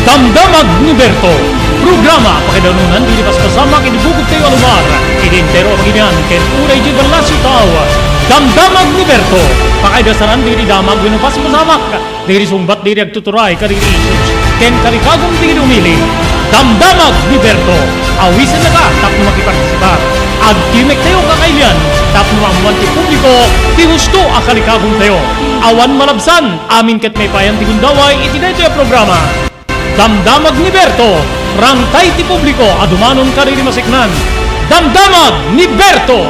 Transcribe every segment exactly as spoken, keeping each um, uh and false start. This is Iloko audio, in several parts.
Damdamag ni Berto, programa pakaidanon ti paspasamak iti bukod tayo a lugar, iti entero a Pangilinan, ken uray di ballasiw tao. Damdamag ni Berto, pakaidasanan ti damag wenno paspasamak, dagiti sungbat dagiti agtuturay kadagiti issues, ken kalikagum dagiti umili. Damdamag ni Berto, awisenna ka tapno makipartisipar. Agtimek tayo kakailian tapno maammuan ti publiko ti husto a kalikagum tayo. Awan malabsan, amin ket maipayan ti gundaway iti daytoy a programa. Damdamag ni Berto, rangtay ti publiko a dumanon kadagiti maseknan. Damdamag ni Berto!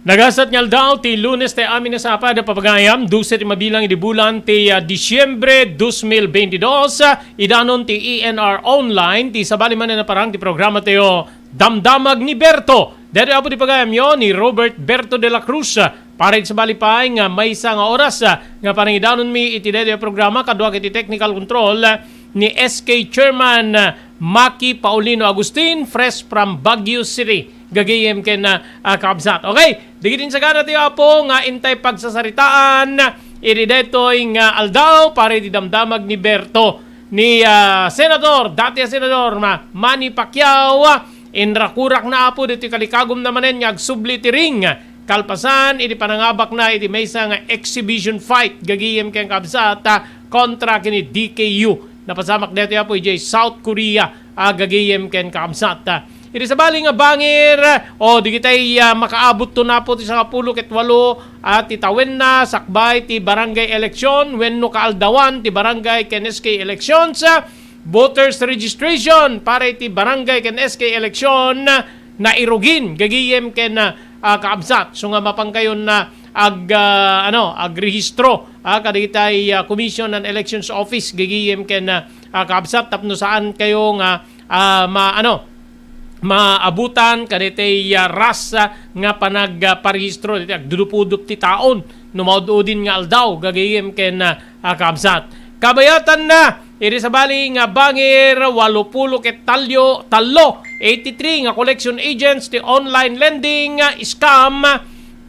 Nagasat nga aldaw ti Lunes ti amin a sapad a papagayam, dose ti mabilang idi bulan ti, ah, Disyembre dos mil beintidos, ah, idanon ti E N R Online, ti sabali manen a parang ti programa tayo, Damdamag ni Berto. Daytoy apo ti pagayamyo ni Robert Berto de la Cruz, ah, para iti sabali pay nga maysa nga oras, ah, nga panangidanonmi iti daytoy a programa kaduak iti technical control, ah, ni S K Chairman, ah, Maki Paulino Agustin, fresh from Baguio City. Gagayem ken, ah, ah, kabsat. Okay, dagiti insagana ti Apo nga intay pagsasaritaan iti daytoy nga aldaw, para iti damdamag ni Berto, ni, ah, Senador, dati a Senador, ma-, Manny Pacquiao, ah, inrakurak na Apo ditoy kalikagum na manen nga agsubli ti ring, kalpasan iti panangabakna iti maysa nga exhibition fight, gagayem ken kabsat, ah, kontra ken ni D K U. Napasamak daytoy Apo idiay South Korea, ah, gagayem ken kabsat, ah. Iti sabali nga bangir, o, digitay, ah, makaabutto na Apo ti sangapulo ket walo, ah, ti tawenna sakbay ti barangay election wenno kaaldawan ti barangay ken S K elections, ah, voters registration para iti barangay ken S K election, ah, nairugin gagayem ken, ah, ah, kaabsat. So nga mapankayon na ag-, ah, ano, agrehistro, ah, kadagitay, ah, Commission on Elections Office gagayem ken, ah, ah, kaabsat tapno saan kayo nga, ah, ma-, ano, maabutan kadagitay, ah, ras, ah, nga panag-, ah, parehistro, dagiti agdudupudup ti taon no maud-udin nga aldaw gagayem ken, ah, ah, kaabsat. Kabayatanna, iti sabali nga bangir, walopulo ket tallo, tallo, eighty-three nga collection agents ti online lending, ah, scam,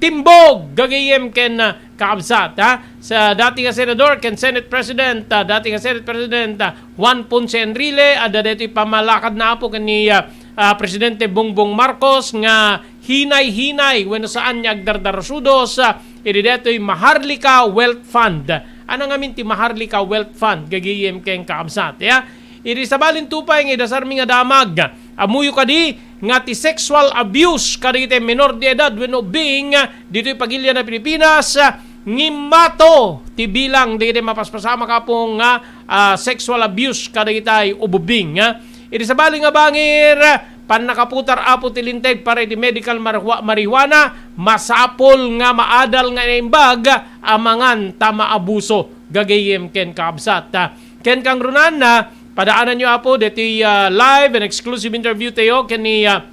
timbog gagayem ken, ah, kaabsat, ha? Sa dati nga senador ken Senate President, ah, dati nga Senate President, ah, Juan Ponce Enrile, adda daytoy pammalakadna Apo ken ni, ah, ah, Presidente Bongbong Marcos nga hinay-hinay wenno saan nga agdardarasudos, ah, iti daytoy Maharlika Wealth Fund. Ania ngamin ti Maharlika Wealth Fund, gagayem ken kaabsat, ya? Iti sabalin to pay nga idasarmi nga damag, ammoyo kadi nga ti sexual abuse kadagiti menor de edad wenno ubbing ditoy pagilian a Pilipinas, ngimmato ti bilang dagiti mapaspasamak Apo nga, ah, sexual abuse kadagiti ubbing, ah. Iti sabali nga bangir, pannakaputar Apo ti linteg para iti medical marihua-, marijuana, masapul nga maadal nga naimbag a mangan ta maabuso, gagayem ken kaabsat, ah. Ken kangrunaan, ah, padaananyo Apo deti, ah, live and exclusive interview tayo ken ni, ah,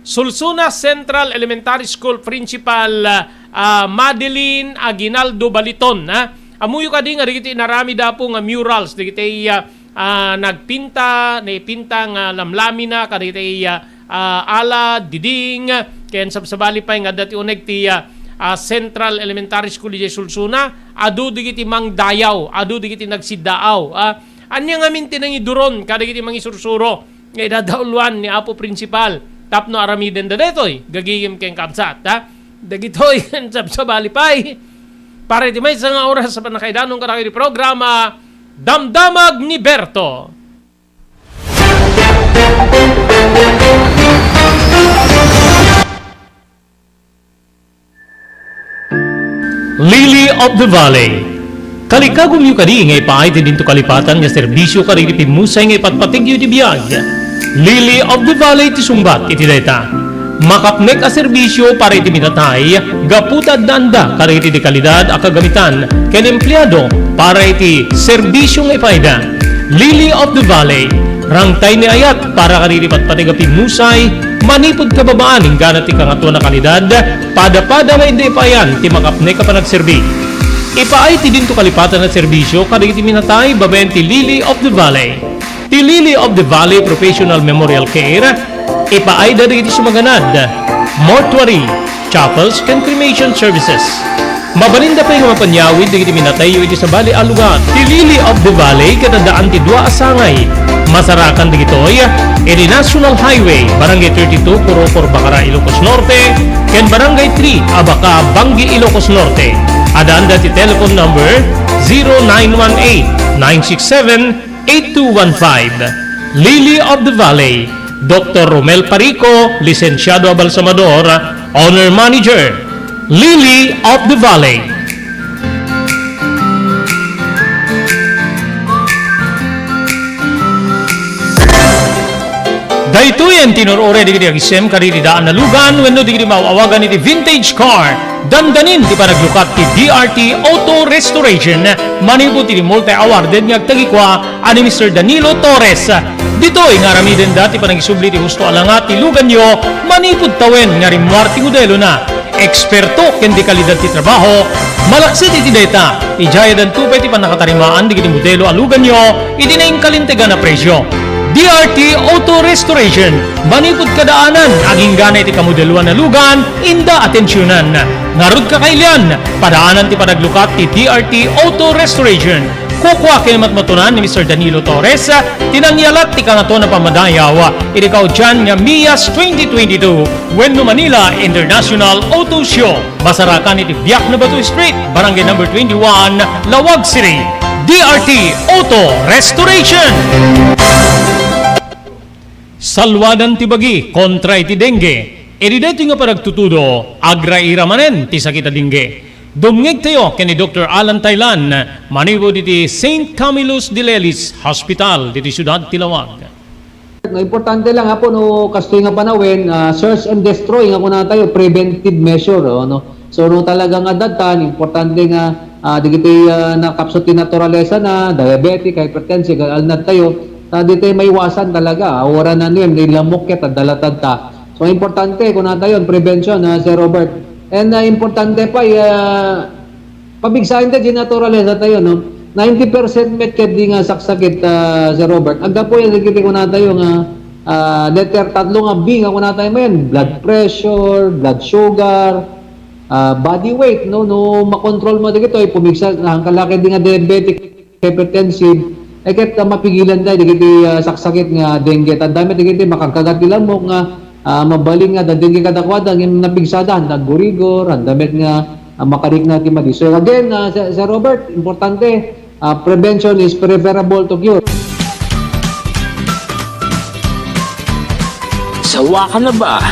Sulsuna Central Elementary School Principal, ah, Madeline Aguinaldo Baliton, ha? Ammoyo kadi nga dagiti inaramid Apo nga murals, dagiti, ah, ah, nagpinta, naipinta nga lamlamina, kadagiti, ah, ah, ala, diding, ken sabsabali pay nga adda ti uneg ti, ah, ah, Central Elementary School idiay Sulsuna, adu dagiti mangdayaw, adu dagiti nagsiddaaw, ah. Ania ngamin ti nangiduron kadagiti mangisursuro nga idadauluan ni Apo Principal tapno aramidenda daytoy, gagayem ken kaabsat, ha? Dagitoy ken sabsabali pay. Para iti maysa nga oras a pannakaidanon kadakayo ti programa, Damdamag ni Berto. Lily of the Valley. Kalikagumyo kadi nga ipaay ti dinto kalipatan nga serbisio kadagiti pimmusay nga ipatpategyo iti biag. Lily of the Valley ti sungbat iti dayta. Makapnek a serbisio para iti minatay gapu ta addaanda kadagiti dekalidad a kagamitan ken empleado para iti serbisio nga ipaayda. Lily of the Valley, rangtay ni ayat para kadagiti patpateg a pimmusay, manipud kababaan inggana ti kangatoan a kalidad, pada-pada nga inda ipaayan ti makapnek a panagserbi. Ipaay ti dinto kalipatan a serbisio kadagiti minatay babaen ti Lily of the Valley. Ti Lily of the Valley Professional Memorial Care, ipaayda dagiti sumaganad, mortuary, chapels, ken cremation services. Mabalinda pay nga mapanyawid dagiti minatayyo iti sabali a lugar. Ti Lily of the Valley ket addaan ti dua a sangay. Masarakan dagitoy iti National Highway, Barangay thirty-two, Purocor, Bacara, Ilocos Norte, ken Barangay three, Abaca, Bangui, Ilocos Norte. Addaanda ti telephone number zero nine one eight, nine six seven, eight two one five. Lily of the Valley, Doktor Romel Parico, Lisensiado a Balsamador, Owner Manager, Lily of the Valley. Daytoyen ti nur-uray dagiti agisem kadagiti daan a lugan wenno dagiti maaw-awagan iti vintage car. Dandanin ti panaglukat ti D R T Auto Restoration manipud iti multi-awarded nga agtagikua a ni Mister Danilo Torres. Ditoy nga aramidenda ti panangisubli ti husto a langa ti luganyo manipud tawen nga rimmuar ti modelona. Eksperto ken dekalidad ti trabaho, malaksid iti dayta, idiay addanto pay ti pannakatarimaan dagiti modelo a luganyo iti nainkalintegan a presio. D R T Auto Restoration, manipud kadaanan, agingga iti kamodeloan a lugan, inda atensionan. Ngarud, kakailian, padaanan ti panaglukat ti D R T Auto Restoration. Kukua ken matmatunan ni Mister Danilo Torres ti nangyalat ti kangatoan a pammadayaw iti kaudian nga MIAS twenty twenty-two wenno Manila International Auto Show. Masarakan iti Biak na Bato Street, Barangay Number twenty-one, Laoag City. D R T Auto Restoration. Salwadan ti bagi kontra iti dengue. Iti daytoy nga panagtutudo, agraira manen ti sakit a dengue. Dumngegtayo ken ni Doktor Alan Taylan, manipud iti Saint Camillus de Lelis Hospital, ditoy siudad ti Laoag. No, importante lang, Apo, no, kastoy nga panawen, ah, search and destroy nga kunatayo, preventive measure, oh, no? So, no, talaga nga datan, importante nga, ah, dagiti, ah, nakapsut ti naturalesa na, diabetic, hypertensive, alnad tayo, ta di tayo maiwasan talaga, ah, wala na niyan, di lamok ket, ah, dalatad ta. So, importante, kunatayo, prevention, ah, Sir Robert. And, ah, importante pa, ah, pabigsaen ta di naturalesa tayo, no? Ninety percent met ket di nga saksakit, ah, Sir Robert. Aggapu yan, dagiti kunatayo nga, ah, letter tatlo nga B nga kunatayo mayen, blood pressure, blood sugar, ah, body weight, no? No makontrol mo dagitoy, pumigsa, nangkalaki di nga diabetic, hypertensive, ay ket, ah, mapigilan tayo dagiti, ah, saksakit nga dengue. Tanda met dagiti makagkagat ti lamok nga, ah, mabalin nga adda dengue kadakuada, ngem napigsada, handa aggurigor, handa met nga, ah, makarikna ti madi. So again, ah, Sir, Sir Robert, importante, ah, prevention is preferable to cure. Sawa ka na ba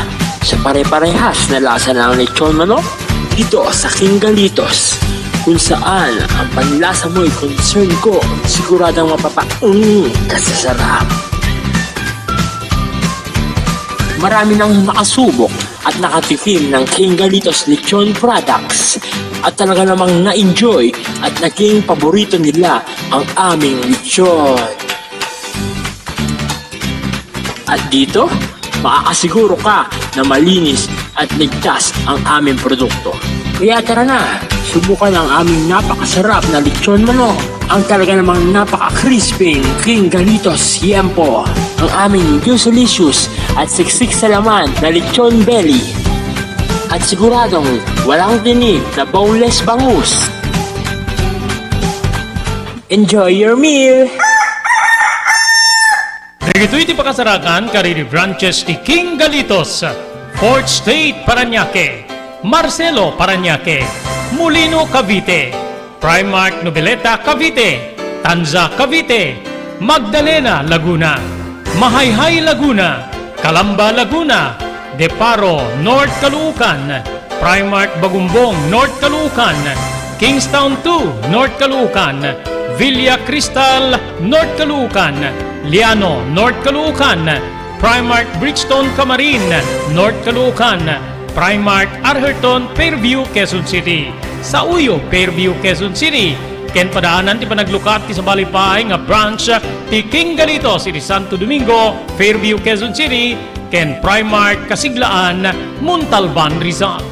sa pare-parehas na lasa ng lechon manok? Dito sa King Galitos, kung saan ang panlasa mo'y concern ko, siguradong mapapaunong ka sa sarap. Marami nang nakasubok at nakatikim ng King Galitos Lechon Products at talaga namang na-enjoy at naging paborito nila ang aming lechon. At dito, makakasiguro ka na malinis at ligtas ang aming produkto. Kaya tara na, subukan ang aming napakasarap na lechon manok, ang talaga namang napaka-crispy King Galitos Yempo, ang aming juicelicious at siksik sa laman na lechon belly, at siguradong walang tinik na boneless bangus. Enjoy your meal! Dagitoy ti pakasarakan kadagiti branches ti King Galitos, Fourth Street, Parañaque, Marcelo, Parañaque, Molino, Cavite, Primark, Noveleta, Cavite, Tanza, Cavite, Magdalena, Laguna, Mahayhay, Laguna, Calamba, Laguna, Deparo, North Caloocan, Primark Bagumbong, North Caloocan, Kingstown two, North Caloocan, Villa Cristal, North Caloocan, Liano, North Caloocan, Primark Bridgestone Camarin, North Caloocan, Primark Arherton, Fairview, Quezon City, Sauyo, Fairview, Quezon City, ken padaanan ti panaglukat ti sabali pay nga branch ti King Galitos iti Santo Domingo, Fairview, Quezon City, ken Primark Kasiglaan, Montalban, Rizal.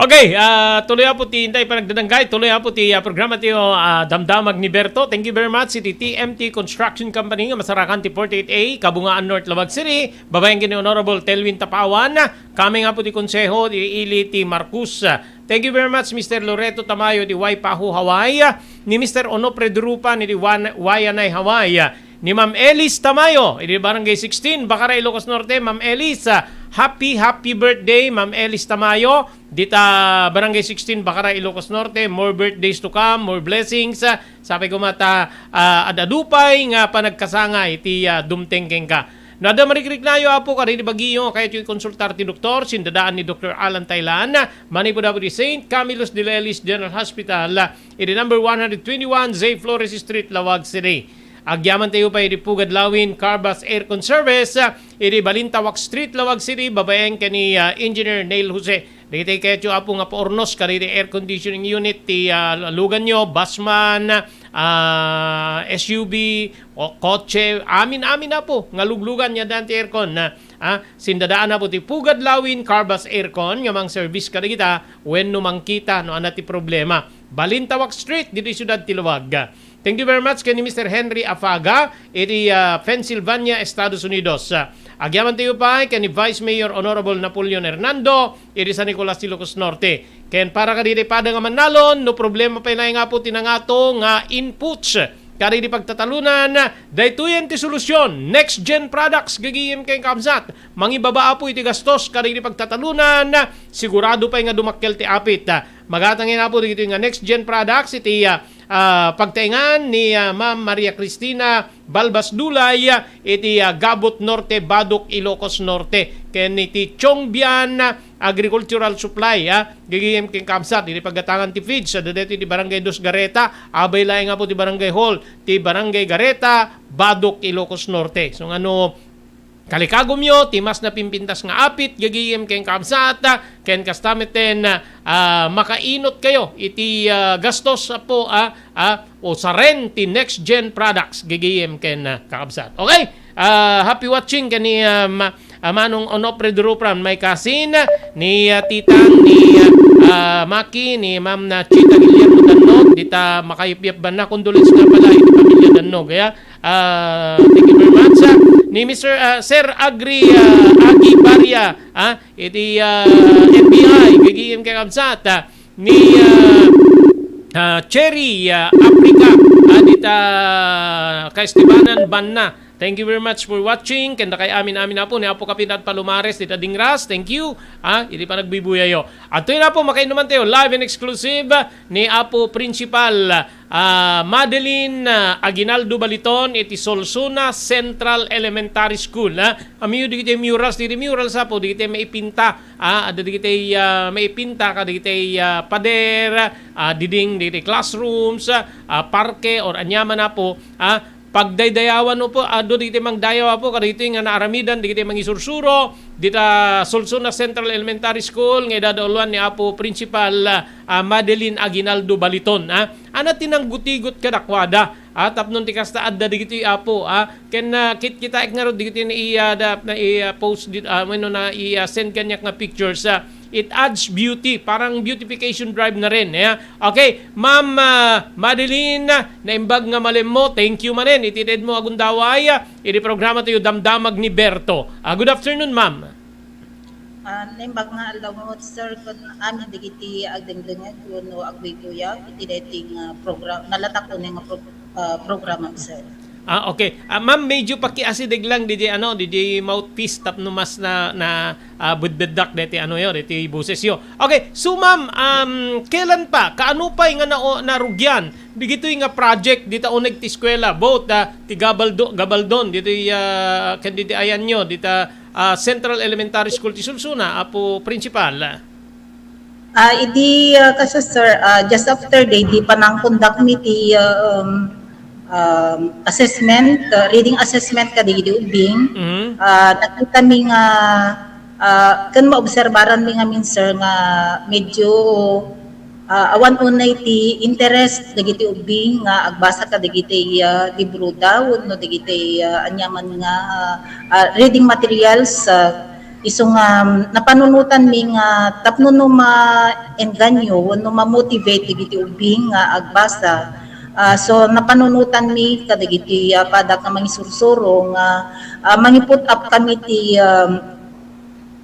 Okay, ah, tuloy apo ti intay panagdadanggay, tuloy apo ti, ah, programa ti, oh, ah, Damdamag ni Berto. Thank you very much iti T M T Construction Company nga masarakan ti forty-eight A, Kabungaan North, Laoag City. Babaen ken ni Honorable Telwin Tapawan, coming apo ti konseho, ti ili ti Marcos. Thank you very much, Mister Loreto Tamayo, di Waipahu, Hawaii. Ni Mister Onofre Durupan, di Wan-, Wayanay, Hawaii. Ni Ma'am Elis Tamayo, idi Barangay sixteen, Bakara, Ilocos Norte. Ma'am Elis, ah, happy, happy birthday, Ma'am Elis Tamayo. Dita Barangay sixteen, Bakara, Ilocos Norte. More birthdays to come, more blessings. Ah, sapay koma ta, ah, ad-adu pay nga panagkasangay ti, ah, dumteng kenka. No adda marikriknayo, apo, kadagiti bagiyo, kayatyo ikonsultar ti doktor, sindadaan ni Doktor Alan Taylan, manipud apo di Saint Camillus de Lelis General Hospital, iti number one hundred twenty-one Zay Flores Street, Laoag City. Agyamantayo pay iti Pugad Lawin Carbas Aircon Service, ah, iti Balintawak Street, Laoag City, babaen ken ni, ah, Engineer Neil Jose. Dagiti kayatyo, apo, nga paurnos kadagiti air conditioning unit ti, ah, luganyo, busman, ah, S U V, o kotse, amin-amin, apo, nga luglugan nga addaan ti aircon, ah, ah, sindadaan, apo, ti Pugad Lawin Carbas Aircon nga mangservice kadagita wenno mangkita no adda ti problema. Balintawak Street, ditoy siudad ti Laoag. Thank you very much ken ni Mister Henry Afaga, iti, ah, Pennsylvania, Estados Unidos. Ah, agyamantayo pay ken ni Vice Mayor Honorable Napoleon Hernando, iti San Nicolas, Ilocos Norte. Ken para kadagiti pada nga mannalon, no problema pay laeng, apo, ti nangato nga inputs kadagiti pagtatalonan, daytoyen ti solusyon. Next Gen Products, gagayem ken kabsat. Mangibaba, apo, iti gastos kadagiti pagtatalonan, sigurado pay nga dumakkel ti apit. Magatangin, apo, dagitoy nga Next Gen Products iti, ah, ah, pagtaengan ni, ah, Ma'am Maria Cristina Balbas Dulay, ah, iti, ah, Gabot Norte, Badoc, Ilocos Norte, ken iti Chongbian Agricultural Supply, ah, gagayem ken kabsat, iti paggatangan ti feeds, adda daytoy ti Barangay Dos Gareta, abay laeng, apo, ti Barangay Hall ti Barangay Gareta, Badoc, Ilocos Norte. So, ngano, kalikagumyo ti mas napimpintas nga apit, gagayem ken kabsat, ken kasta metten, ah, makainot kayo iti, ah, gastos, apo, ah, ah, usaren ti Next Gen Products, gagayem ken, ah, kakabsat. Okay? Ah, happy watching ken ni, ah, Ma-, ah, Manong Onofre Durupran, my cousin, ni, ah, Titang, ni, ah, ah, Maki, ni Ma'am na Chita Guillermo Dannog, dita makayupyap banna, condolence nga pala iti pamilya Dannog, ya. Ah, thank you very much, ah, ni Mister, ah, Sir Agri, ah, Agi Baria, ah, iti, ah, N B I, gagayem ken kabsat, ah, ni, ah, ah, Cherry, ah, Africa, ah, dita Kaestebanan banna. Thank you very much for watching. Ken dakay amin-amin, apo, ni Apo Kapitad Palomares dita Dingras. Thank you. Ah, iti panagbuybuyayyo. Adtoy, apo, makainuman tayo. Live and exclusive, ah, ni Apo Principal, ah, Madeline, ah, Aguinaldo Baliton iti Solsona Central Elementary School, ah. Amiyo dagiti murals, dagiti murals, apo, dagiti maipinta, ah, adda dagiti, ah, maipinta kadagiti, ah, pader, ah, diding, dagiti classrooms, ah, parke, or aniaman, apo, ah, pagdaydayawan, apo, adu dagiti mangdayaw, apo, kadagiti nga naaramidan dagiti mangisursuro dita Solsona Central Elementary School nga idadauluan ni Apo Principal, ah, Madeline Aguinaldo Baliton, ah. Ana ti nanggutigot kadakuada, ah, tapno ti kasta adda dagiti, apo, ah, ken, ah, kit-kitaek ngarud dagiti nai-, ah, da-, nai-, ah, post dit, ah, wenno nai-, ah, send kaniak nga pictures, ah. It adds beauty, parang beautification drive na rin, eh. Okay, Ma'am, ah, Madeline, naimbag nga malemmo, thank you manen iti daytoy mo a gundaway, ah, iti programa tayo, Damdamag ni Berto. Ah, good afternoon, ma'am. Ah, naimbag nga aldaw mo, sir, kun amin dagiti agdengdengngeg wenno agguyguya iti daytoy nga program, nalatak unay nga pro-, ah, programa, sir. Ah, okay. Ah, ma'am, medyo pakiasideg lang didiay, ano, didiay mouthpiece tapno mas na, na, ah, bedbeddak daytoy, ano, yo, daytoy boses yo. Okay, so, ma'am, um, kailan pa, kaano pay nga na-, narugian dagitoy nga project dita uneg ti eskuela, both, ah, ti Gabaldo-, Gabaldon, ditoy, ah, ken ditoy ayanyo, dita, ah, Central Elementary School ti Solsona, Apo Principal? Ah, idi, ah, kasta, sir, ah, just after day, di panangkondak mi ti, ah, um, um, assessment, ah, reading assessment kadagiti ubbing. Mhm. Ah, nakita mi nga, ah, ken maobserbaran mi ngamin, sir, nga medyo, ah, awan unay ti interest dagiti ubbing nga agbasa kadagiti, ah, libroda wenno dagiti, ah, aniaman nga, ah, reading materials, ah, Isu nga, um, napanunotanmi nga tapno no maengganyo wenno ma-motivate dagiti ubbing nga agbasa, ah, so napanunotanmi kadagiti, ah, paddak nga mangisursuro nga, ah, mangi-put up kami ti, um,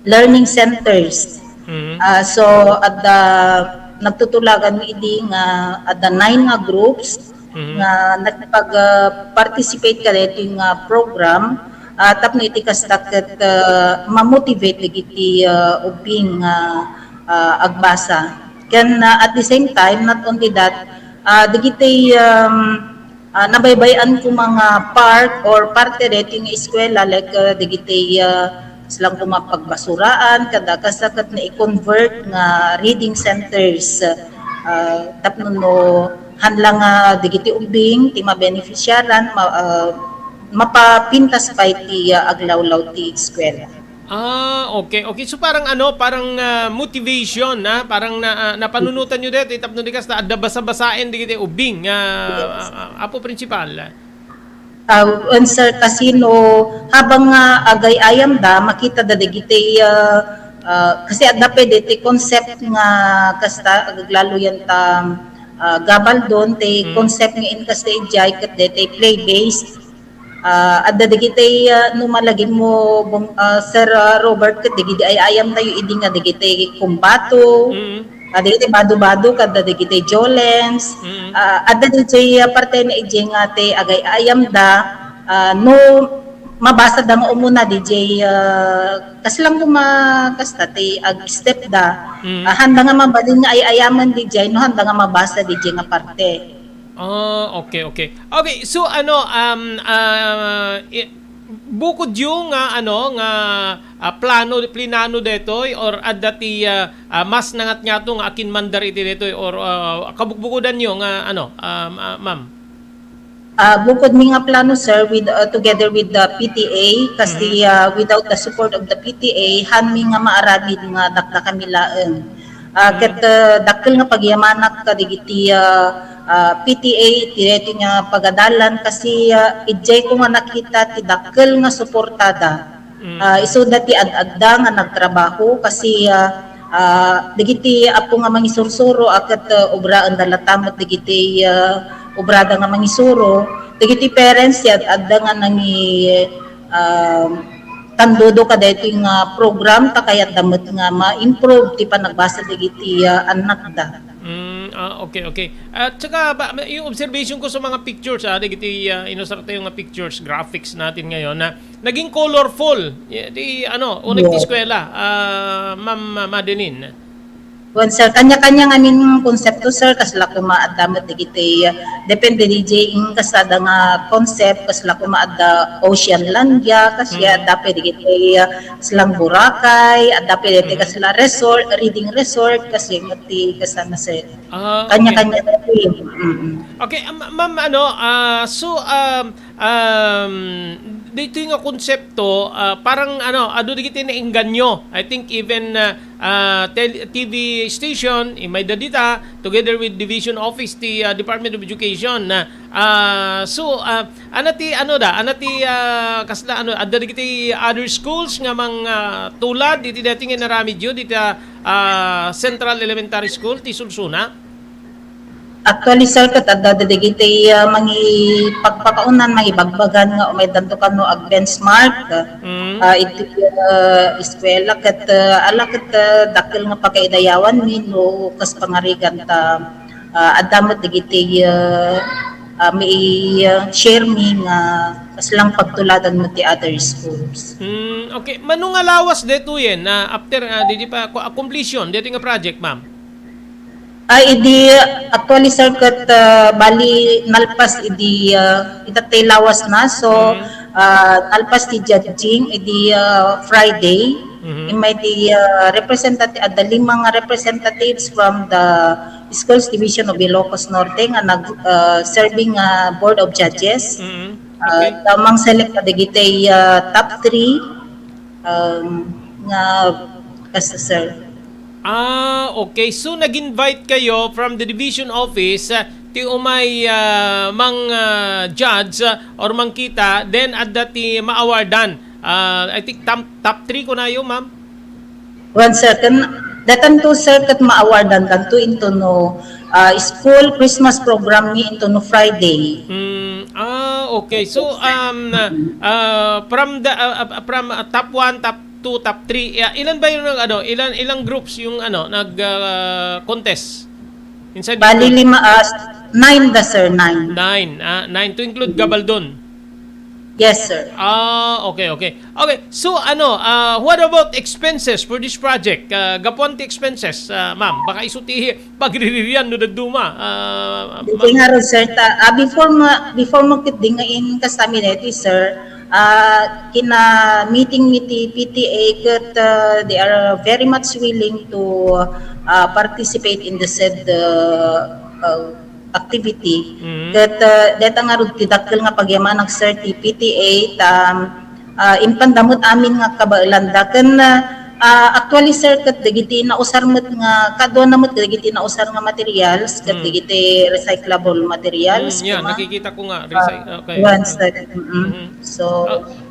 learning centers. Mhm. Ah, so adda, nagtutulaganmi idi nga adda nine nga groups Mhm. nga nakipag, ah, participate kadaytoy nga program, ah, tapno iti kasta ket, ah, ma-motivate dagiti, ah, ubbing nga, ah, agbasa. Ken, ah, at the same time, not only that, ah, dagiti, um, ah, nabaybayan koma nga part or parte daytoy nga eskuela, like, ah, dagiti, ah, saan koma pagbasuraan, kada kasta ket na-convert nga reading centers, ah, tapno no han la nga dagiti ubbing ti mabenefisiaran, ma-, ah, mapapintas pay ti, ah, aglawlaw ti eskuela. Ah, okay, okay. So parang ano, parang, ah, motivation, ah, parang na, ah, napanunotanyo daytoy tapno di kasta adda basa-basaen dagiti ubbing, ah, Yes. ah, ah, Apo Principal. Ah, wen, sir, kasi no, habang nga agay-ayamda, makitada dagiti, ah, ah, kasi adda pay daytoy concept nga kasta, agaglalo yan ta, ah, gabaldon, ti Mm. concept nga inkasta idiay, ket daytoy play-based. Ah, adda dagiti, ah, no malagipmo, Bong-, ah, Sir, ah, Robert, ket dagiti ay-ayamtayo idi nga dagiti kumbato, Mm. ah, dagiti bado-bado, kadda dagiti jolens. Mm. Ah, adda diay, ah, partena idiay nga ti agay-ayamda, ah, no mabasada nga umuna diay, ah, kasla koma kasta ti ag-stepda. Mm. Ah, handa nga mabalin nga ay-ayaman diay no handa nga mabasa diay nga parte. Ah, okay, okay. Okay, so ano, um, ah, i-, bukodyo nga, ano, nga, ah, plano, plinano daytoy or adda ti, ah, ah, mas nangatngato nga akinmandar iti daytoy or, ah, kabukbukodanyo nga, ano, um, ah, ma'am? Ah, bukodmi nga plano, sir, with, ah, together with the P T A, kasi, Mhm. ah, without the support of the P T A, hanmi nga maaramid nga dakdakami laeng. Ah, Mm. ket, ah, dakkel nga pagyamanak kadagiti, ah, ah, P T A iti daytoy nga pagadalan kasi, ah, idiay ko nga nakita ti dakkel nga suportada. Mm. Ah, isuda ti ad-adda nga nagtrabaho kasi, ah, ah, dagiti apo nga mangisursuro a ket, ah, obraenda latta met dagiti, ah, obrada nga mangisuro. Dagiti parents ti ad-adda nga nangi-, ah, tandudo kadaytoy nga program ta kayatda met nga ma-improve ti panagbasa dagiti, ah, annakda. Mm, ah, okay, okay. At saka ba, may, yung observation ko sa mga pictures, ah, dagiti, ah, inusartayo nga pictures, graphics natin ngayon, na naging colorful. Y-, di, ano, unig ti Yeah. eskwela, ah, Ma'am, ah, Madeline. Wen, sir, kanya-kanya ngamin konsepto, sir, kasla koma adda met dagiti, ah, depende diay ing kasada nga concept, kasla koma adda Oceanlandia, kasi Mm. adda pay dagiti, ah, kaslang Boracay, adda pay dagiti Mm. kasla resort, reading resort, kasi met ti kasana, sir. Ah, okay. Kanya-kanya na rin. Mm-mm. Okay, um, ma'am, ano, ah, so, um, um, dito nga konsepto, ah, parang, ano, adu dagiti naengganyo. I think even, ah, ah, tel-, T V station, imayda dita, together with division office ti, ah, Department of Education, na, ah, so, ah, ana ti, ano da, ana ti, ah, kasla, ano, adda dagiti other schools nga mang, ah, tulad, iti dati nga inaramidyo, dita, ah, Central Elementary School, ti Sulsuna? Actually, sir, ket adda dagiti, ah, mangipagpakaunan, mangibagbagan nga umaydanto kano ag-benchmark, Mm. ah, iti, ah, eskwela ket, ah, ala ket, ah, dakkel nga pakaidayawanmi no kas pangarigan ta, ah, adda met dagiti, ah, ah, mai-, ah, share mi nga kaslang pagtuladan met ti other schools. Mm, okay. Mano nga lawas detoyen na after, ah, didi pa, ku-, ah, completion deti nga project, ma'am? Ay, idi, actually, sir, ket, ah, bali, nalpas idi, ah, ita ti lawas na. So, Mm. ah, nalpas ti judging idi, ah, Friday. Mhm. Immay ti, ah, representative, adda lima nga representatives from the Schools Division of Ilocos Norte nga nag, ah, serving, ah, Board of Judges. Mm. Ah, Okay. ta mang-select kadagiti, ah, top three, um, nga basta, sir. Ah, okay. So, nag-invite kayo from the division office, ah, ti umay, ah, mang, ah, judge, ah, or mangkita, then adda ti ma-awardan. Ah, I think tam-, top three kunayo, ma'am? Well, sir, ken, daytanto, sir, ket ma-awardandanto into no, ah, school Christmas program ni into no Friday. Mm, ah, okay. So, um, ah, from the, ah, ah, from, ah, top one, top two, top three, ah, ilan ba yung, ano, ilan, ilang groups yung, ano, nag, ah, contest? Inside the Bali, group? Lima, ah, nine da, sir, nine. Nine, ah, nine to include Gabaldon. Yes, sir. Ah, okay, okay. Okay, so ano, ah, what about expenses for this project? Ah, gapuan ti expenses, ah, ma'am. Baka isu ti pagriririan no dadduma. Ah, Dito ma'am. Nga ron, sir, ta, ah, before ma-, before mo kit dingain kasami deti, sir, ah, kina-meeting mi ti P T A ket, ah, they are very much willing to, ah, participate in the said, ah, ah, activity. Mhm. Ket, ah, deta ngarud ti dakkel nga pagyamanak, sir, ti P T A, ta, ah, impanda met amin nga kabaelanda. Ken, ah, actually, sir, ket dagiti nausar met nga, kaduana met dagiti nausar nga materials, ket Mm. dagiti recyclable materials, Mm, yeah, kuma. Nakikita ko nga, recy-, Ah, okay. Yan, sir. Mm-mm. Mhm. So, Ah,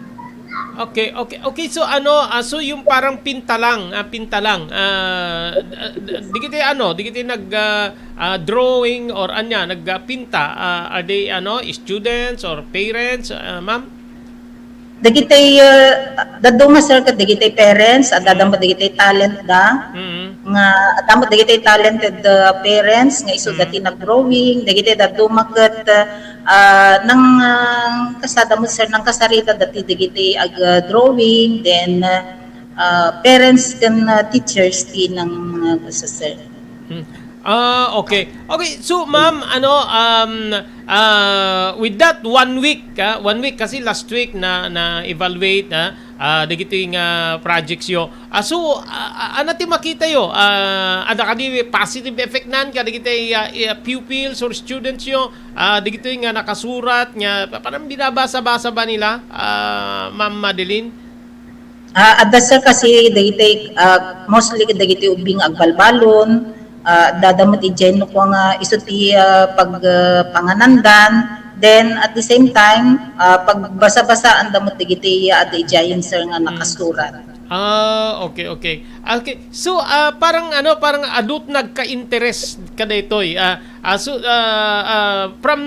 Okay, okay. Okay, so ano, ah, so yung parang pinta lang, ah, pinta lang. Ah, d-, d-, digiti ano, digiti nag, ah, ah, drawing or anya, nagpinta, ah, are they ano, students or parents, ah, ma'am? Dagiti, ah, dadduma, sir, ket dagiti parents, adda Mm. met dagiti talent da. Mm. Nga adda met dagiti talented, ah, parents nga isu Mm. dati nag-drawing, dagiti dadduma ket, ah, nang, ah, kasada mo, sir, nangkasarita dati dagiti ag-, ah, drawing, then, ah, parents ken, ah, teachers ti nang, ah, basa, sir. Hmm. Ah, okay. Okay, so ma'am, ano, um, ah, with that one week, ah, one week kasi last week na, na-evaluate, ah, ah, dagiti nga projects yo. Ah, so, ah, ah, ano ti makita yo? Ah, ada kadi positive effect nan kadagiti, ah, ah, pupils or students yo? Ah, dagiti nga nakasurat nga pa-, parang binabasa-basa ba nila, ah, Ma'am Madeline? Ah, adda, sir, kasi dagiti, ah, mostly dagiti ubing agbalbalon, ah, adda met idiay no kua nga isu ti, ah, pag, ah, panganandan. Then, at the same time, ah, pagbasa-basaan da met dagiti, ah, adda idiayen, sir, nga Mm. nakasurat. Ah, okay, okay. Okay. So, ah, parang ano, parang adut nagka-interest kadaytoy. Ah, ah, so, ah, ah, from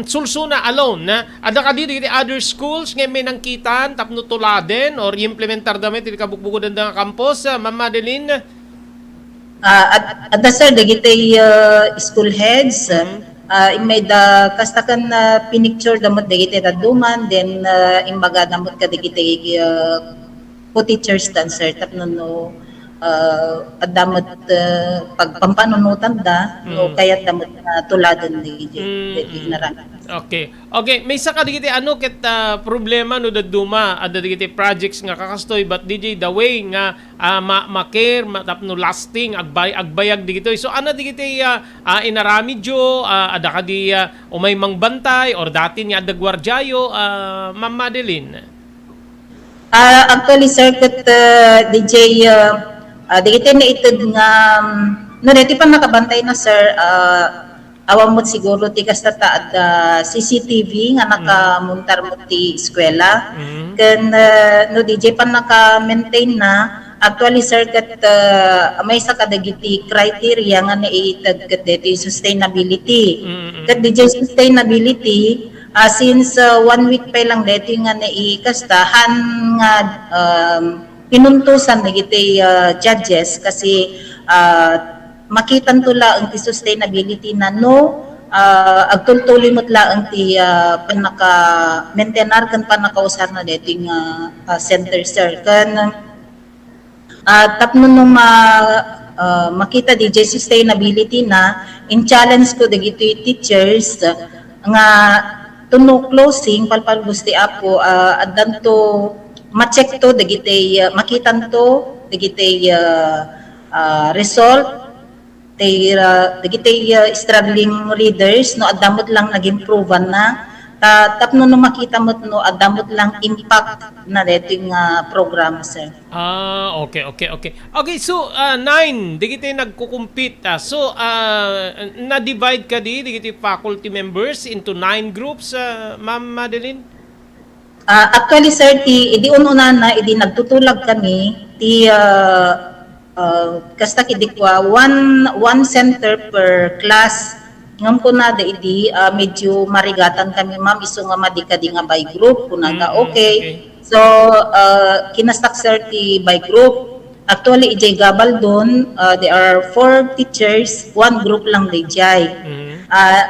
Sulsuna alone, ah, adda kadi dagiti other schools nga may nangkitan tapno tuladen or implementar da met iti kabukbukodan da nga campus, ah, Ma'am Madeline? Ah, ad-, adda, sir, dagiti, ah, school heads, Mhm. ah, immay da, kasta ken, ah, pinicture da met dagiti dadduma, then, ah, imbaga da met kadagiti, ah, co-teachers dan, sir, tapno no, ah, adda met, ah, pagpampanunotan da, no Mm. kayat da met, ah, tuladen dagiti, Mm, dagiti mm. Inaramid. Okay. Okay, maysa kadagiti ano ket, ah, problema no dadduma, adda dagiti projects nga kakastoy, but D J, the way nga ah, ma-, ma-care, ma-, tapno lasting, agbay-, agbayag digitoy. So, ano digitoy, ah, ah, inaramidyo, ah, adda kadi, ah, umay mangbantay, or datin nga adda guardiayo, ah, Ma'am Madeline? Ah, actually, sir, ket, ah, D J, ah, ah, dagiti naited nga, um, no, dagiti pannakabantay na, sir, ah, awan met siguro ti kasta ta adda C C T V nga Mm. nakamontar met ti eskuela. Mm. Ken, ah, no, D J pannaka-maintain na, actually, sir, ket, ah, maysa kadagiti criteria nga naited ket deti sustainability. Mm, mm. Ket D J sustainability, ah, since, ah, one week pay lang deti nga naikasta, han nga, um, pinuntosan dagiti, ah, judges kasi, ah, makitanto laeng ti sustainability na no, ah, agtultuloy met laeng ti, ah, pannaka-maintain ken pannakausar na deti nga, ah, center, sir. Ken, ah, tapno no ma-, ah, makita di jay sustainability na, in-challenge ko dagiti teachers nga tapno closing, palpalubos ti Apo, ah, addanto ma-check to dagiti, ah, makitanto dagiti, ah, ah, result ti, ah, dagiti, ah, struggling readers, no, adda met lang nag-improvean na. Ta-, tapno no makita met no adda met lang impact na daytoy nga programa, sir. Ah, okay, okay, okay. Okay, so, ah, nine, dagiti nagko-compete, ah. So, ah, na-divide kadi, dagiti faculty members into nine groups, ah, Ma'am Madeline? Ah, actually, sir, ti, idi un-unana, idi nagtutulag kami, ti, ah, ah, kasta kidi kua, one, one center per class. Ngem kunada idi, ah, medyo marigatan kami, ma'am, isu nga madi kadi nga by group, kunada, Mm, okay. okay. So, ah, kinastak, sir, ti by group. Actually, ijay Gabaldon, ah, there are four teachers, one group lang dijay. Mhm. Ah,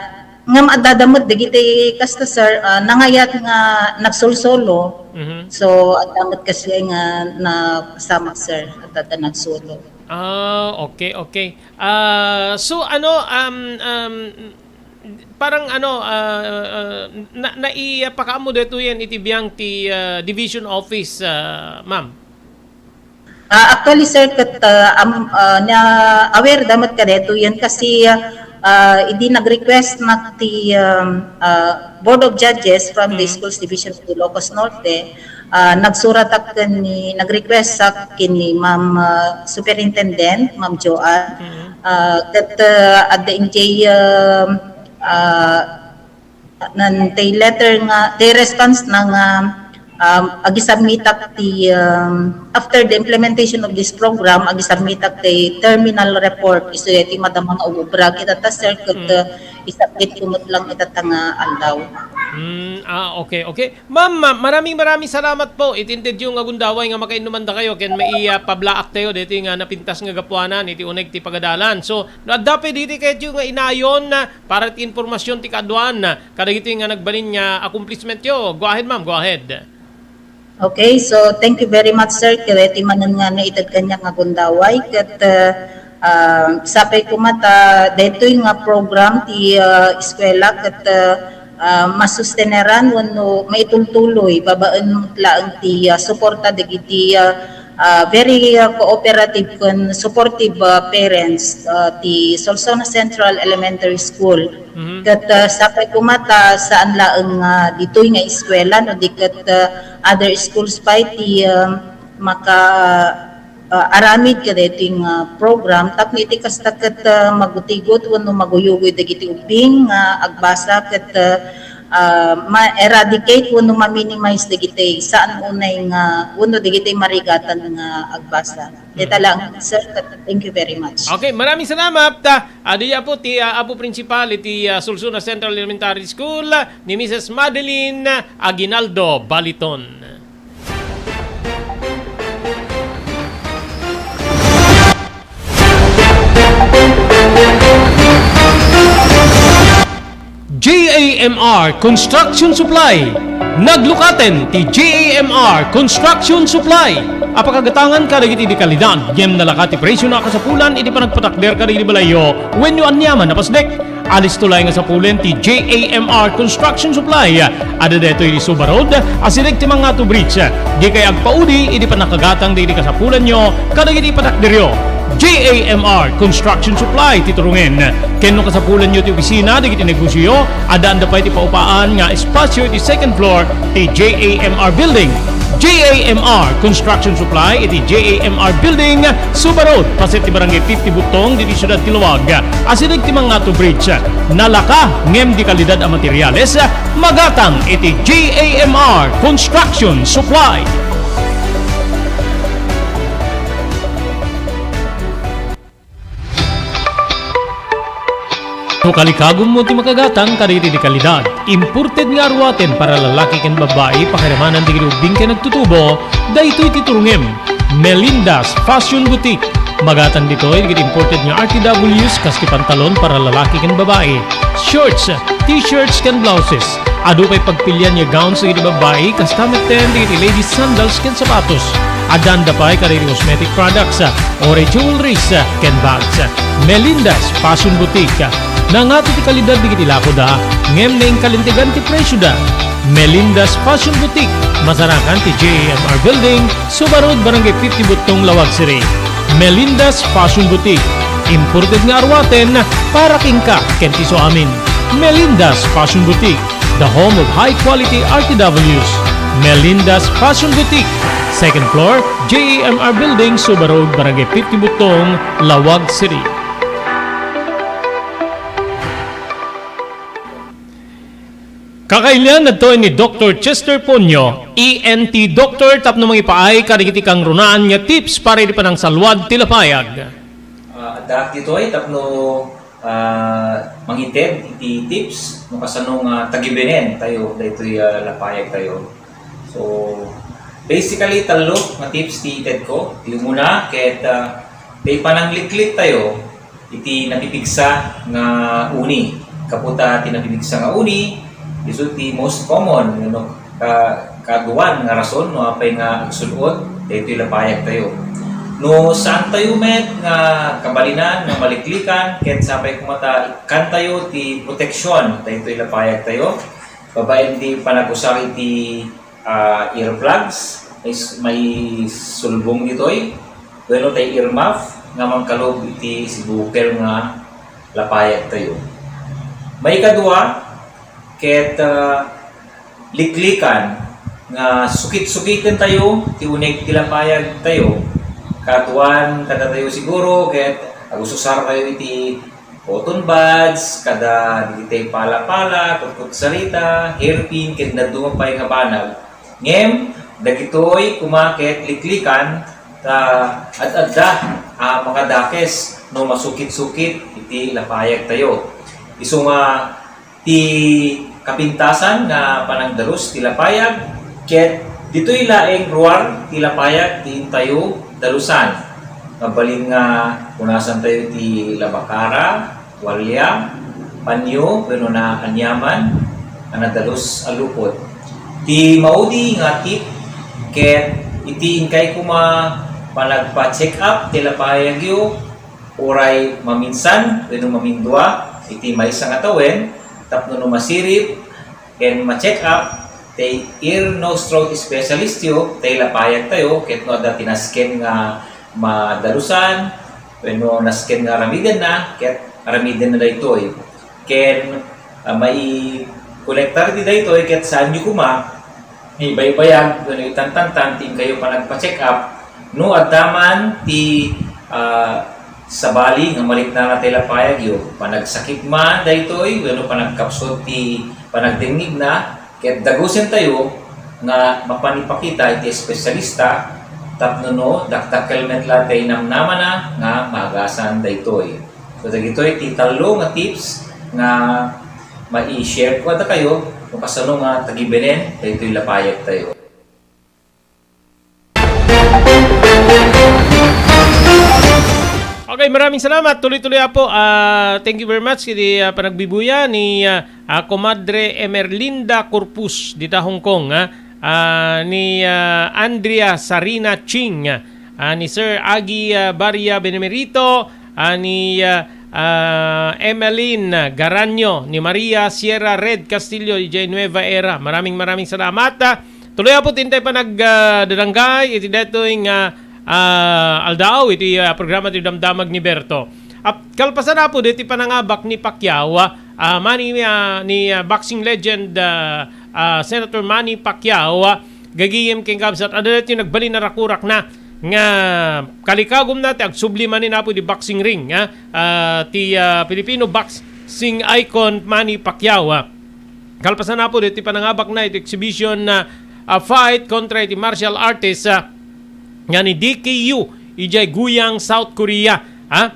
ngem adda met dagiti kasta, sir, ah, nangayat nga nagsolsolo. Mhm. So, adda met kasi nga napasamak, sir, adda ta nagsolo. Ah, okay, okay. Ah, so ano, um, um, parang ano, ah, ah, na, naipakaammo daytoyen iti biang ti, ah, division office, ah, ma'am? Ah, actually, sir, ket, ah, am-, ah, na-aware da met kadaytoyen kasi, ah, idi nag-request nak ti, um, ah, Board of Judges from the Mm. Schools Division of Ilocos Norte, ah, nagsuratak ken ni, nag-request sak ken ni Ma'am, ah, Superintendent, Ma'am Joanne. Mm. Ah, ket, ah, at the N J, um, ah, nan tay letter nga, tay response na nga, um, agisubmitak ti, um, after the implementation of this program, agisubmitak ti terminal report isu ti madama nga uubra. Kita ta, sir, ket, Mm. uh, isubmit ko met lang ita ta nga aldaw. Mm, ah, okay, okay. Ma'am, ma-, maraming, maraming salamat po. Iti intedyo nga gundaway nga makainnuman dakayo ken maipablaak tayo dito nga napintas nga gapuanan iti uneg ti pagadalan. So, no adda pay diti kayo nga inayon na para ti informasyon ti kaaduan, kadagitoy nga nagbalin nga accomplishment yo. Go ahead, ma'am. Go ahead. Okay, so thank you very much, sir, kadagitoy manen nga naited kaniak nga gundaway ket, uh, uh, sapay koma ta daytoy nga program ti, uh, eskwela ket, uh, uh, masusteneran wenno maitultuloy babaen met laeng ti, uh, suporta dagiti, uh, uh, very, uh, cooperative ken supportive, uh, parents, uh, ti Solsona Central Elementary School. Mhm. Ket, uh, sapay koma ta saan laeng nga ditoy nga eskwela, no di ket, uh, other schools pay ti, um, maka, uh, aramid kadaytoy nga program tapno iti kasta ket, uh, magutigot wenno maguyugoy dagiti ubbing nga agbasa ket, uh, ah, ma-eradicate wenno ma-minimize dagiti saan unay nga wenno dagiti marigatan nga agbasa. Dayta lang, sir. Thank you very much. Okay, maraming salamat. Ah, adu ya po ti, ah, Apo Principal iti, ah, Solsona Central Elementary School, ah, ni Missus Madeline Aguinaldo Baliton. J A M R Construction Supply. Naglukaten ti J A M R Construction Supply a pakagatangan kadagiti di kalidad ngem nalaka ti presio a kasapulan iti panagpatakder kadagiti balayyo wenno aniaman a pasnek. Alisto laeng nga sapulen ti J A M R Construction Supply. Adda daytoy iti Suba Road, asideg ti Mangatu Bridge. Dikay agpaudi idi pannakagatang dagiti kasapulanyo kadagiti patakderyo. J A M R Construction Supply ti turongen. Ken no kasapulanyo ti opisina dagiti negosioyo, addaanda pay ti paupaan nga espasio iti second floor ti J A M R Building. J A M R Construction Supply iti J A M R Building, Suba Road, paset ti Barangay fifty Butong, diti siudad ti Laoag. Asideg ti Mangatu Bridge. Nalaka ngem di kalidad a materiales, magatang iti J A M R Construction Supply. No kalikagummo ti makagatang kadagiti di kalidad, imported nga aruaten para lalaki ken babbai, pakiramanan dagiti ubbing ken nagtutubo, daytoy ti turongem, Melinda's Fashion Boutique. Magatang ditoy dagiti imported nga R T Ws kas ti pantalon para lalaki ken babbai, shorts, t-shirts ken blouses. Adu pay pagpilian nga gowns dagiti babbai, kasta metten dagiti ladies sandals ken sapatos. Addaanda pay kadagiti cosmetic products, ah, or jewelries, ah, ken bags. Melinda's Fashion Boutique. Nangato ti kalidad dagiti lakoda, ngem naingkalintegan ti presioda. Melinda's Fashion Boutique, masarakan ti J A M R Building, Suba Road, Barangay fifty Butong, Laoag City. Melinda's Fashion Boutique, imported nga aruaten para kenka ken ti isuamin. Melinda's Fashion Boutique, the home of high quality R T Ws. Melinda's Fashion Boutique, second floor, J A M R Building, Suba Road, Barangay fifty Butong, Laoag City. Kakailian daytoy ni Doktor Chester Ponyo, E N T doctor, tapno mangipaay kadagiti kangrunaan nga tips para iti panangsalwad ti lapayag. Ah, addaak ditoy tapno, ah, mangited iti tips no kasano nga tagibenen tayo daytoy, ah, lapayag tayo. So, basically, tallo nga tips ti ited ko. Ti umuna, ket, ah, ti panangliklik tayo iti napipigsa nga uni. Kaputa ti napipigsa nga uni, isu ti most common, no, ka-, kaaduan nga rason no apay nga agsul-ot daytoy lapayag tayo. No saan tayo met nga kabalinan nga maliklikan, ket sapay koma ta ikkan tayo ti proteksyon daytoy lapayag tayo, babaen ti panagusar iti ah, earplugs, may s-, may sulbong ditoy, wenno tay earmuff nga mangkalub iti sibukel nga lapayag tayo. Maikadua, ket, ah, liklikan nga sukit-sukiten tayo ti uneg ti lapayag tayo. Kaaduan kadatayo siguro ket agususar tayo iti cotton buds, kada dagiti pala-pala, kutkutsarita, hairpin, ken dadduma pay nga banag. Ngem, dagitoy koma ket liklikan ta ad-adda a makadakes no masukit-sukit iti lapayag tayo. Isu nga ti kapintasan nga panangdalus ti lapayag, ket ditoy laeng ruar ti lapayag ti intayo dalusan. Mabalin nga punasan tayo ti labakara, tualya, panyo, wenno naaniaman a nadalus a lupot. Ti maudi nga tip, ket iti inkay koma panagpa-check up ti lapayagyo, uray maminsan wenno mamindua iti maysa nga tawen, tapno no masirib ken ma-check up ti ear, nose, throat specialist yo, tay lapayag tayo, ket no adda ti nasken nga madalusan wenno nasken nga aramidenna, ket aramidenna daytoy. Ken, ah, maikonektar ti daytoy, ket saanyo koma ibaybayag wenno itantantan ti inkayo panagpa-check up no adda man ti, ah, sabali nga maliknana ti lapayagyo, panagsakit man daytoy wenno panagkapsut ti panagdengngegna, ket dagusentayo nga mapan ipakita iti espesyalista tapno no dakdakkel met la ti namnamana nga maagasan daytoy. So, dagitoy ti tallo nga tips nga mai-share ko kadakayo no kasano nga tagibenen daytoy lapayag tayo. Okay, maraming salamat. Tuloy-tuloy, Apo. Ah, thank you very much iti, ah, panagbibuya ni, ah, ah, Comadre Emerlinda Corpus dita Hong Kong, ah. Ah, ni, ah, Andrea Sarina Ching, ah, ni Sir Agi, ah, Baria Benemerito, ah, ni, ah, ah, Emeline Garanyo, ni Maria Sierra Red Castillo, idiay Nueva Era. Maraming, maraming salamat, ah. Tuloy, Apo, ti intay panag, ah, dadanggay iti daytoy nga, ah, aldaw iti, ah, programa ti Damdamag ni Berto. Ap-, kalpasan, Apo, daytoy panangabak ni Pacquiao, ah, mani, ah, ni, ah, boxing legend, ah, ah, Senator Manny Pacquiao, ah, gagayem ken kabsat, adda daytoy nagbalin a rakurakna nga kalikagumna ti agsubli manen, Apo, iti boxing ring, ah, ah, ti, ah, Filipino boxing icon Manny Pacquiao, ah. Kalpasan, Apo, daytoy panangabakna iti exhibition, ah, ah, fight kontra iti martial artist, ah, nga ni D K U idiay Guyang, South Korea, ha?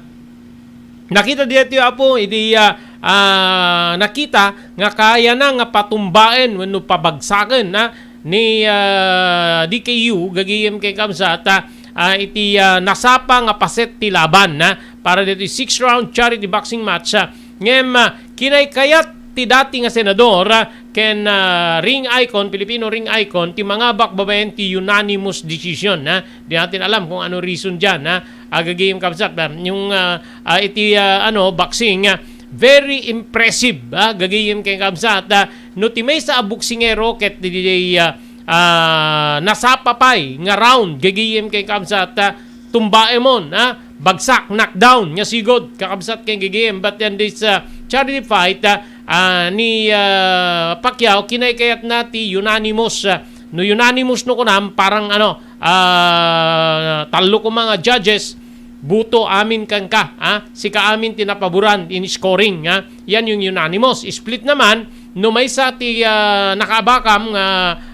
Nakita daytoy, Apo, iti, ah, ah, nakita nga kayana nga patumbaen wenno pabagsaken, ha, ni, ah, D K U, gagayem ken kabsat, ah, ah, iti, ah, nasapa nga paset ti laban, ha, para ditoy six-round charity boxing match, ah, ngem, ah, kinaykayat ti dati nga senador, ah, ken, ah, ring icon, Filipino ring icon, ti mangabak babaen ti unanimous decision, ha. Di natin alam kung ano reason diyan, ha. Ah, gagayem kabsat, ah, yung, ah, ah, iti, ah, ano, boxing, ah, very impressive, ah, gagayem ken kabsat, ah, no ti maysa a boksingero ket di, di, ah, ah, nasapa pay nga round, gagayem ken kabsat, ah, tumbaemon, ah, bagsak, knockdown, nga sigud, kakabsat ken gagayem, but then this, ah, charity fight, ah, ah, ni, ah, Pacquiao, kinaykayatna ti unanimous, ah, no unanimous no kunam, parang ano, ah, tallo koma nga judges, buto amin kenka, ah, sika amin ti napaboran in scoring, ah. Yan yung unanimous. Split naman, no maysa ti, ah, nakaabakam nga,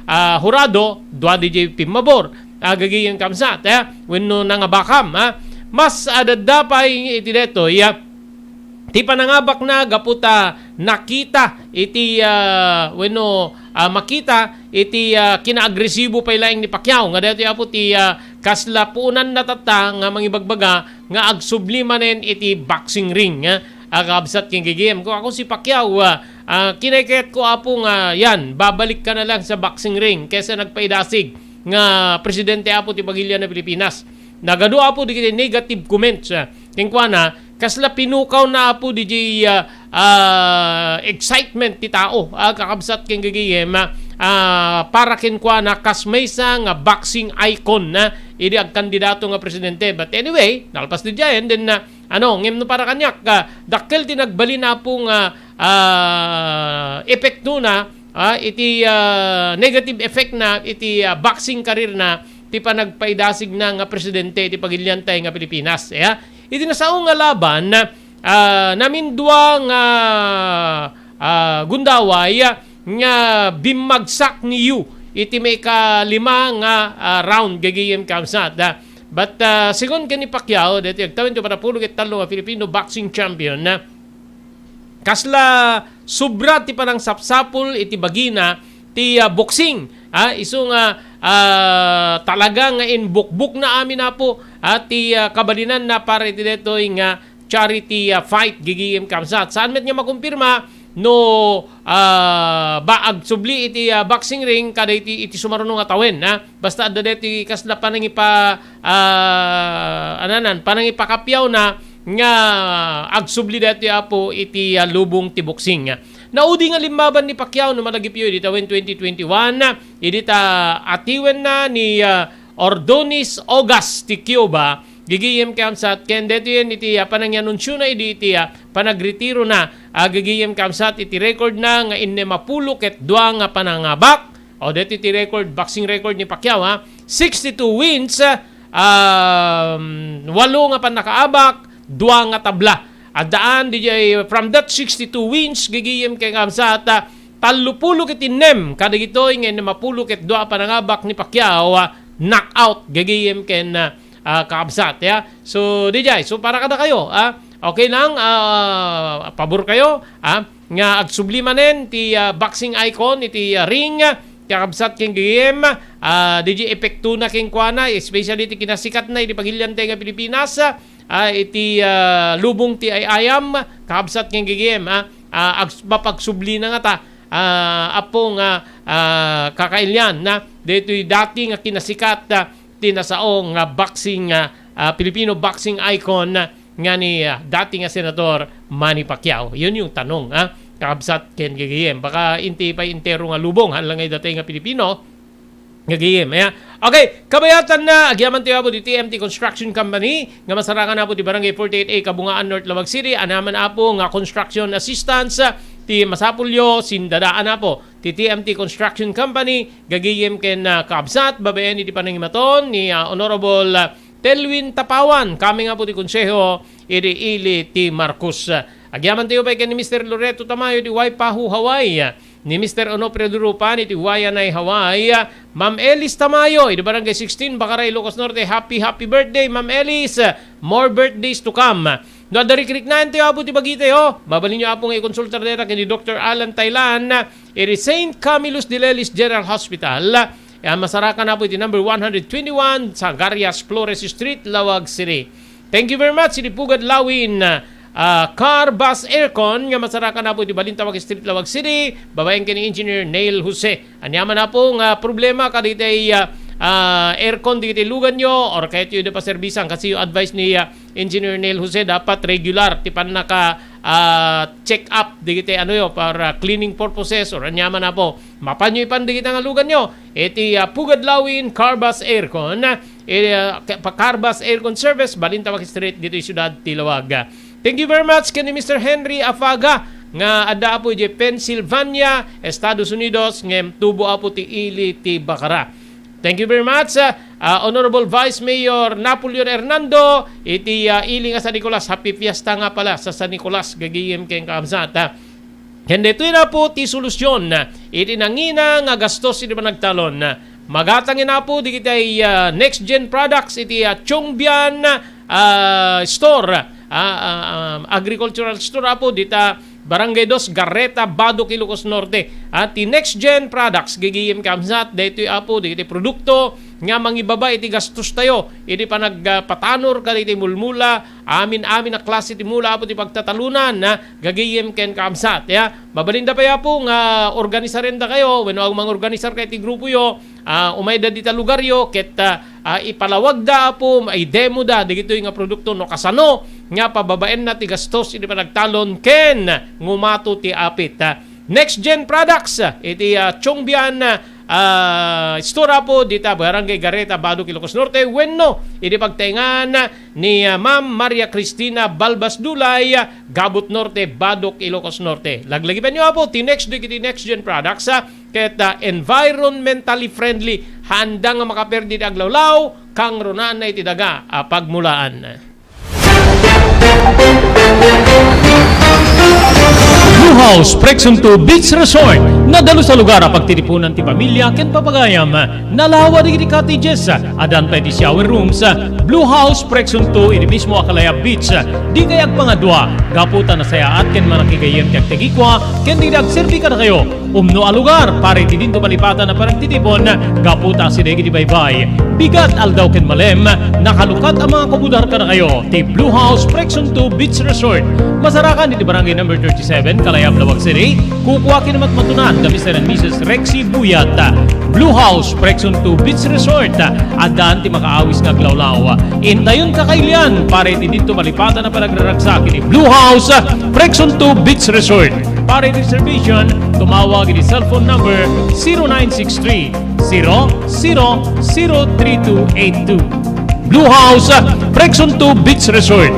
ah, hurado, dua diay pimmabor. Ah, gagayem kamsat, eh, wenno nangabakam, ah. Mas adda pay iti detoy, ah, ti panangabakna gapu ta nakita iti, ah, wenno, ah, makita iti, ah, kinaagresibo pay laeng ni Pacquiao. Nga daytoy, Apo, ti, ah, kasla puonanna tatta nga mangibagbaga nga agsubli manen iti boxing ring, ah, ah, kabsat ken gagayem. Kung ako si Pacquiao, ah, ah, kinaykayatko, Apo, nga yan, babalik ka na lang sa boxing ring kaysa nagpaidasig nga presidente, Apo, ti pagilian na Pilipinas. Nagadu, Apo, dagiti negative comments, ah, kenkuana, kasla pinukawna, Apo, diay, ah, ah, excitement ti tao, ah, kakabsat ken gagayem, ah, ah, para kenkuana kas maysa nga boxing icon na idi agkandidato nga presidente. But anyway, nalpas diay, and then, ah, ano, ngem no para kaniak, ah, dakkel ti nagbalin, Apo, nga, ah, epektona, ah, iti, ah, negative effect na iti, ah, boxing career na ti panagpaidasigna nga presidente iti pagiliantay nga Pilipinas. Ya, iti nasao nga laban, ah, namindua nga, ah, gundaway nga bimmagsak ni Yu iti maikalima nga, ah, round, gagayem kamsat, ah. But, ah, segun ken ni Pacquiao, daytoy agtawen ti upat a pulo ket tallo nga Filipino boxing champion, ah, kasla sobra ti panangsapsapul iti bagina ti, ah, boxing. Ah, isu nga, ah, talaga nga inbukbokna amin, Apo, ah, ti, ah, kabalinanna para iti daytoy nga charity, ah, fight, gagayem kamsat. Saan met nga makumpirma no, ah, ba agsubli iti, ah, boxing ring kada iti, iti sumaruno nga tawen, ah. Basta adda daytoy kasla panangipa-, ah, ananan, panangipakapiawna nga agsubli daytoy, Apo, iti, ah, lubong ti boxing. Naudi nga limmaban ni Pacquiao no malagipyo idi tawen twenty twenty-one, idi ta atiwenna ni, ah, Ordonez Ogas ti Cuba, gagayem kamsat, ken daytoyen iti, ah, panangianunsiona idi iti, ah, panagretirona, ah, gagayem kamsat, iti record na nga innem a pulo ket dua nga panangabak, o daytoy ti record, boxing record ni Pacquiao, ha, sixty-two wins, ah, um, walo nga pannakaabak, dua nga tabla. Addaan diay from that sixty-two wins, gagayem ken kamsat, ah, tallo pulo ket innem kadagitoy nga innem a pulo ket dua a panangabak ni Pacquiao, ah, knockout, gagayem ken, ah, ah, kakabsat, ya. So, diay, so para kadakayo, ah, okay lang, ah, pabor kayo, ah, nga agsubli manen ti, ah, boxing icon iti, ah, ring, ah, kakabsat ken gagayem, ah, diay epektona kenkuana, especially ti kinasikatna iti pagiliantay nga Pilipinas, ah, iti, ah, lubong ti ay-ayam, kakabsat ken gagayem, ah, ah, ags-, mapagsublina ngata, ah, Apo, nga, ah, kakailian na daytoy dati nga kinasikat, ah, ti nasao nga boxing, ah, ah, Filipino boxing icon, ah, nga ni, ah, dati nga Senator Manny Pacquiao. Yun yung tanong, ah, kakabsat ken gagayem. Baka inti pay entero nga lubong, haan lang nga idatay nga Pilipino, gagayem, ya. Okay, kabayatanna, agyaman tayo, Apo, ti T M T Construction Company, nga masarakan, Apo, ti Barangay forty-eight A, Kabungaan, North Laoag City, aniaman, Apo, nga construction assistance, ah, ti masapulyo, sindadaan, Apo. Ti T M T Construction Company, gagayem ken, ah, kabsat, babaen iti panangimaton ni, ah, Honorable, ah, Telwin Tapawan, kami nga, Apo, ti konseho iti ili ti Marcos. Agyaman tayo pay ken ni Mister Loreto Tamayo iti Waipahu, Hawaii, ni Mister Onofre Durupan iti Waianae, Hawaii, Ma'am Elis Tamayo iti Barangay sixteen, Bacara, Ilocos Norte. Happy, happy birthday, Ma'am Elis. More birthdays to come. No adda rikriknaen tayo, Apo, ti bagitayo, mabalinyo, Apo, nga ikonsulta dayta ken ni Doctor Alan Tailan iti Saint Camillus de Lelis General Hospital. Yan, masarakan, Apo, iti number one hundred twenty-one, Sagarias Flores Street, Laoag City. Thank you very much, iti Pugad Lawin, ah, Car Bus Aircon, nga masarakan, Apo, iti Balintawak Street, Laoag City, babaen ken ni Engineer Neil Jose. Aniaman, Apo, nga problema kaditay, ah, ah, aircon dagiti luganyo, or kayatyo ida paserbisan, kasi yung advice ni, ah, Engineer Neil Jose, dapat regular ti pannaka, ah, check up dagiti ano yo, para cleaning purposes or aniaman, Apo. Mapanyo ipan dagiti nga luganyo iti, ah, Pugad Lawin Carbas Aircon, eh, ah, ka-, pa-, Carbas Aircon Service, Balintawak Street, dito yung syudad ti Laoag. Thank you very much ken ni Mister Henry Afaga nga adda, Apo, iti Pennsylvania, Estados Unidos, ngem tubo, Apo, ti ili ti Bacara. Thank you very much, ah, ah, Honorable Vice Mayor Napoleon Hernando, iti, ah, ili nga San Nicolas. Happy Fiesta nga pala sa San Nicolas, gagayem ken kaabsat, ah. Ken daytoy, Apo, ti solusyon iti nangina nga gastos iti panagtalon. Magatang, Apo, dagiti, ah, Next Gen Products iti, ah, Chongbian, ah, Store, ah, ah, ah, Agricultural Store, Apo, dita Barangay Dos, Garreta, Badoc, Ilocos Norte. Ah, ti Next Gen Products, gagayyem, kakabsat, daytoy, Apo, dagiti produkto nga mangibaba iti gastostayo iti panagpatanor kadagiti mulmula, amin-amin a klase ti mula, Apo, ti pagtatalonan, ah, gagayyem ken kakabsat, ya. Mabalinda pay, Apo, nga organisarendakayo wenno mangorganisarkayo iti grupoyo, ah, umayda dita lugaryo ket, ah, ah, ipalawagda, Apo, idemoda dagitoy nga produkto no kasano nga pababaenna ti gastos iti panagtalon ken ngumato ti apit, ah. Next Gen Products, ah, iti, ah, Chongbian, ah, Store, Apo, dita Barangay Garreta, Badoc, Ilocos Norte, wenno idi pagtaengan ni, ah, Ma'am Maria Cristina Balbas Dulay, ah, Gabut Norte, Badoc, Ilocos Norte. Laglagipenyo, Apo, ti next dagiti Next Gen Products, ah, ket, ah, environmentally friendly, haanda nga makaperdi iti aglawlaw, kangrunaanna iti daga a pagmulaan. Blue House Preksunto Beach Resort. Nadalus a lugar a pagtitipunan ti pamilya ken papagayam. Nalawa dagiti cottages. Addan pay ti shower rooms. Blue House Preksunto iti mismo a Calaya Beach. Dikay agpangadua gapu ta nasayaat ken manakigayyem ti agtegikua ken dagiti agserbi kadakayo. Umno a lugar para iti dinto malipatan a panagtitipon gapu ta asideg iti baybay, bigat, aldaw ken malem, nakalukat a mga kumudar kadakayo ti Blue House Preksunto Beach Resort. Masarakan iti Barangay Number thirty-seven, Calaya, Laoag City. Kukua ken matmatunan da Mister and Missus Rexy Buyat. Blue House Preksunto Beach Resort. Addaan ti makaawis nga aglawlaw. Intayon kakailian para iti dinto malipatan a panagraragsak iti Blue House Preksunto Beach Resort. Para iti reservation, tumawag iti cellphone number zero nine six three, zero zero zero three two eight two. Blue House, Preksunto Beach Resort.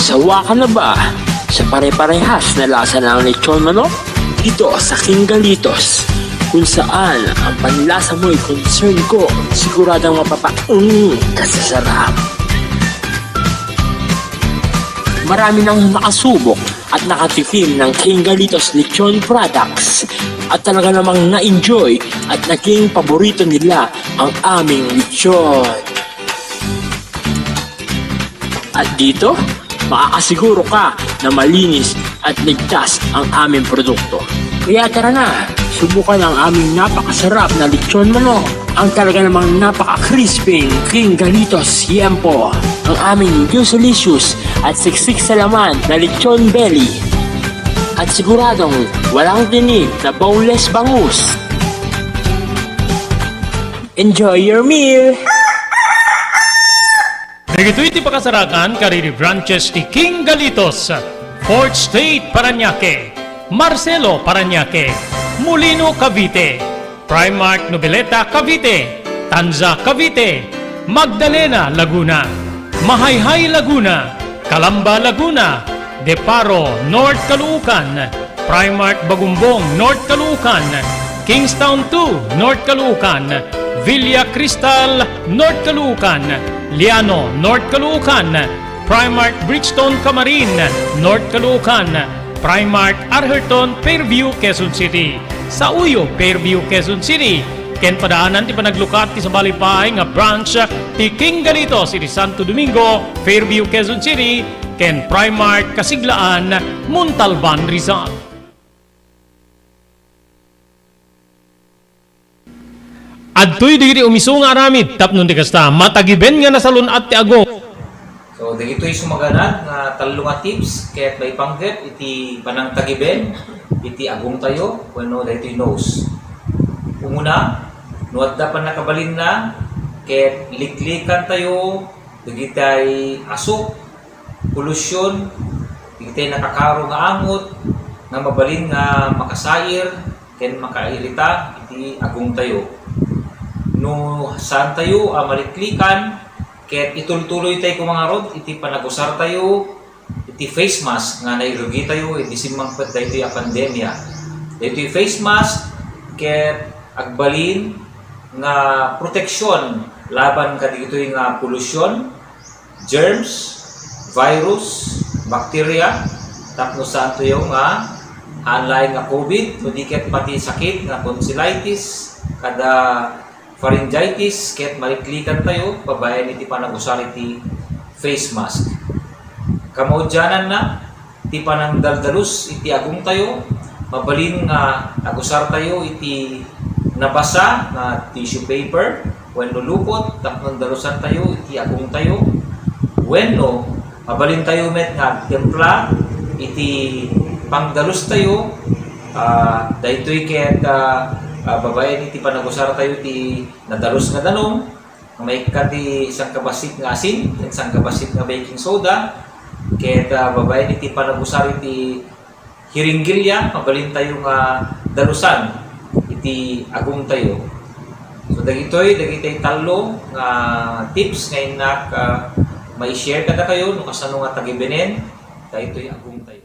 Sawa ka na ba sa pare-parehas na lasa ng lechon manok? Dito sa King Galitos, kung saan ang panlasa mo'y concern ko, siguradong mapapaung ka sa sarap. Marami nang nakasubok at nakatikim ng King Galitos Lechon Products at talaga namang na-enjoy at naging paborito nila ang aming lechon. At dito, makakasiguro ka na malinis at ligtas ang aming produkto. Kaya tara na, subukan ang aming napakasarap na lechon manok, ang talaga namang napaka-crispy King Galitos Yempo, ang aming juicy-licious at siksik sa laman na lechon belly. At siguradong walang tinik na boneless bangus. Enjoy your meal! Dagitoy ti pakasarakan kadagiti branches ti King Galitos, Fourth Street, Parañaque, Marcelo, Parañaque, Molino, Cavite, Primark Noveleta, Cavite, Tanza, Cavite, Magdalena, Laguna, Mahayhay, Laguna, Calamba, Laguna, De Paro, North Caloocan, Primark Bagumbong, North Caloocan, Kingstown two, North Caloocan, Villa Cristal, North Caloocan, Liano, North Caloocan, Primark Bridgestone, Camarin, North Caloocan, Primark Arherton, Fairview, Quezon City, Sauyo, Fairview, Quezon City, ken padaanan ti panaglukat ti sabali pay nga branch ti King Galitos iti Santo Domingo, Fairview, Quezon City, ken Primark Kasiglaan, Montalban, Rizal. Adtoy dagiti umisu nga aramid tapno ti kasta, matagiben nga nasalun-at ti agong. So, dagitoy sumaganad nga tallo nga tips ket maipanggep iti panangtagiben iti agongtayo wenno daytoy nose. Umuna, no adda pannakabalinna ket liklikantayo dagitay asuk, polusyon, dagitay nakakaro nga angot nga mabalin nga makasair ken makairita iti agongtayo. No saantayo a maliklikan ket itultuloytay koma ngarud iti panagusartayo iti face mask nga nairugitayo idi simmangpet daytoy a pandemia. Daytoy face mask ket agbalin nga proteksyon laban kadagitoy nga polusyon, germs, virus, bakterya, tapno saantayo nga haan laeng nga COVID, no di ket pati sakit nga tonsillitis, kada pharyngitis, ket maliklikantayo babaen iti panagusar iti face mask. Kamaudiananna, ti panangdaldalus iti agongtayo, mabalin nga agusartayo iti nabasa nga tissue paper wenno lupot tapno dalusantayo iti agongtayo, wenno mabalintayo met nga agtimpla iti pangdalustayo. Ah, daytoy ket, ah, ah, babaen iti panagusartayo ti nadalus nga danum, nga maikkat ti sangkabassit nga asin ken sangkabassit nga baking soda, ket, ah, babaen iti panagusar iti hiringgilya, mabalintayo nga dalusan iti agongtayo. So, dagitoy, dagitoy tallo nga tips nga innak, ah, mai-share kadakayo no kasano nga tagibenen daytoy agongtayo.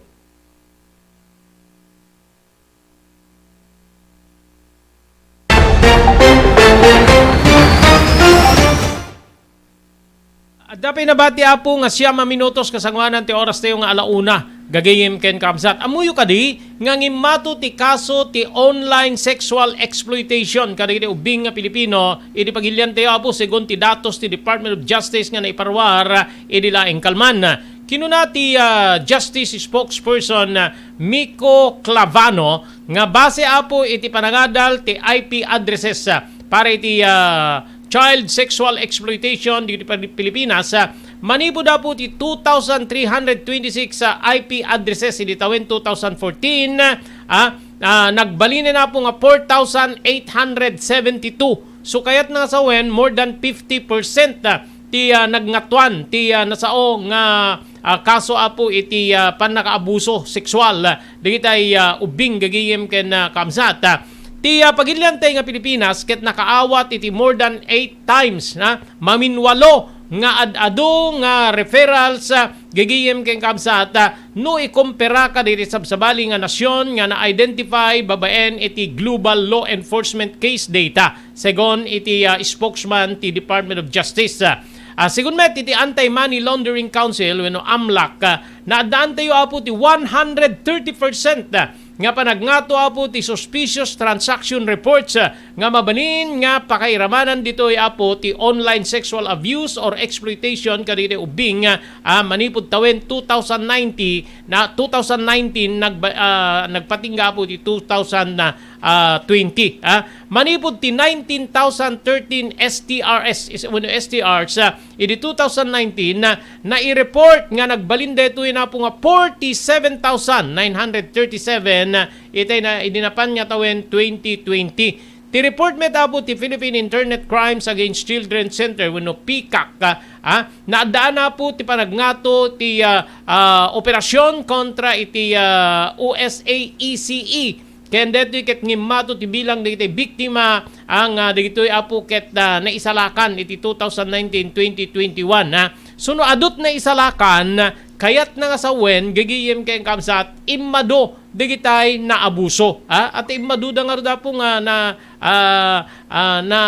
Adda pay nabati, Apo, nga siam a minutos kasangoanan ti oras tayo nga ala una. Gagayem ken kabsat. Ammoyo kadi nga ngimmato ti kaso ti online sexual exploitation kadagiti ubbing nga Pilipino idi pagilian tayo, Apo, segun ti datos ti Department of Justice nga naiparuar idi laeng kalman. Kinuna ti, ah, Justice Spokesperson, ah, Miko Clavano nga base, Apo, iti panangadal ti I P addresses, ah, para iti, ah, child sexual exploitation ditoy Pilipinas, ah, manipud, Apo, ti two thousand three hundred twenty-six, ah, I P addresses idi tawen two thousand fourteen, ah, ah, nagbalinen, Apo, nga four thousand eight hundred seventy-two. So, kayatna nga sawen, more than fifty percent, ah, ti, ah, nagngatuan ti, ah, nasao nga, ah, kaso, Apo, iti, ah, pannakaabuso sexual, ah, dagitay, ah, ubbing gagayem ken, ah, kabsat. Ah, ti, ah, pagiliantay nga Pilipinas ket nakaawat iti more than eight times, na maminwalo nga ad-adu nga referrals, ah, gagayem ken kabsat, ah, no ikumpara kadagiti sabsabali nga nasion nga na-identify babaen iti Global Law Enforcement Case Data, segun iti, ah, spokesman ti Department of Justice. Ah, segun met iti Anti-Money Laundering Council wenno amlac, ah, naaddaantayo, Apo, ti one hundred thirty percent, ah, nga panagngato, Apo, ti suspicious transaction reports, ah, nga mabalin nga pakairamanan ditoy, Apo, ti online sexual abuse or exploitation kadagiti ubbing, ah, manipud tawen two thousand nineteen na, two thousand nineteen nagba-, ah, nagpatingga, Apo, ti two thousand, ah, twenty, ah. Manipud ti nineteen thousand thirteen S T Rs, is, wenno S T Rs, ah, idi two thousand nineteen, ah, nai-report nga nagbalin daytoy, Apo, nga forty-seven thousand nine hundred thirty-seven, ah, itay na, idi napan nga tawen twenty twenty. Ti report met, Apo, ti Philippine Internet Crimes Against Children Center wenno PICAC, ah, ah, naaddaan, Apo, ti panagngato ti, ah, ah, operasyon kontra iti, ah, O S A E C E. Ken daytoy ket ngimmato ti bilang dagiti biktima ang, ah, dagitoy, Apo, ket, ah, naisalakan iti two thousand nineteen twenty twenty-one, ah. So, no adut naisalakan, kayatna nga sawen, gagayem ken kabsat, immadu dagitay naabuso, ah. At immaduda ngarud, Apo, nga na, ah, ah, na,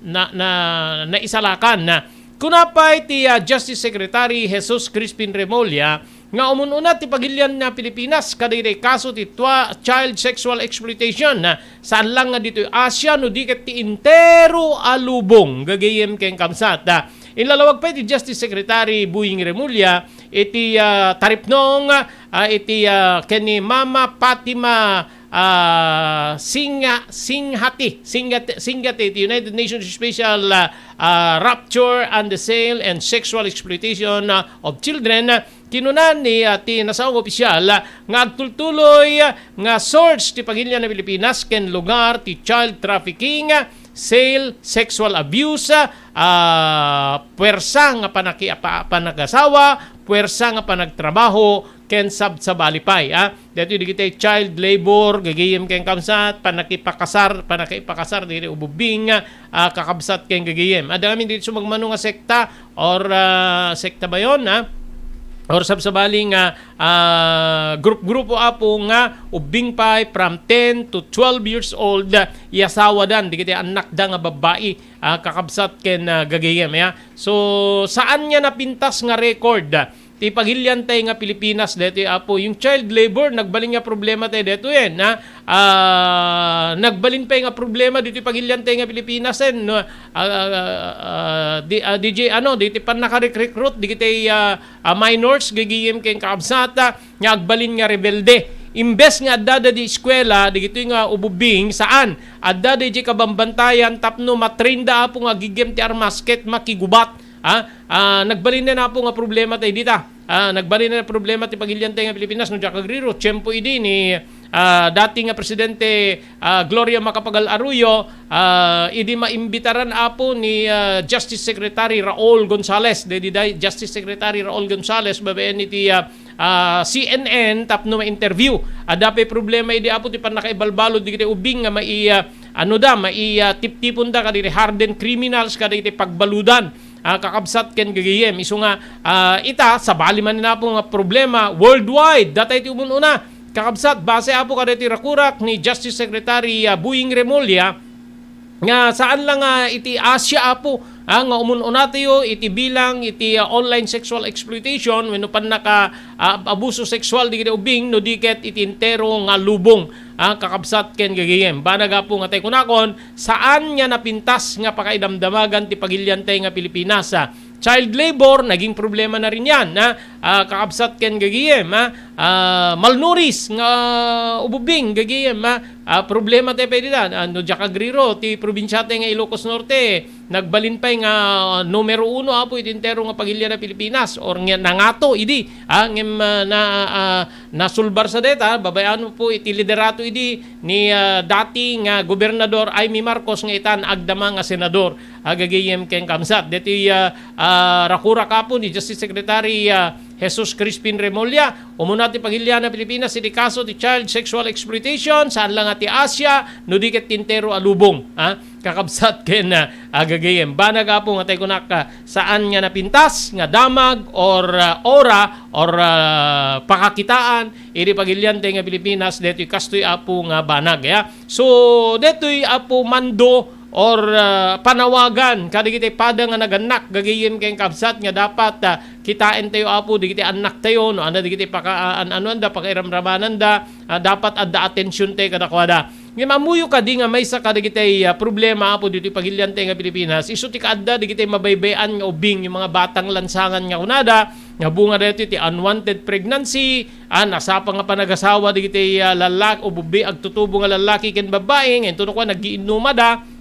na, na, naisalakan, ah. Kuna pay ti, ah, Justice Secretary Jesus Crispin Remulla nga umun-una ti pagilian nga Pilipinas kadagiti kaso ti tua-, child sexual exploitation, ah, saan lang nga ditoy Asia no di ket ti entero a lubong, gagayem ken kabsat, ah. Inlalawag pay ti Justice Secretary Boying Remulla iti, ah, taripnong, ah, iti, ah, ken ni Mama Fatima, ah, Singha-, Singhati, Singhati, Singhati, ti United Nations Special, ah, ah, Rapture and the Sale and Sexual Exploitation, ah, of Children, ah, kinuna ni, ah, ti nasaong opisyal, ah, nga agtultuloy, ah, nga source ti pagilian a Pilipinas ken lugar ti child trafficking, ah, sale, sexual abuse, ah, puwersa nga panaki-, pa-, panagasawa, puwersa nga panagtrabaho, ken sabsabali pay, ah. Daytoy dagiti child labor, gagayem ken kabsat, panakipakasar, panakipakasar dagiti ububbing, ah, kakabsat ken gagayem. Adda ngamin dagiti sumagmamano nga sekta or, ah, sekta ba yon, ah? or sabsabali nga, ah, grup-grupo, Apo, nga ubbing pay from ten to twelve years old, ah, iyasawadan dagiti annakda nga babbai, ah, kakabsat ken, ah, gagayem, ya. So, saan nga napintas nga record, ah, ti pagilian tay nga Pilipinas detoy, Apo. Yung child labor, nagbalin nga problema tay detoy, eh, na, ah, nagbalin pay nga problema ditoy pagilian tay nga Pilipinas, eh, no? Ah, ah, ah, di, ah, D J, ano, ditoy pannakarecruit, dagiti, ah, ah, minors, gagayem ken kakabsat, ah, nga agbalin nga rebelde. Imbes nga addada di eskuela, dagitoy nga ububbing, saan? Addada di kabambantayan tapno matrainda, Apo, nga aggigem ti armas ket makigubat. Ah, ah, nagbalin na, Apo, nga problema tay dita. Ah, nagbalin na problema ti pagilian tay nga Pilipinas, no diak agriro, tiempo idi ni, ah, dati nga Presidente, ah, Gloria Macapagal Arroyo, ah, idi maimbitaran, Apo, ni, ah, Justice Secretary Raul Gonzales, daydi Justice Secretary Raul Gonzales, babaen iti, ah, ah, C N N tapno ma-interview. Adda pay problema idi, Apo, ti pannakaibalbalud dagiti ubbing nga mai, ah, ano da, mai, ah, tiptipon da kadagiti hardened criminals kadagiti pagbaludan. Ah, kakabsat ken gagayem. Isu nga, ah, ita, sabali man ni, Apo, nga problema worldwide. Datay ti umun-una. Kakabsat, base, Apo, kadagiti rakurak ni Justice Secretary, ah, Boying Remulla, nga saan lang, ah, iti Asia, Apo, ah, nga umun-unatayo iti bilang iti, ah, online sexual exploitation wenno pannaka, ah, abuso sexual dagiti ubbing no di ket iti entero nga lubong, ah, kakabsat ken gagayem. Banag, Apo, nga tay kunakon, saan nga napintas nga pakaidamdamagan ti pagilian tay nga Pilipinas, ah. Child labor, naging problema na rin yan, ah. Ah, kakabsat ken gagayem, ah. Ah, malnourished nga ububbing, gagayem, ah. Ah, problema tay pay dita. Ah, no diak agriro, ti probinsia tay nga Ilocos Norte, nagbalin pay nga, ah, numero uno, Apo, iti entero nga pagilian a Pilipinas, or nga nangato idi, ah, ngem, ah, na, ah, nasulbar sa deta, babaen, Apo, iti liderato idi ni, ah, dati nga Gobernador Imee Marcos nga itan agdama nga senador, ah, gagayem ken kakabsat. Deti, ah, ah, rakurak, Apo, ni Justice Secretary, ah, Jesus Crispin Remulla, umuna ti pagilian a Pilipinas iti kaso ti child sexual exploitation, saan lang nga ti Asia, no di ket ti entero a lubong, ah, kakabsat ken, ah, gagayem. Banag, Apo, nga tay kunak, ah, saan nga napintas nga damag or, ah, aura or, ah, pakakitaan iti pagilian tay nga Pilipinas, detoy kastoy, Apo, nga banag, ya. So, detoy, Apo, mando or, ah, panawagan kadagiti pada nga nagannak, gagayem ken kakabsat, nga dapat, ah, kitaentayo, Apo, dagiti annaktayo, no, adda dagiti paka-, ah, an-, ano, anda, pakairamramananda, ah, dapat adda atensiontayo kadakuada. Ngem ammoyo kadi nga maysa kadagiti, ah, problema, Apo, ditoy pagilian tay nga Pilipinas, isu ti kaadda dagiti mabaybay-an nga ubbing, yung mga batang lansangan nga kunada, nga bunga daytoy ti unwanted pregnancy, ah, nasapa nga panagasawa dagiti, ah, lallaki, ububbi, agtutubo nga lallaki ken babbai, nga intono kua, naggiinnumada.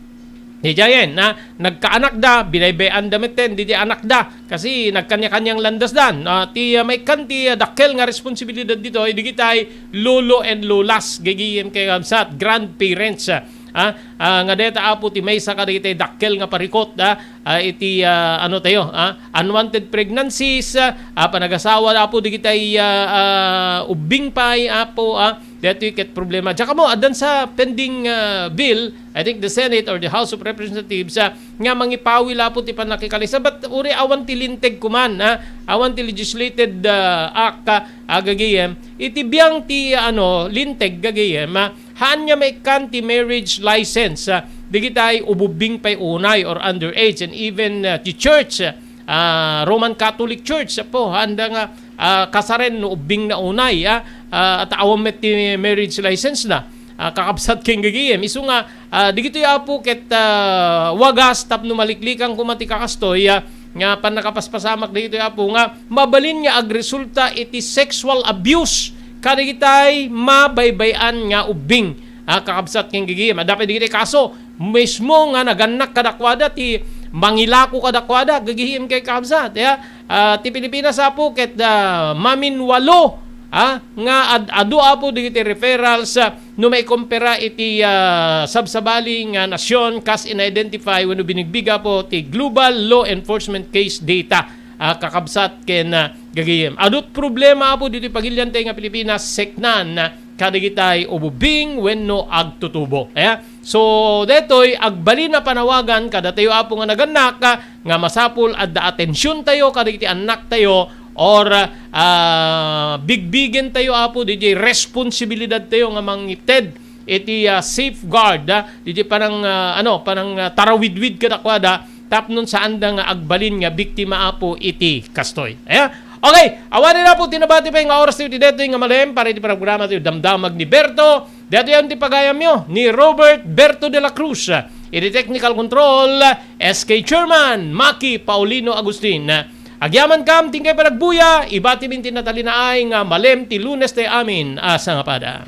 Diay, na, nagkaanakda, binaybay-anda metten, didi anakda, kasi nagkanya-kanyang landasdan. Ah, ti, ah, maikkan ti, ah, dakkel nga responsibilidad ditoy, dagitay lolo and lolas, gagayem ken kakabsat, grandparents, ah, ah, ah, nga deta, Apo, ti maysa kadagiti dakkel nga parikut, ah, ah, iti, ah, ano tayo, ah, unwanted pregnancies, ah, ah, panagasawa, Apo, dagitay, ah, ah, ubbing pay, Apo, ah, detoy ket problema. Diak ammo, addan sa pending, ah, bill, I think the Senate or the House of Representatives, ah, nga mangipawil, Apo, ti pannakikalisab. But uray awan ti linteg kuman, ah, awan ti legislated, ah, act, ah, ah, gagayem. Iti biang ti, ah, ano, linteg, gagayem, ah, haan nga maikkan ti marriage license, ah, dagitay ububbing pay unay or underage, and even, ah, ti church, ah, Roman Catholic Church, Apo, haanda nga, ah, kasaren no ubbing na unay, ah, ah, at awan met ti marriage license na, ah, kakabsat ken gagayem. Isu nga, ah, digitoy, Apo, ket, ah, wagas tapno maliklikan koma ti kakastoy, ah, nga pannakapaspasamak digitoy, Apo, nga mabalin nga agresulta iti sexual abuse kadagitay mabaybay-an nga ubbing, ah, kakabsat ken gagayem. Adda pay digitoy kaso, mismo nga nagannak kadakuada ti mangilako kadakuada, gagayem ken kakabsat, ya. Ah, ti Pilipinas, Apo, ket, ah, maminwalo, ah, nga ad-, adu, Apo, dagiti referrals, ah, no maikompara iti, ah, sabsabali nga nasion kas in-identify wenno binigbig, Apo, ti Global Law Enforcement Case Data, ah, kakabsat ken, ah, gagayem. Adut problema, Apo, ditoy pagilian tay nga Pilipinas, seknan, ah, kadagitay ububbing wenno agtutubo. Aya? So, detoy, agbalin a panawagan kadatayo, Apo, nga nagannak, ah, nga masapul adda atensiontayo kadagiti annaktayo, or, ah, bigbigentayo, Apo, didiay responsibilidadtayo nga mangited iti, ah, safeguard, ah, didiay panang, ah, ano, panang, ah, tarawidwid kadakuada, tapno saanda nga agbalin nga biktima, Apo, iti kastoy. Aya? Okay, awanen, Apo, ti nabati pay nga oras tayo ti detoy nga malem para iti programa tayo, Damdamag ni Berto. Detoy ti pagayamyo ni Robert Berto de la Cruz. Iti technical control, S K Chairman, Maki Paulino Agustin. Agyamankam, ti inkay panagbuya, ibatimin ti natalinaay nga malem ti Lunes ti amin a sangapada.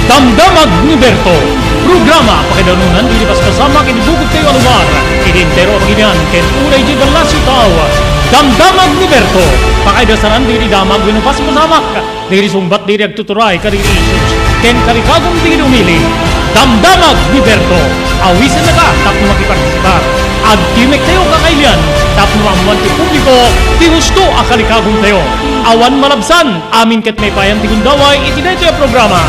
Damdamag ni Berto. Programa pakaidanunan iti paspasamak iti bukod tayo a lugar, iti entero a pagilian, ken unay di ballasiw tao. Damdamag ni Berto. Pakaidasanan iti damag wenno paspasamak. Diri sungbat diri agtuturay kadagiti issues ken kalikagum dagiti umili. Damdamag ni Berto. Awisenna ka tapno makipartisipar. Agtimek tayo kakailian tapno maammuan ti publiko ti husto a kalikagum tayo. Awan malabsan, amin ket maipayan ti gundaway iti daytoy a programa.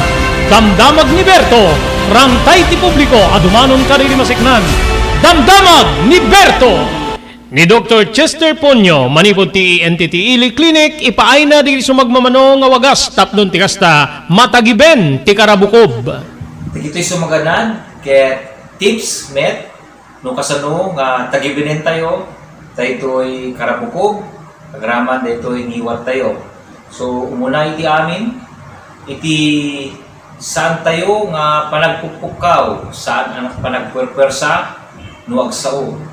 Damdamag ni Berto. Rangtay ti publiko a dumanon kadagiti maseknan. Damdamag ni Berto. Ni Doktor Chester Ponyo, manipud ti E N T ti Ili Clinic, ipaayna dagiti sumagmamano nga wagas tapno ti kasta, matagiben ti karabukob. Dagitoy sumaganad ket tips met no kasano nga tagibenentayo daytoy karabukob, agraman daytoy ngiwattayo. So, umuna iti amin, iti saantayo nga panagpukpukkaw, saan a panagpuerpuersa no agsao.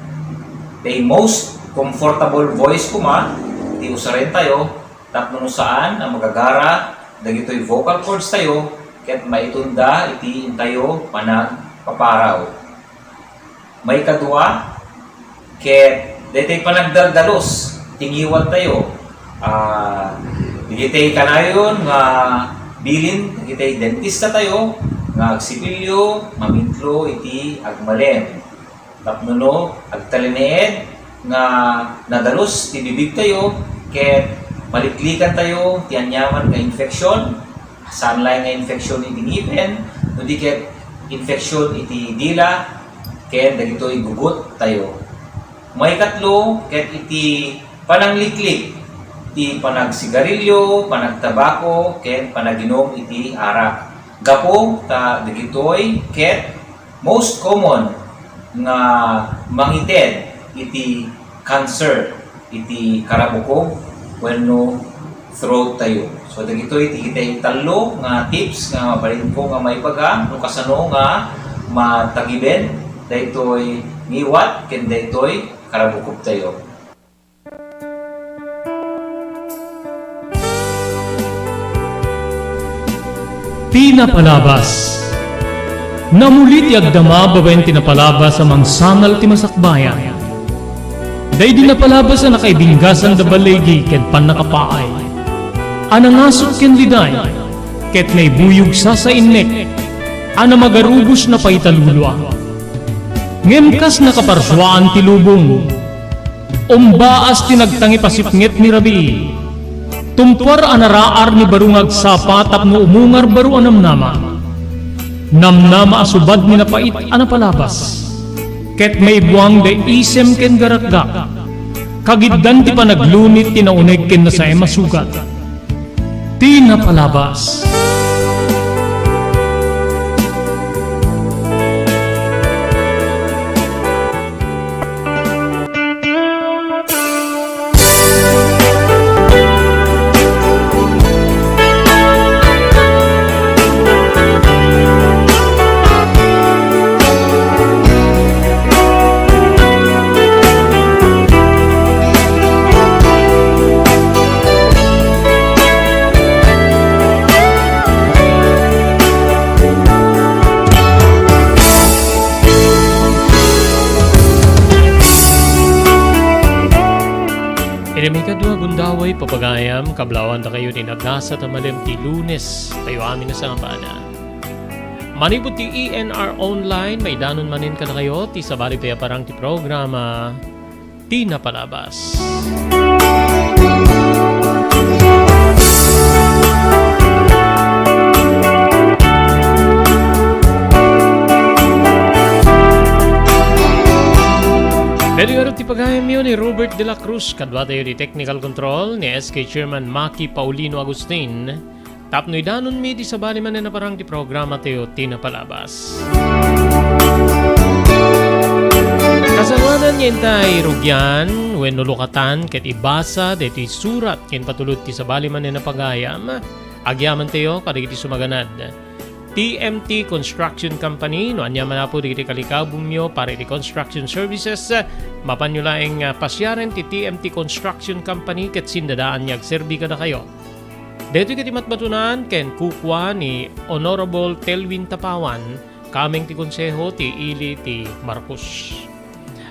The most comfortable voice koma ti usarentayo tapno no saan a magagara dagitoy vocal cords tayo ket maitunda iti intayo panagpaparaw. Maikadua, ket daytoy panagdaldalus ti ngiwattayo. Ah, dagitoy kanayon nga bilin dagitoy dentistatayo nga agsipilyo, mamitlo iti agmalem. Tapno no, agtalinaed nga nadalus ti bibigtayo, ket maliklikantayo ti aniaman nga infeksyon, saan laeng nga infeksyon iti ngipen, no di ket infeksyon iti dila, ken dagitoy gugottayo. Maikatlo, ket iti panangliklik, ti panagsigarilyo, panagtabako, ken panaginum iti arak. Gapu ta dagitoy ket most common nga mangited iti cancer iti karabukob wenno throat tayo. So, dagitoy ti kitay tallo nga tips nga mabalinko nga maibaga no kasano nga matagiben daytoy ngiwat ken daytoy karabukob tayo. Ti napalabas. Namuli ti agdama babaen ti napalabas a mangsangal ti masakbayan. Daydi napalabas a nakaibinggasan da baligi ken pannakapaay. A nangasuk ken liday, ket naibuyog sasainnek, a namagarubos na paitalulua. Ngem kas nakaparsuaan ti lubong, umbaas ti nagtangipasipnget ni rabii. Tumpuar a naraar ni baro nga agsapa tapno umungar baro a namnama. Namnama a subad ni napait a napalabas. Ket maibuang da isem ken garakgak. Kagiddan ti panaglunit ti nauneg ken nasaem a sugat. Ti napalabas. Iti maikadua gundaway, papagayam, kablaawan dakayo ti nagasat a malem ti Lunes tayo amin a sangapada. Manipud ti E N R Online, maidanon manen kadakayo ti sabali pay a parang ti programa, Ti Napalabas. Pwede ngarud ti pagayamyo ni Robert de la Cruz, kaduatayo ti technical control ni S K Chairman Maki Paulino Agustin. Tapno idanonmi ti sabali manen a parang ti programatayo ti napalabas. Kasanglanan nga intay rugian wenno lukatan ket ibasa daytoy surat ken patulod ti sabali manen a pagayam, agyamantayo kadagiti sumaganad. T M T Construction Company, no ania man apo dagiti kalikabumyo para iti construction services, mapanyo laeng, ah, pasiaren ti T M T Construction Company ket sindadaan nga agserbi kadakayo. Daytoy ket imatmatunan ken kukua ni Honorable Telwin Tapawan, kameng ti konseho ti ili ti Marcos.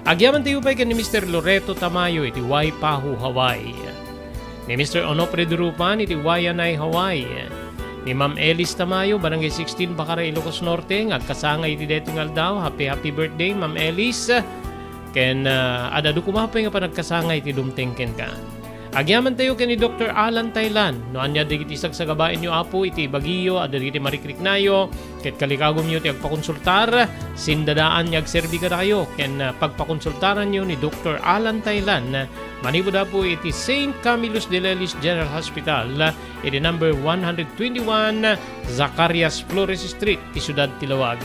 Agyamantayo pay ken ni Mister Loreto Tamayo iti Waipahu, Hawaii. Ni Mister Onofre Durupan iti Waianae, Hawaii. Ni Ma'am Elis Tamayo, Barangay sixteen, Bacara, Ilocos Norte, nga agkasangay iti daytoy nga aldaw. Happy, happy birthday, Ma'am Elis. Ken, ah, ad-adu koma pay nga panagkasangay ti dumteng kenka. Agyamantayo ken ni Doktor Alan Taylan, no ania dagiti sagsagabaenyo, Apo, iti bagiyo, adda dagiti marikriknayo, ket kalikagumyo ti agpakonsultar, sindadaan nga agserbi kadakayo, ken, ah, pagpakonsultaranyo ni Doktor Alan Taylan, manipud, Apo, iti Saint Camillus de Lelis General Hospital, iti number one hundred twenty-one Zacarias Flores Street, ti siudad ti Laoag.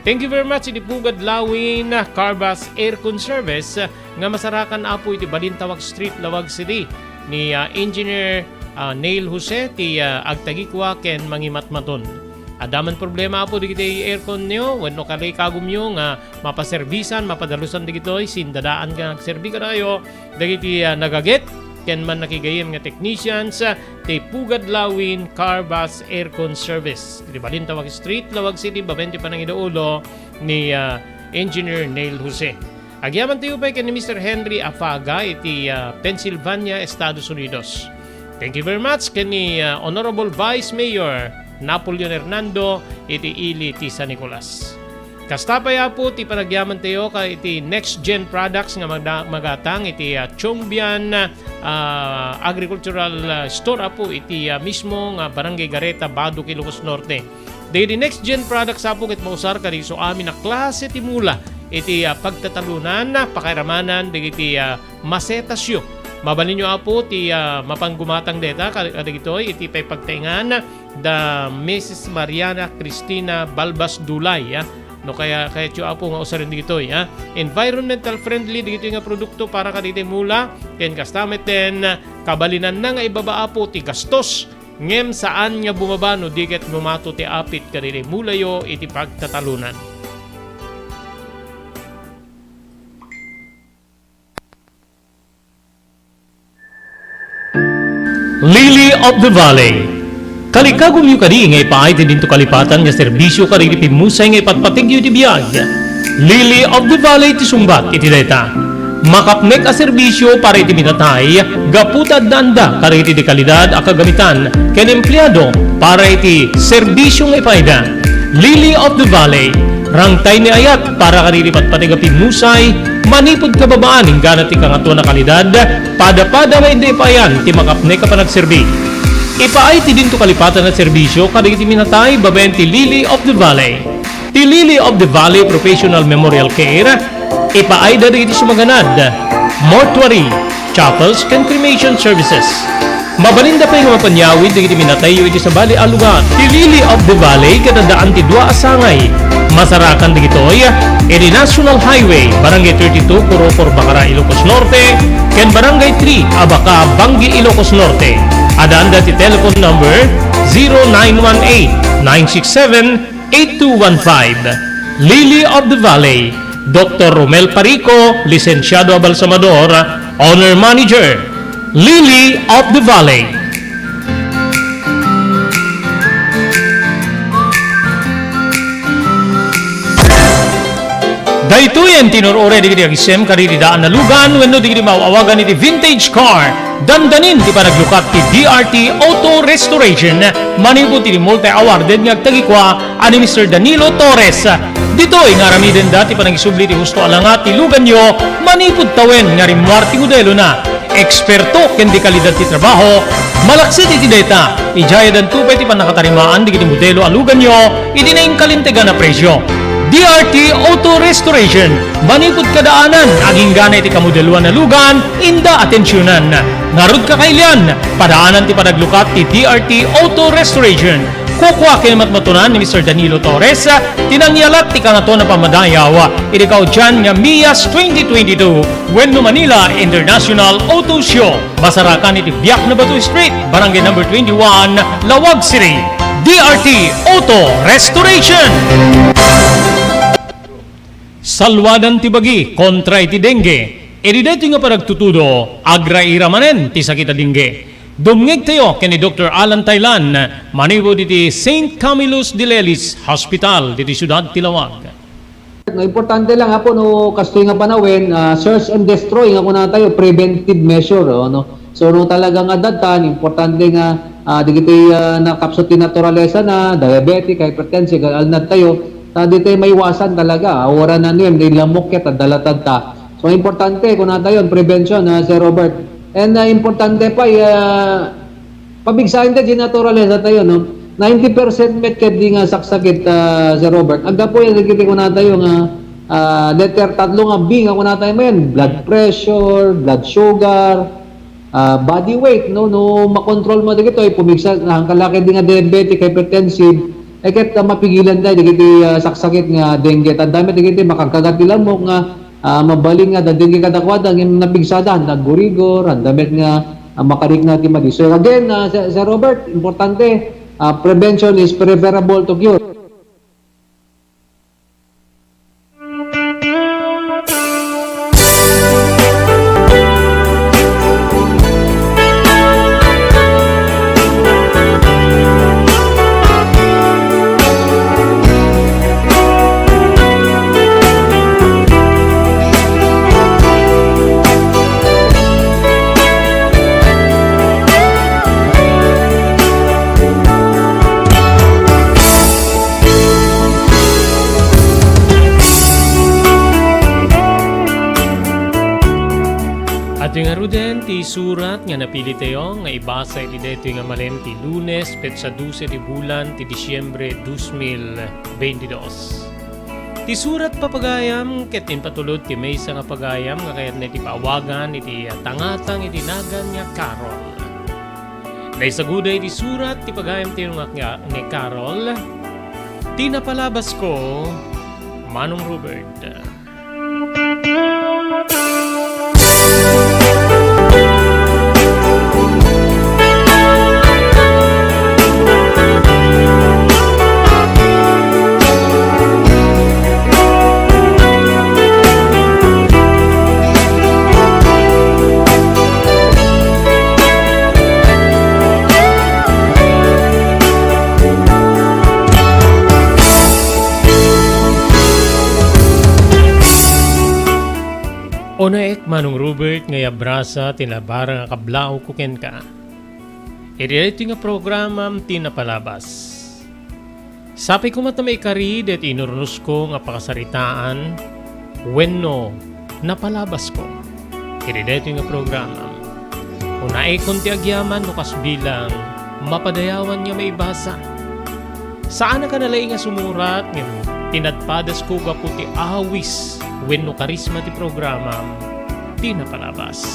Thank you very much iti Pugad Lawin Carbass Aircon Service nga masarakan, Apo, iti Balintawak Street, Laoag City, ni, ah, Engineer, ah, Neil Jose ti, ah, agtagikua ken mangimatmaton. Adda man problema, Apo, dagiti aircon-nyo wenno kalikagumyo nga mapaserbisan, mapadalusan dagitoy, sindadaan nga agserbi kadakayo dagiti, ah, nagaget ken mannakigayyem nga technicians, ah, ti Pugad Lawin Carbass Aircon Service. Iti Balintawak Street, Laoag City, babaen ti panangidaulo ni, ah, Engineer Neil Jose. Agyamantayo pay ken ni Mister Henry Afaga iti, ah, Pennsylvania, Estados Unidos. Thank you very much ken ni, ah, Honorable Vice Mayor Napoleon Hernando iti ili ti San Nicolas. Kasta pay, Apo, ti panagyamantayo ka iti Next Gen Products nga magda-, magatang iti, ah, Chongbian, ah, Agricultural, ah, Store, Apo, iti, ah, mismo nga Barangay Gareta, Badoc, Ilocos Norte. Dagiti Next Gen Products, Apo, ket mausar kadagiti amin a klase ti mula iti, ah, pagtatalunan, pakairamanan dagiti, ah, masetasyo. Mabalinyo, Apo, ti, ah, mapanggumatang dayta kad-, kadagitoy iti pay pagtaengan da Missus Mariana Cristina Balbas Dulay, ah. No kaya, kayatyo, Apo, nga usaren dagitoy, ah. Environmental friendly dagitoy nga produkto para kadagitoy mula, ken kasta metten, kabalinanna nga ibaba, Apo, ti gastos, ngem saan nga bumaba no di ket lumato ti apit kadagitoy mulayo iti pagtatalunan. Lily of the Valley. Kalikagumyo kadi nga ipaay ti dinto kalipatan nga serbisyo kadagiti pimmusay nga ipatpategyo iti biag. Lily of the Valley ti sungbat iti dayta. Makapnek a serbisyo para iti minatay gapu ta addaanda kadagiti dekalidad a kagamitan ken empleado para iti serbisyo nga ipaayda. Lily of the Valley, rangtay ni ayat para kadagiti patpateg a pimmusay manipud kababaan inggana ti kangatoan a kalidad, padapada nga idi ipaayan ti makapnek a panagserbi. Ipaay ti dinto kalipatan a serbisyo kadagiti minatay babaen ti Lily of the Valley. Ti Lily of the Valley Professional Memorial Care, ipaayda dagiti sumaganad, mortuary, chapels, ken cremation services. Mabalinda pay nga mapanyawid dagiti minatayyo iti sabali a lugar. Ti Lily of the Valley ket addaan ti dua a sangay. Masarakan dagitoy iti National Highway, Barangay thirty-two, Corocor, Bacara, Ilocos Norte, ken Barangay three, Abaca, Bangui, Ilocos Norte. Addaanda ti telephone number zero nine one eight, nine six seven, eight two one five. Lily of the Valley, Doktor Romel Parico, Lisensiado a Balsamador, Owner Manager, Lily of the Valley. Daytoyen ti nur-uray dagiti agisem kadagiti daan a lugan wenno dagiti maaw-awagan iti vintage car. Dandanin ti panaglukat ti D R T Auto Restoration manipud iti multi-awarded nga agtagikua a ni Mister Danilo Torres. Ditoy nga aramidenda ti panangisubli ti husto a langa ti luganyo manipud tawen nga rimmuar ti modelona. Eksperto ken dekalidad ti trabaho, malaksid iti dayta, idiay addanto pay ti pannakatarimaan dagiti modelo a luganyo iti nainkalintegan a presio. D R T Auto Restoration. Manipud kadaanan, agingga iti kamodeloan a lugan, inda atensionan. Ngarud ka kailian, padaanan ti panaglukat ti D R T Auto Restoration. Kukua ken matmatunan ni Mister Danilo Torres, ti nangyalat ti Kangatoan a Pammadayaw iti kaudian nga Mias twenty twenty-two wenno Manila International Auto Show. Masarakan iti Biak na Bato Street, Barangay Number twenty-one, Laoag City. D R T Auto Restoration. Salwadan ti bagi kontra iti dengue. Iti daytoy nga panagtutudo, agraira manen ti sakit a dengue. Dumngegtayo ken ni Doktor Alan Taylan, manipud iti Saint Camillus de Lelis Hospital, ditoy siudad ti Laoag. No, importante lang, Apo, no, kastoy nga panawen, ah, search and destroy nga kunatayo, preventive measure, oh, no? So, no, talaga nga dadtan, importante nga, ah, dagiti, ah, nakapsut ti naturalesa na, diabetic, hypertensive, alnad tayo, ta di tayo maiwasan talaga, ah, wala na niyan, di lamok ket, adda latad ta. So, importante, kunatayo, prevention, ah, Sir Robert. And, ah, importante pa, ah, pabigsaen ta di naturalesa tayo, no? Ninety percent met ket di nga saksakit, ah, Sir Robert. Aggapu yan, dagiti kunatayo nga, ah, letter tatlo nga B nga kunatayo manen, blood pressure, blood sugar, ah, body weight, no? No makontrol mo dagitoy, pumigsa, nakakalakid di nga diabetic, hypertensive, eh, ket, ah, mapigilan tayo dagiti, ah, saksakit nga dengue. Tanda met dagiti makagkagat ti lamok nga, ah, mabalin nga dadengge kadakuada, ngem napigsada, nagurigor, handa met nga, ah, makarikna ti madi. So again, ah, Sir, Sir Robert, importante, ah, prevention is preferable to cure. Iti ngaruden ti surat nga napilitayo nga ibasa iti daytoy nga malem ti Lunes, petsa dose ti bulan ti Disiembre dos mil veintidós. Ti surat papagayam ket impatulod ti maysa nga pagayam nga kayatna iti paawagan iti tangatang iti nagan nga Carol. Naisaguda iti surat ti pagayam ti nga, nga ni Carol, Ti Napalabasko, Manong Robert. Unaek, Manong Robert, nga iabrasa ti nabarang a kablaawko kenka. Iti daytoy nga programam ti napalabas. Sapay koma ta maikari daytoy inurnosko nga pakasaritaan wenno napalabasko iti daytoy nga programam. Unaekon ti agyaman no kas bilang mapadayawan nga maibasa. Saanak a nalaing a sumurat ngem pinadpadasko gapu ti awis wenno karisma ti programam ti napalabas.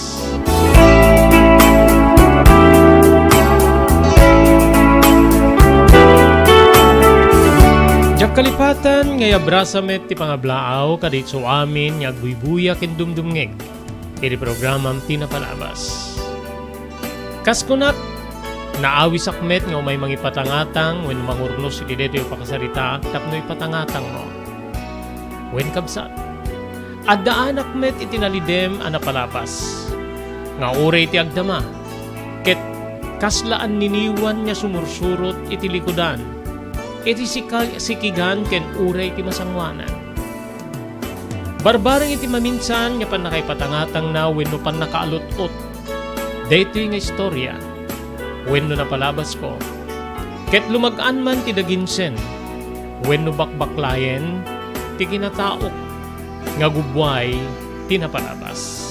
Diak kalipatan nga iabrasa met ti pangablaaw kadagiti amin nga agbuybuya ken dumdumngeg iti programam ti napalabas. Kas kunak, naawisak met nga umay mangipatangatang wenno mangurnos iti daytoy a pakasaritaak tapno ipatangatangmo. Wen kabsat, addaanak met iti nalidem a napalabas, nga uray ti agdama, ket kasla anniniwan nga sumursurot iti likudan, iti sika-, sikigan ken uray ti masangoanan. Barbareng iti maminsan nga pannakaipatangatangna wenno pannakaalut-ot daytoy nga istoria wenno napalabasko, ket lumag-an man ti daginsen wenno bakbaklayen ti kinataok nga gubbuay ti napalabas.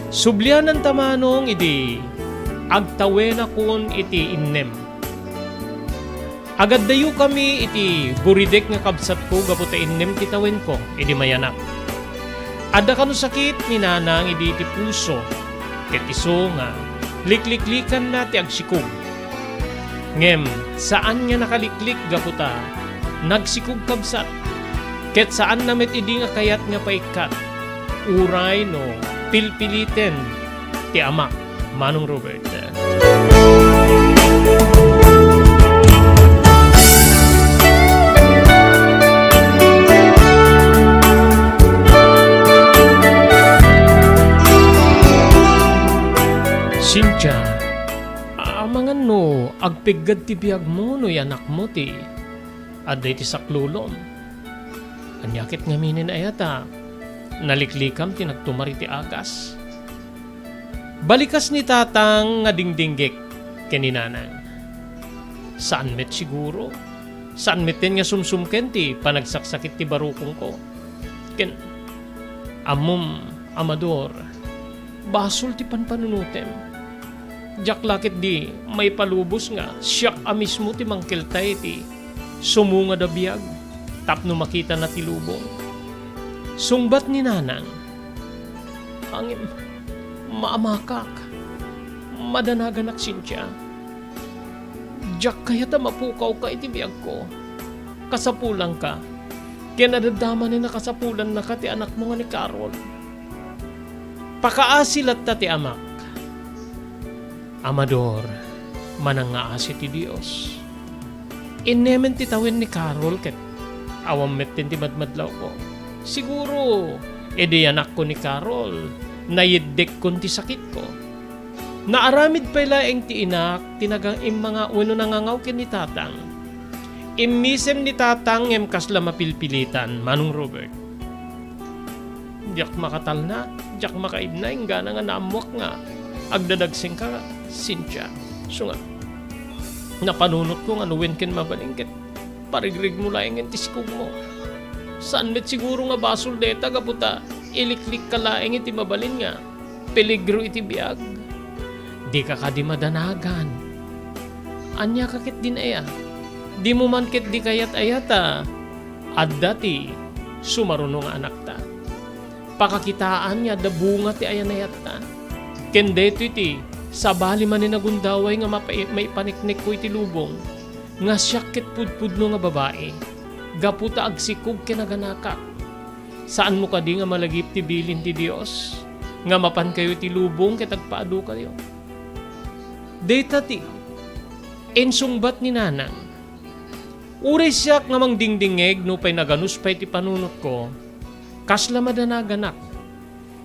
Subliananta manong idi agtawenakon iti innem. Agaddayokami iti buridek nga kabsatko gapu ta innem ti tawenko idi mayanak. Adda kano sakit ni Nanang idi iti puso, ket isu nga likliklikanna ti agsikog. Ngem saan nga nakaliklik gapu ta nagsikog kabsat, ket saanna met idi nga kayat nga paikkat, uray no pilpiliten ti amak. Manong Robert. Cynthia, amangan no agpiggad ti biagmo no yanakmo ti adda iti saklulom. Ania ket ngaminen aya ta naliklikam ti nagtumar iti agas? Balikas ni Tatang nga dingdinggek ken ni Nanang. Saan met siguro. Saan metten nga sumsumken ti panagsaksakit ti barukongko. Ken, ammom, Amador, basol ti panpanunotem. Diak la ketdi maipalubos nga siak a mismo ti mangkelta iti sumungad a biag tapno makitana ti lubong. Sungbat ni Nanang, Ngem, maamakak. Madanaganak, Cynthia. Diak kayat a mapukawka iti biagko. Kasapulanka. Ken adda manen a kasapulannaka ti anakmo nga ni Carol. Pakaasi latta ti amak. Amador, manangngaasi ti Dios. Innemen ti tawen ni Carol ket awan metten ti madmadlawko. Siguro, idi yanakko ni Carol, nayeddekkon ti sakitko. Naaramid pay laeng ti inak ti naga-, immanga-, wenno nangangaw ken ni Tatang. Immisem ni Tatang ngem kasla mapilpilitan, Manong Robert. Diak makatalna, diak makaibna inggana nga naammoak nga agdadagsengka, Cynthia. Isu nga, napanunotko nga no wen ken mabalin ket parigrigmo laengen ti sikogmo. Saan met siguro nga basol dayta gapu ta iliklikka laeng iti mabalin nga peligro iti biag. Dika kadi madanagan. Aniaka ketdin aya? Dimo man ketdi kayat aya ta adda ti sumaruno nga anakta. Pakakitaan nga adda bunga ti ayanayatta. Ken daytoy ti sabali manen a gundaway nga mapa-, maipaniknekko iti lubong nga siak ket pudpudno nga babai, gapu ta agsikog ken aganakak. Saanmo kadi nga malagip ti bilin ti Dios nga mapankayo iti lubong ket agpaadukayo? Dayta ti insungbat ni Nanang. Uray siak nga mangdingdingngeg nupay naganus pay ti panunotko, kasla madanaganak.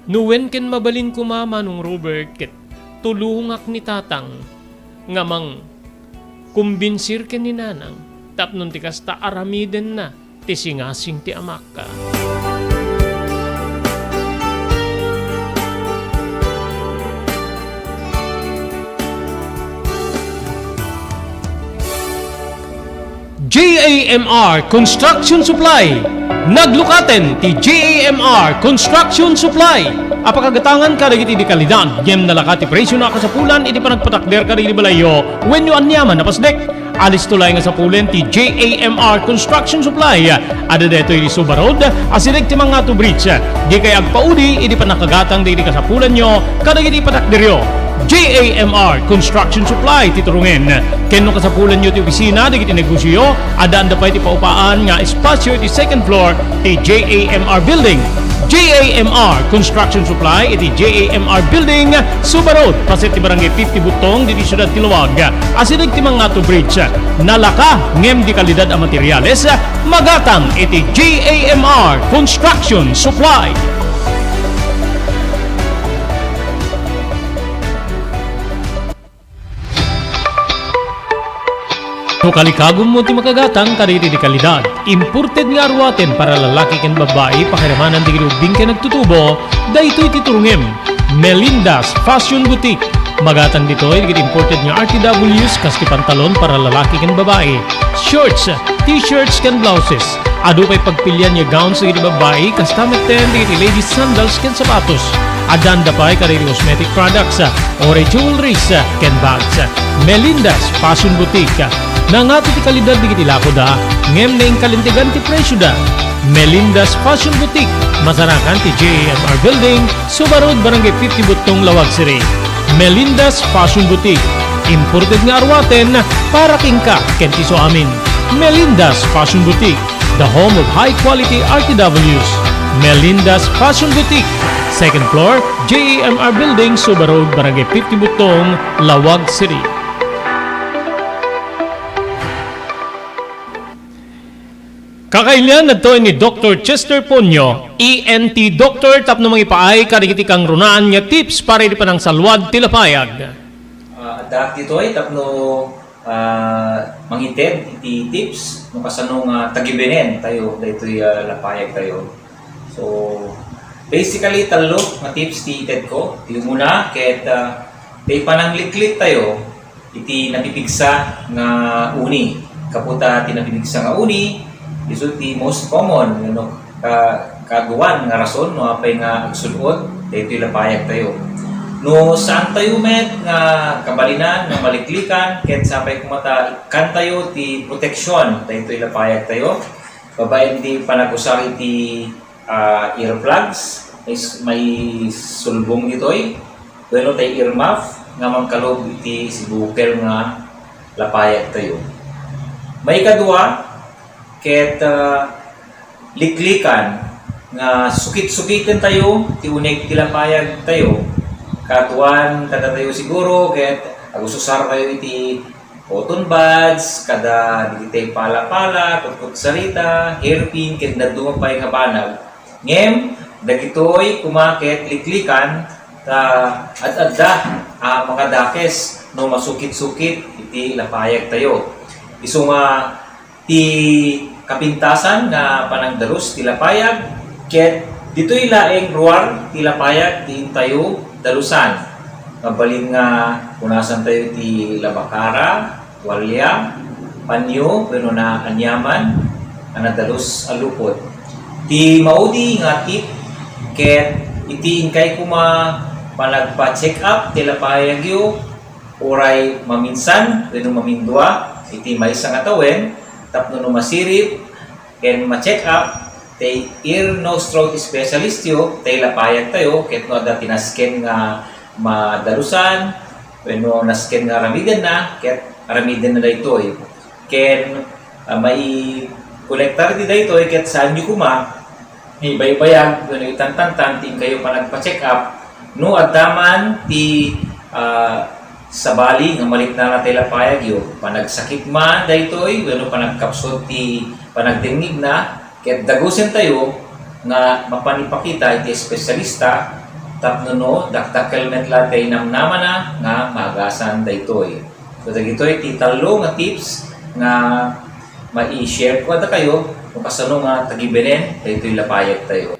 No wen ken mabalin koma, Manong Robert, ket tulongak ni Tatang nga mangkumbinsir ken ni Nanang tapno ti kasta aramidenna ti singasing ti amak. J A M R Construction Supply. Naglukaten ti J A M R Construction Supply a pakagatangan kadagiti di kalidad ngem nalaka ti presiona a kasapulan iti panagpatakder kadagiti balayyo wenno aniaman a pasdek. Alisto laeng a sapulen ti J A M R Construction Supply. Adda daytoy iti Suba Road, asideg ti Mangato Bridge. Dikay agpaudi iti pannakagatang dagiti kasapulanyo kadagiti patakderyo. J A M R Construction Supply ti turongen. Ken no kasapulanyo ti opisina dagiti negosioyo, addaanda pay ti paupaan nga espasio iti second floor ti J A M R Building. J A M R Construction Supply iti J A M R Building, Suba Road, paset ti Barangay fifty Butong, ditoy siudad ti Laoag. Asideg ti Mangato Bridge, nalaka ngem di kalidad a materiales, magatang iti J A M R Construction Supply. No kalikagummo ti makagatang kadagiti di kalidad, imported nga aruaten para lalaki ken babbai, pakiramanan dagiti ubbing ken agtutubo, daytoy ti turongem. Melinda's Fashion Boutique. Magatang ditoy dagiti imported nga R T Ws kas ti pantalon para lalaki ken babbai, shorts, t-shirts ken blouses. Adu pay pagpilian nga gowns dagiti babbai, kasta metten dagiti ladies sandals ken sapatos. Addaanda pay kadagiti cosmetic products, uray jewelries, ken bags. Melinda's Fashion Boutique. Nangato ti kalidad dagiti lakoda, ngem naingkalintegan ti presioda. Melinda's Fashion Boutique, masarakan ti J A M R Building, Suba Road, Barangay fifty Buttong, Laoag City. Melinda's Fashion Boutique, imported nga aruaten para kenka ken ti isuamin. Melinda's Fashion Boutique, the home of high quality R T Ws. Melinda's Fashion Boutique, second floor, J A M R Building, Suba Road, Barangay fifty Buttong, Laoag City. Kakailian adtoy ni Doktor Chester Ponyo, E N T doctor, tapno mangipaay kadagiti kangrunaan nga tips para iti panangsalwad ti lapayag. Ah, addaak ditoy tapno, ah, mangited iti tips no kasano nga tagibenen tayo daytoy, ah, lapayag tayo. So, basically, tallo nga tips ti ited ko. Ti umuna, ket, ah, ti panangliklik tayo iti napipigsa nga uni. Kaputa ti napipigsa nga uni, isu ti most common, no, ka-, kaaduan nga rason no apay nga agsud-ot daytoy lapayag tayo. No saan tayo met nga kabalinan nga maliklikan, ket sapay koma ta ikkan tayo ti proteksyon daytoy lapayag tayo, babaen ti panag-usar iti ah, earplugs, is may sulbong ditoy, wenno tay earmuff nga mangkalub iti sibukel nga lapayag tayo. Maikadua, ket, ah, liklikan nga sukit-sukiten tayo ti uneg ti lapayag tayo. Kaduan kadatayo siguro, ket agususar tayo iti cotton buds, kada dagiti pala-pala, kutkutsarita, hairpin, ken dadduma pay nga banag. Ngem, dagitoy koma ket liklikan ta ad-adda a makadakes no masukit-sukit iti lapayag tayo. Isu nga ti kapintasan nga panangdalus ti lapayag, ket ditoy laeng ruar ti lapayag ti intayo dalusan. Mabalin nga punasan tayo ti labakara, tualya, panyo, wenno naaniaman a nadalus a lupot. Ti maudi nga tip ket iti inkay koma panagpa-check up ti lapayagyo, uray maminsan wenno mamindua iti maysa nga tawen tapno no masirib ken ma-check up ti ear, nose, throat specialist yo, ti lapayag tayo, ket no adda ti nasken nga madalusan, wenno nasken nga aramidenna, ket aramidenna daytoy. Ken, ah, maikolektar ti daytoy, ket saanyo koma ibaybayag wenno itantantan ti inkayo panagpa-check up no adda man ti, ah, sabali nga maliknana ti lapayagyo, panagsakit man daytoy wenno panagkapsut ti panagdengngegna, ket dagusentayo nga mapan ipakita iti espesyalista tapno no dakdakkel met la ti namnamana nga maagasan daytoy. So, dagitoy ti tallo nga tips nga mai-share ko kadakayo no kasano nga tagibenen daytoy lapayag tayo.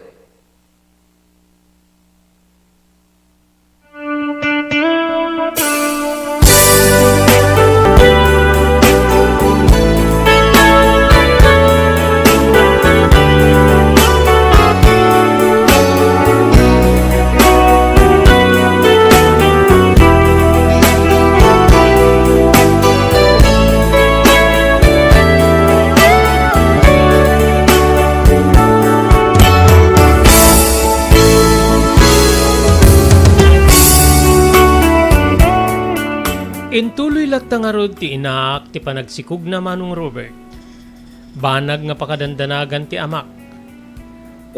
Intuloy latta ngarud ti inak ti panagsikogna, Manong Robert. Banag nga pakadandanagan ti amak.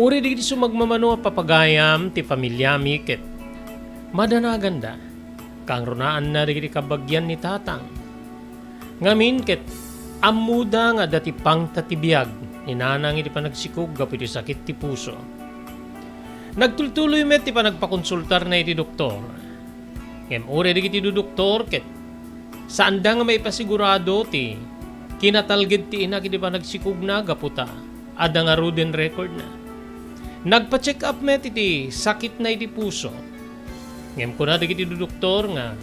Uray dagiti sumagmamano a papagayam ti familiami ket madanaganda. Kangrunaanna dagiti kabagian ni tatang. Ngamin ket ammoda nga adda ti pangta ti biag ni nanang iti panagsikog gapu iti sakit ti puso. Nagtultuloy met ti panagpakonsultarna iti doktor. Ngem uray dagiti dudoktor ket saanda nga maipasigurado ti kinatalged ti inak iti panagsikogna gapu ta adda ngaruden recordna. Nagpa-check up met iti sakitna iti puso. Ngem kuna dagiti dudoktor nga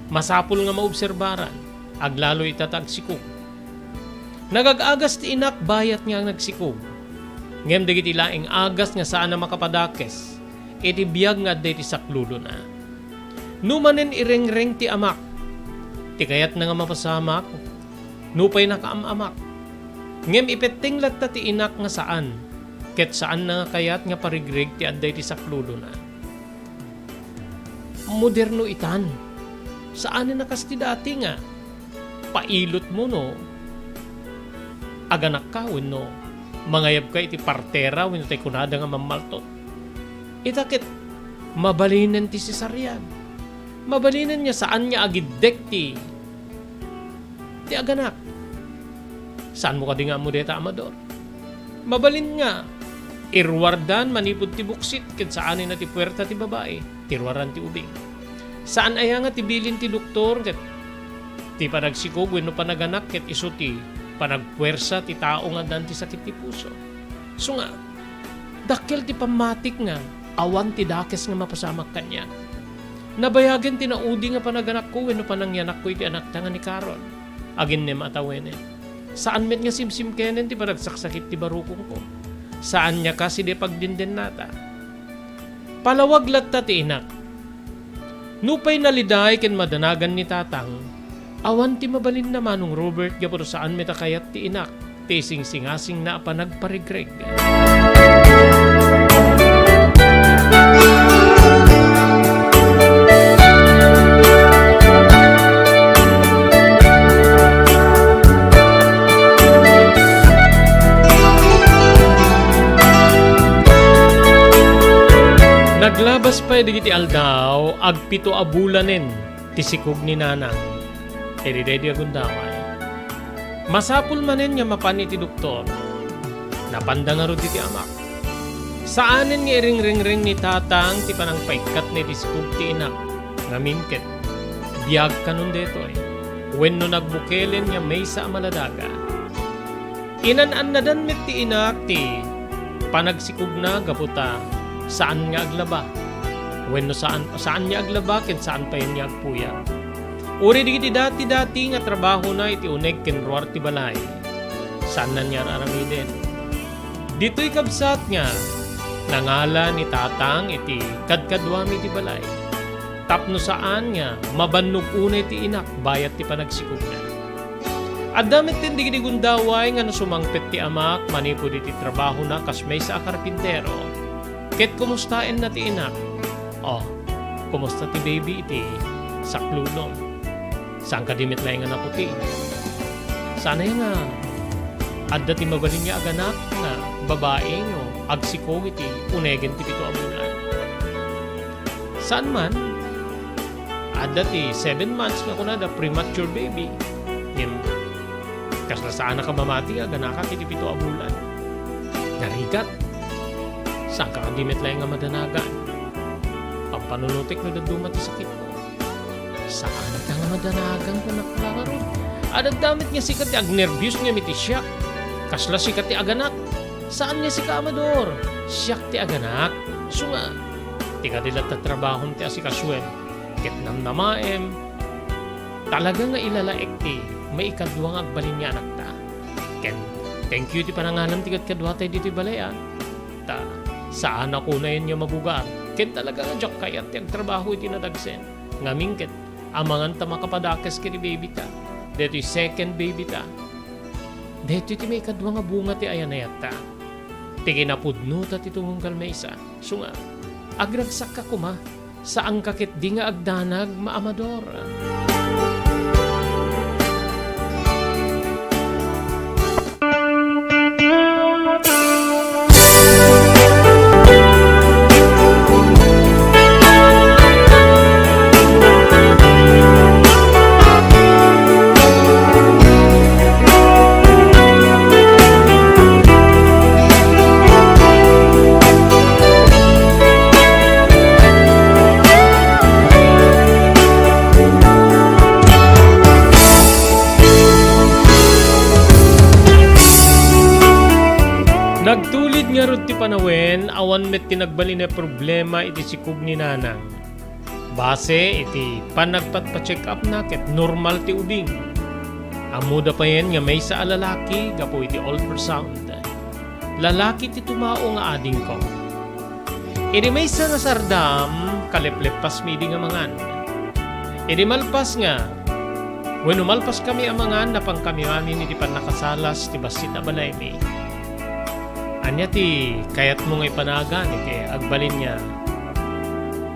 masapul nga maobserbaran, aglalo ita ta agsikog. Nagag-agas ti inak bayat nga nagsikog. Ngem dagiti laeng agas nga saan a makapadakes iti biag nga adda iti saklulona. No manen irengreng ti amak, ti kayatna nga mapasamak, Nupay nakaam-amak. Ngem ipetteng latta ti inak nga saan, ket saanna nga kayat nga parigreg ti adda iti saklulona. Moderno itan. Saanen a kas ti dati nga pailotmo no aganakka wenno mangayabka iti partera wenno tay kunada nga mammaltot. Ita ket mabalinen ti cesarean. Mabalinen nga saan nga agiddek ti ti aganak. Saanmo kadi nga ammo dayta, Amador? Mabalin nga iruardan manipud ti buksit ket saanen a ti puerta ti babai ti ruaran ti ubing. Saan aya nga ti bilin ti doktor ket ti panagsikog wenno panaganak ket isu ti panagpuersa ti tao nga addaan ti sakit ti puso? Isu nga, dakkel ti pammatik nga awan ti dakes nga mapasamak kaniak. Nabayagen ti naudi nga panaganakko wenno panangyanakko iti anakta nga ni Carol. Aginem a tawenen. Saan met nga simsimkenen ti panagsaksakit ti barukongko. Saan nga kas idi pagdindennata. Palawag latta ti inak. Nupay naliday ken madanagan ni Tatang, awan ti mabalinna, Manong Robert, gapu ta saan met a kayat ti inak ti isingsingasingna a panagparigreg. Naglabas pay dagiti aldaw, agpito a bulanen ti sikog ni Nanang. Idi daydi a gundaway, masapul manen nga mapan iti doktor. Napanda ngarud iti amak. Saanen nga iringringreng ni Tatang ti panangpaikkatna iti sikog ti inak, ngamin ket biag kanon daytoy wenno nagbukelen nga maysa a maladaga. Inan-annadan met ti inak ti panagsikogna gapu ta saan nga aglaba. Wenno saan, saan nga aglaba ken saan payen nga agpuyat. Uray dagiti dati-dati nga trabahona iti uneg ken ruar ti balay, saanna nga ar-aramiden. Ditoy kabsat nga nangala ni Tatang iti kadkaduami ti balay tapno saan nga mabannog unay ti inak bayat ti panagsikogna. Adda met ken dagiti gundaway nga no sumangpet ti amak manipud iti trabahona kas maysa a karpintero, ket kumustaenna ti inak. Oh, kumusta ti baby iti saklulom? Saan kadi met laeng nga naputi? Saan aya nga adda ti mabalin nga aganak nga babai no agsikog iti unegen ti pito a bulan? Saan man, adda ti seven months nga kunada premature baby. Ngem, kasla saan a kamamati nga aganakak iti pito a bulan. Narigat. Saanka kadi met laeng nga madanagan? Pampanunotek no dadduma ti sakitmo. Saanka nga madanagan, kunak la ngarud. Adda met nga sika ti agnerbios ngem iti siak. Kasla sika ti aganak. Saan nga sika, Amador. Siak ti aganak. Isu nga, ti kadi latta trabahom ti asikasoem ket namnamaem. Talaga nga ilalaek ti maikadua nga agbalin nga anakta. Ken, thank you ti panangalam ti kadkaduatay ditoy balay, a. Ta, saan a kunayen nga mabugar. Ken talaga nga diak kayat ti agtrabaho iti nadagsen. Ngamin ket, amangan ta makapadakes ken ni baby ta. Daytoy second baby ta. Daytoy ti maikadua nga bunga ti ayanayatta. Ti kinapudno ta ti tumunggal maysa. Isu nga, agragsakka koma. Saanka ketdi nga agdanag, Maamador. Nagtulid ngarud ti panawen, awan met ti nagbalin a problema iti sikog ni Nanang. Base iti panagpatpa-check-upna ket normal ti ubing. Ammoda payen nga maysa a lalaki gapu iti ultrasound. Lalaki ti tumao nga adingko. Idi maysa nga sardam, kalepleppasmi idi nga mangan. Idi malpas nga, Wenno malpaskami a mangan, napankami amin iti pannakasalas ti bassit a balaymi. Ania ti kayatmo nga ipanagan iti agbalin nga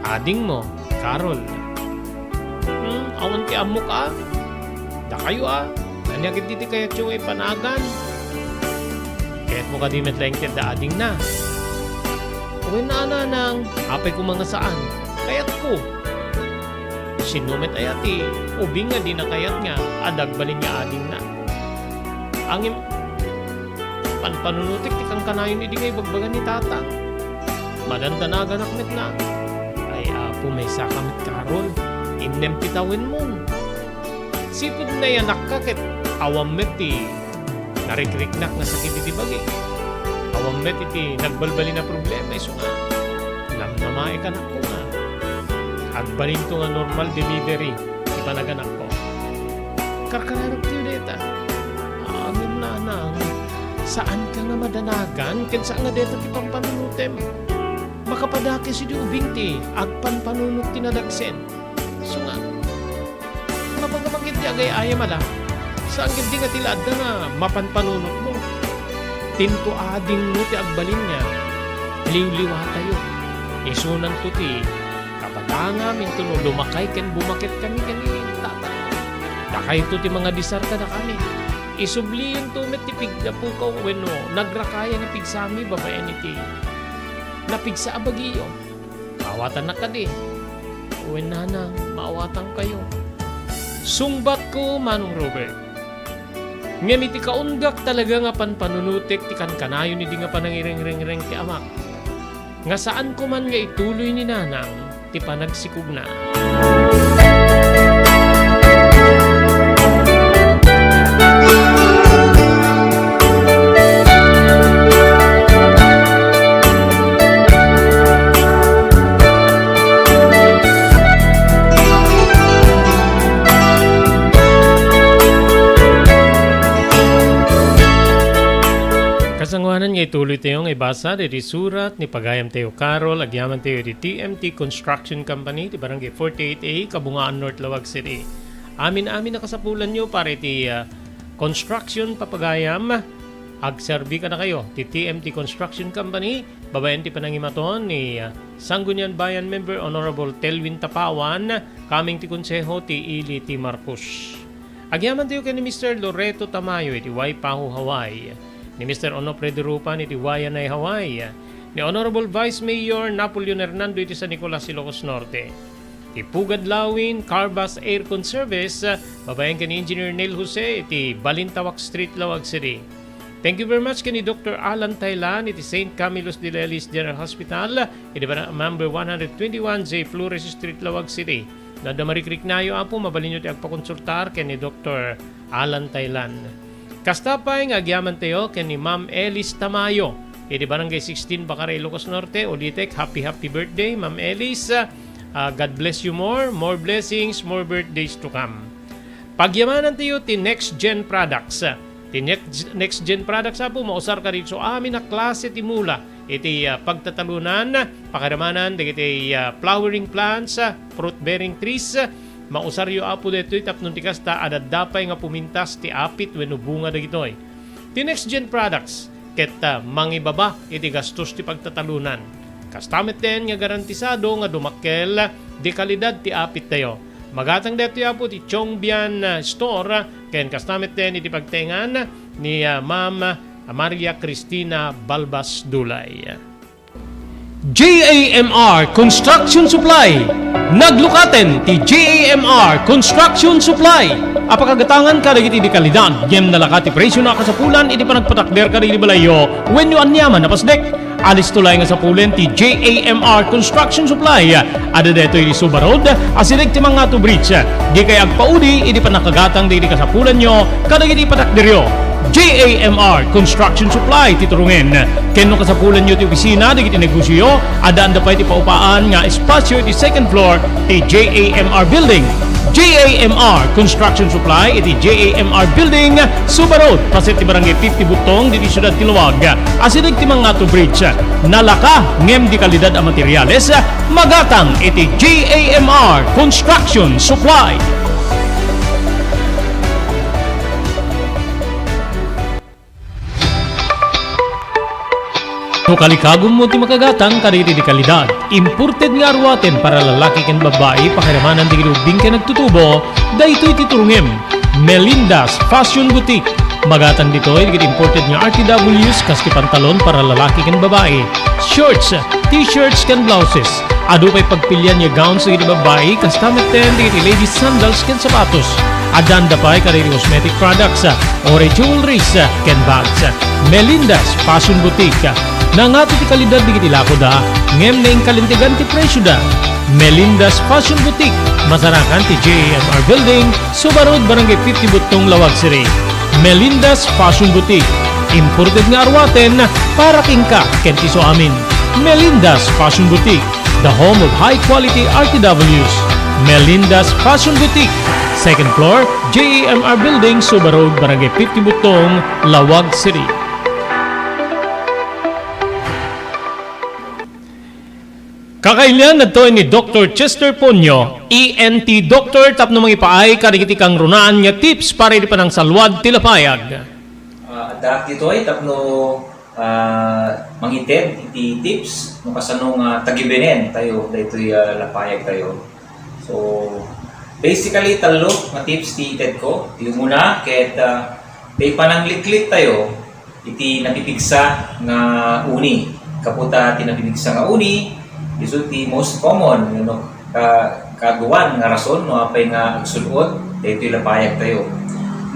adingmo, Carol? Hmm, awan ti ammok a. Dakayo a. Ania ketdi ti kayatyo nga ipanagan? Kayatmo kadi met laeng ti adda adingna? Wen a, nanang, apay koma nga saan? Kayatko. Sinno met aya ti ubing nga dina kayat nga adda agbalin nga adingna? Ngem, panpanunotek ti kankanayon idi nga ibagbaga ni tatang. Madandanaganak met laeng. Ay, Apo, maysaka met, Carol. Innem ti tawenmo. Sipud nayanakka ket awan met ti narikriknak nga sakit iti bagi. Awan met iti nagbalbaliw a problema, isu nga namnamaekanakto nga agbalinto nga normal delivery ti panaganakko. Karkararagtayo dayta. Amin, nanang, saanka nga madanagan ken saan nga dayta ti panpanunotem. Makapadakes idi ubing ti agpanpanunot ti nadagsen. Isu nga, mapangamangit ti agay-ayam a la. Saan ketdi nga ti la adda nga mapanpanunotmo. Tinto adingmo ti agbalin nga liwliwatayo. Isunanto ti kapadangam intono lumakay ken bumaket kami ken ni tatang. Dakayto ti mangadisar kadakami. Isubliyonto met ti piggapukaw wenno nagrakayan a pigsami babaen iti napigsa a bagiyo. Maawatannak kadi? Wen, nanang, maawatankayo. Sungbatko, Manong Robert. Ngem iti kaunggak talaga nga panpanunotek ti kankanayon idi nga panangirengrengreng ti amak, nga saanko man nga ituloy ni nanang ti panagsikogna. Kasangoanan nga ituloytayo nga ibasa daytoy surat ni pagayamtayo Carol, agyamantayo iti T M T Construction Company, ti Barangay forty-eight A, Kabungaan, North Laoag City. Amin-amin a kasapulanyo para iti, ah, construction papagayam, agserbi kadakayo ti T M T Construction Company, babaen ti panangimaton ni, ah, Sangguniang Bayan member Honorable Telvin Tapawan, kameng ti Konseho ti Ili ti Marcos. Agyamantayo ken ni Mister Loreto Tamayo iti Waipahu, Hawaii, ni Mister Onofre Derupan iti Waianae, Hawaii, ni Honorable Vice Mayor Napoleon Hernando iti San Nicolas, Ilocos Norte. Ti Pugad Lawin Car Bus Aircon Service, babaen ken ni Engineer Neil Jose iti Balintawak Street, Laoag City. Thank you very much ken ni Doctor Alan Tailan iti Saint Camillus de Lelis General Hospital, iti bar-, number one hundred twenty-one J Flores Street, Laoag City. No adda marikriknayo, Apo, mabalinyo ti agpakonsultar ken ni Doctor Alan Tailan. Kasta pay nga agyamantayo ken ni Ma'am Elis Tamayo iti Barangay sixteen, Bacarao, Ilocos Norte. Ulitek, happy, happy birthday, Ma'am Elis. Ah, God bless you more. More blessings, more birthdays to come. Pagyamanantayo ti Next Gen Products. Ti Next, Next Gen Products, Apo, mausar kadi isu amin a klase ti mula iti, ah, pagtatalunan, pakadamanan dagiti, ah, flowering plants, ah, fruit-bearing trees. Mausaryo, Apo, daytoy tapno ti kasta, adda pay nga pumintas ti apit wenno bunga dagitoy. Ti Next Gen Products ket, ah, mangibaba iti gastos ti pagtatalunan. Kasta metten nga garantisado nga dumakkel ti kalidad ti apittayo. Magatang daytoy, Apo, ti Chongbian, ah, Store, ken kasta metten iti pagtengan ni, ah, Ma'am Maria Cristina Balbas Dulay. J A M R Construction Supply. Naglukaten ti J A M R Construction Supply a pakagatangan kadagiti di kalidad ngem nalaka ti presio a kasapulan iti panagpatakder kadagiti balayyo wenno aniaman a pasdek. Alisto laeng a sapulen ti J A M R Construction Supply. Adda daytoy iti Suba Road, asideg ti Mangato Bridge. Dikay agpaudi iti pannakagatang dagiti kasapulanyo kadagiti patakderyo. J A M R Construction Supply ti turongen. Ken no kasapulanyo ti opisina dagiti negosioyo, addaanda pay ti paupaan nga espasio iti second floor ti J A M R Building. J A M R Construction Supply iti J A M R Building, Suba Road, paset ti Barangay fifty Butong, ditoy siudad ti Laoag. Asideg ti Mangato Bridge. Nalaka ngem di kalidad a materiales, magatang iti J A M R Construction Supply. No kalikagummo ti makagatang kadagiti di kalidad, imported nga aruaten para lalaki ken babbai, pakiramanan dagiti ubbing ken agtutubo, daytoy ti turongem. Melinda's Fashion Boutique. Magatang ditoy dagiti imported nga R T Ws kas ti pantalon para lalaki ken babbai, shorts, t-shirts ken blouses. Adu pay pagpilian nga gowns dagiti babbai, kasta metten dagiti ladies sandals ken sapatos. Addanda pay kadagiti cosmetic products, uray jewelries, ken bags. Melinda's Fashion Boutique. Nangato ti kalidad dagiti lakoda, ngem naingkalintegan ti presioda. Melinda's Fashion Boutique, masarakan ti J A M R Building, Suba Road, Barangay fifty Buttong, Laoag City. Melinda's Fashion Boutique. Imported nga aruaten para kenka ken ti isuamin. Melinda's Fashion Boutique, the home of high quality R T Ws. Melinda's Fashion Boutique, second floor, J A M R Building, Suba Road, Barangay fifty Buttong, Laoag City. Kakailian daytoy ni Doktor Chester Ponyo, E N T doctor, tapno mangipaay kadagiti kangrunaan nga tips para iti panangsalluad ti lapayag. Ah, addaak ditoy tapno, ah, mangited iti tips no kasano nga tagibenen tayo daytoy, ah, lapayag tayo. So, basically, tallo nga tips ti ited ko. Ti umuna, ket, ah, ti panangliklik tayo iti napipigsa nga uni. Kaputa ti napipigsa nga uni, isu ti most common, you know, ka-, kaaduan nga rason no apay nga agsul-ot daytoy lapayag tayo.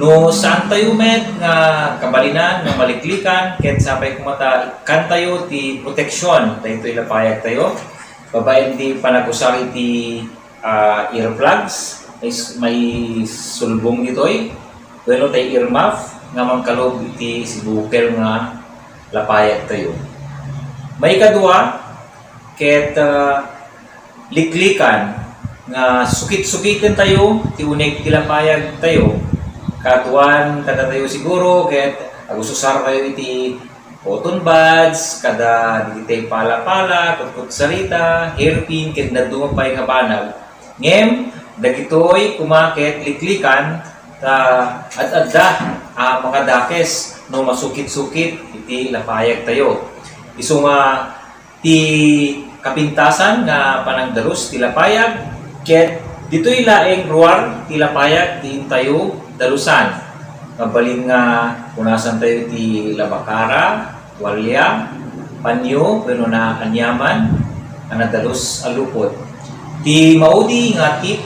No saan tayo met nga kabalinan nga maliklikan, ket sapay koma ta ikkan tayo ti proteksyon daytoy lapayag tayo, babaen ti panagusar iti ah, earplugs, is may sulbong ditoy. Wenno tay earmuff nga mangkalub iti sibukel nga lapayag tayo. Maikadua, ket, ah, liklikan nga sukit-sukiten tayo ti uneg ti lapayag tayo. Kaduan, kada tayo siguro, ket agususar tayo iti cotton buds, kada dagiti pala-pala, kutkutsarita, hairpin, ken dadduma pay nga banag. Ngem, dagitoy koma ket liklikan ta ad-adda a makadakes no masukit-sukit iti lapayag tayo. Isu nga ti kapintasan nga panangdalus ti lapayag, ket ditoy laeng ruar ti lapayag ti intayo dalusan. Mabalin nga punasan tayo ti labakara, tualya, panyo, wenno naaniaman a nadalus a lupot. Ti maudi nga tip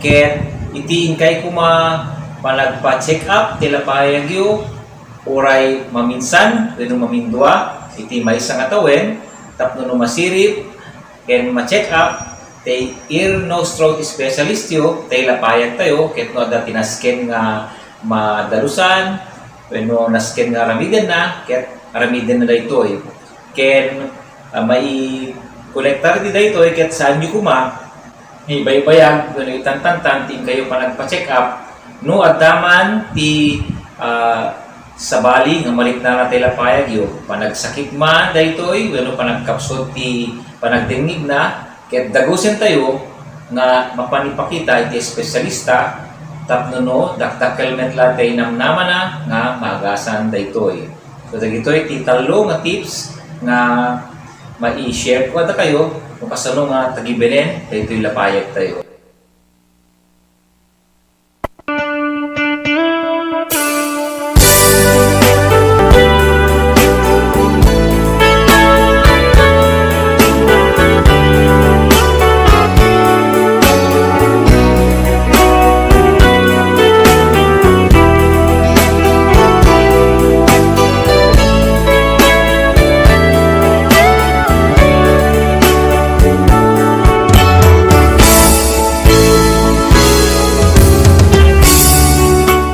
ket iti inkay koma panagpa-check up ti lapayagyo, uray maminsan wenno mamindua iti maysa nga tawen, tapno no masirib ken ma-check up ti ear, nose, throat specialist yo, ti lapayag tayo, ket no adda ti nasken nga madalusan wenno nasken nga aramidenna, ket aramidenna daytoy. Ken, ah, maikolektar ti daytoy, ket saanyo koma nga ibaybayag wenno itantantan ti inkayo panagpa-check up no adda man ti, ah, sabali nga maliknana ti lapayagyo, panagsakit man daytoy wenno panagkapsut ti panagdengngegna, ket dagusentayo nga mapan ipakita iti espesyalista tapno no dakdakkel met la ti namnamana nga maagasan daytoy. So, dagitoy ti tallo nga tips nga mai-share ko kadakayo no kasano nga tagibenen daytoy lapayag tayo.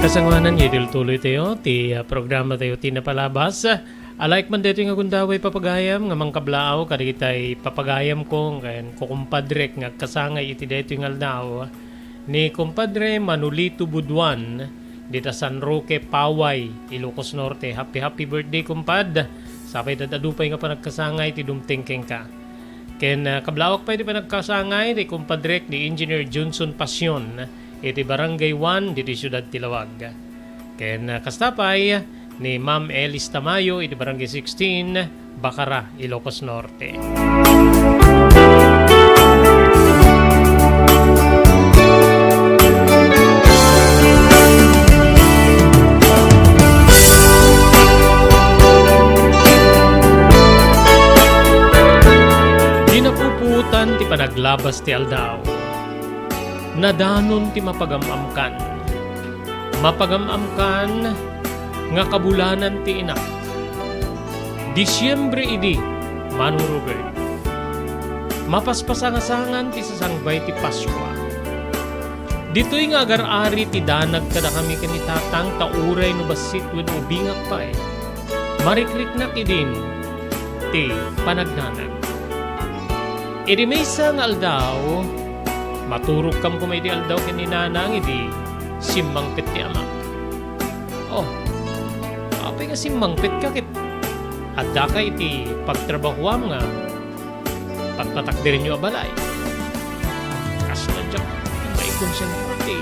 Kasangoanan, itultuloy tayo ti, ah, programa tayo ti napalabas. Ah, like man daytoy nga gundaway papagayam nga mangkablaaw kadagitay papagayam ko ken kukumpadrek nga agkasangay iti daytoy nga aldaw. Ni Kumpadre Manolito Buduan, dita San Roque, Paway, Ilocos Norte. Happy, happy birthday, kumpad. Sapay ta ad-adu pay nga panagkasangay ti dumteng kenka. Ken, ah, kablaawak pay ti panagkasangay ti kumpadrek ni Engineer Johnson Pasion iti Barangay one diti siudad ti Laoag. Ken, ah, kasta pay ni Ma'am Elis Tamayo iti Barangay sixteen, Bacara, Ilocos Norte. Di napupuotan ti panaglabas ti aldaw. Nadanon ti mapagam-amkan. Mapagam-amkan nga kabulanan ti inak. Disiembre idi, Manong Robert. Mapaspasangasangan ti sasangbay ti Paskua. Ditoy nga agar-ari ti danag kadakami ken ni Tatang ta uray no bassit wenno ubingak pay, marikriknak idin ti panagdanag. Idi maysa nga aldaw, maturogkam koma iti aldaw ken ni Nanang idi simmangpet ti amak. Oh, apay nga simmangpetka ket addaka iti pagtrabahoam nga patpatakderenyo a balay? Kasla diak maikonsentro ti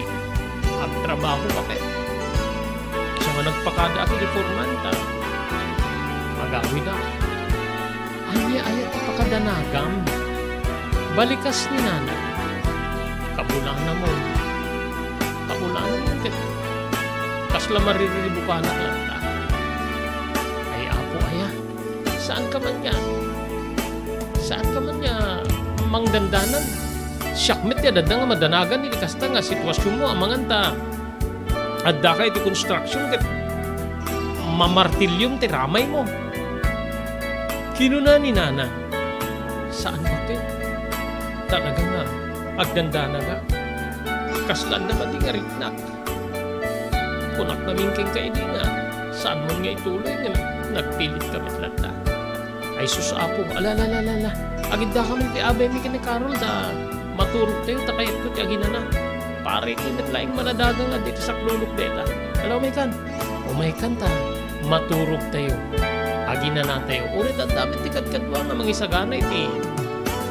agtrabaho ket isu nga nagpakadaak iti foreman ta agawidak. Ania aya ti pakadanagam? Balikas ni Nanang. Kabulanamon. Kabulanamon ket kasla maririribukanak latta. Ay, Apo aya, saanka man nga, saanka man nga mangdandanag? Siak met ti adda nga madanagan iti kasta nga situasionmo amangan ta addaka iti construction ket mamartiliom ti ramaymo. Kinuna ni Nanang, saan baket. Talaga nga agdandanagak. Kasla adda pay nga riknak. Kunak ngamin kenka idi nga saanmon nga ituloy nga nagpilitka met latta. Ay sus, Apo, ala, ala, ala, ala, ala. Agiddakami ti abaymi ken ni Carol ta maturogtayo ta kayatko ti aginana. Pare, ti met laeng maladaga nga di ti saklulok deta. Ala, umaykan. Umaykan ta maturogtayo. Aginanatayo. Uray ta adda met ti kadkadua nga mangisagana iti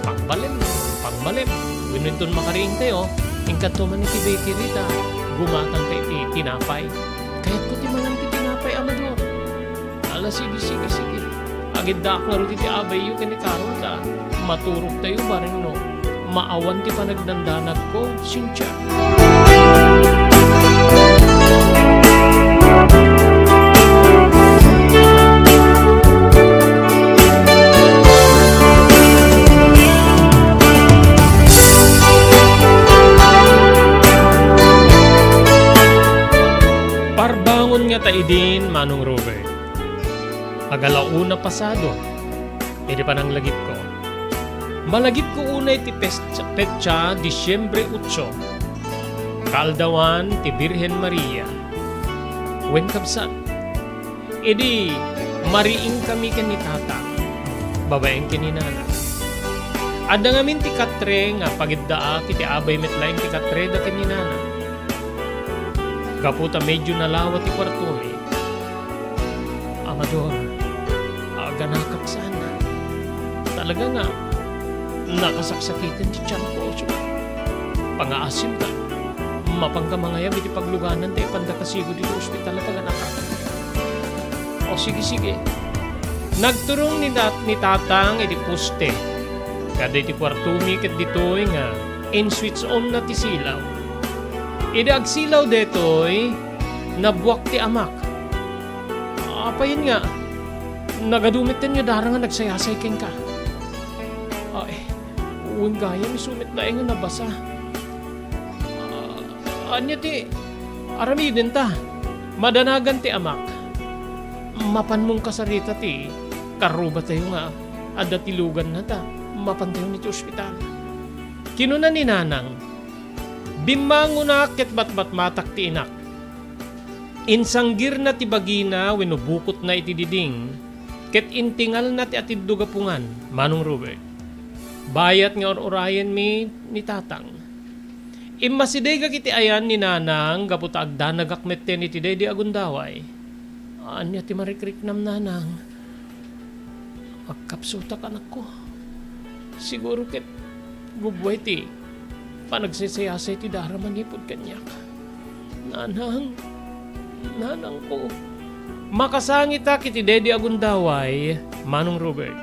pangbalem, pangbalem. Wenno inton makariingtayo, inkadto man iti bakery ta gumatangka iti tinapay. Kayatko ti mangan ti tinapay, Amador. Ala, sige, sige, sige. Agiddaak ngarud iti abayyo ken ni Carol ta maturogtayo bareng no maawan ti panagdandanagko, Cynthia. Parbangon ngata idin, Manong Robert. Agalauna pasado iti pananglagipko. Malagipko unay ti pes-, petsa Disiembre otso, kaaldawan ti Birhen Maria. Wen, kabsat, idi mariingkami ken ni Tata, babaen ken ni Nana. Adda ngamin ti katre nga pagiddaak iti abay met laeng ti katreda ken ni Nana. Gapu ta medio nalawa ti kuartomi, Amador, aganakak saan. Talaga nga nakasaksakiten ti tianko, Osman. Pangaasim ka. Mapanka mangayab iti pagluganan ta ipanda kasigud iti ospital a paganakak. O, sige, sige. Nagturong ni dat-, ni Tatang iti poste. Kada iti kuartomi ket ditoy nga in-switch on na ti silaw. Idi agsilaw detoy, nabuak ti amak. Apayen nga, nagadu metten nga dara nga nagsayasay kenka. Ay, wen gayam isu met laeng nga nabasa. Ah, ania ti aramidenta? Madanagan ti amak. Mapanmon kasarita ti karrubatayo nga adda ti luganna ta mapantayon iti ospital. Kinuna ni Nanang, bimmangonak ket batbatmatak ti inak. Insanggirna ti bagina wenno bukotna iti diding, ket intingalna ti atiddog a pungan, Manong Robert. Bayat nga ur-urayenmi ni Tatang. Immasidegak iti ayan ni Nanang gapu ta agdanagak metten iti daydi a gundaway. Ania ti marikriknam, Nanang? Agkapsutak, anakko. Siguro ket gubbuay ti panagsaysayasay ti dara manipud kaniak. Nanang, nanangko, Makasangitak iti daydi a gundaway, Manong Robert.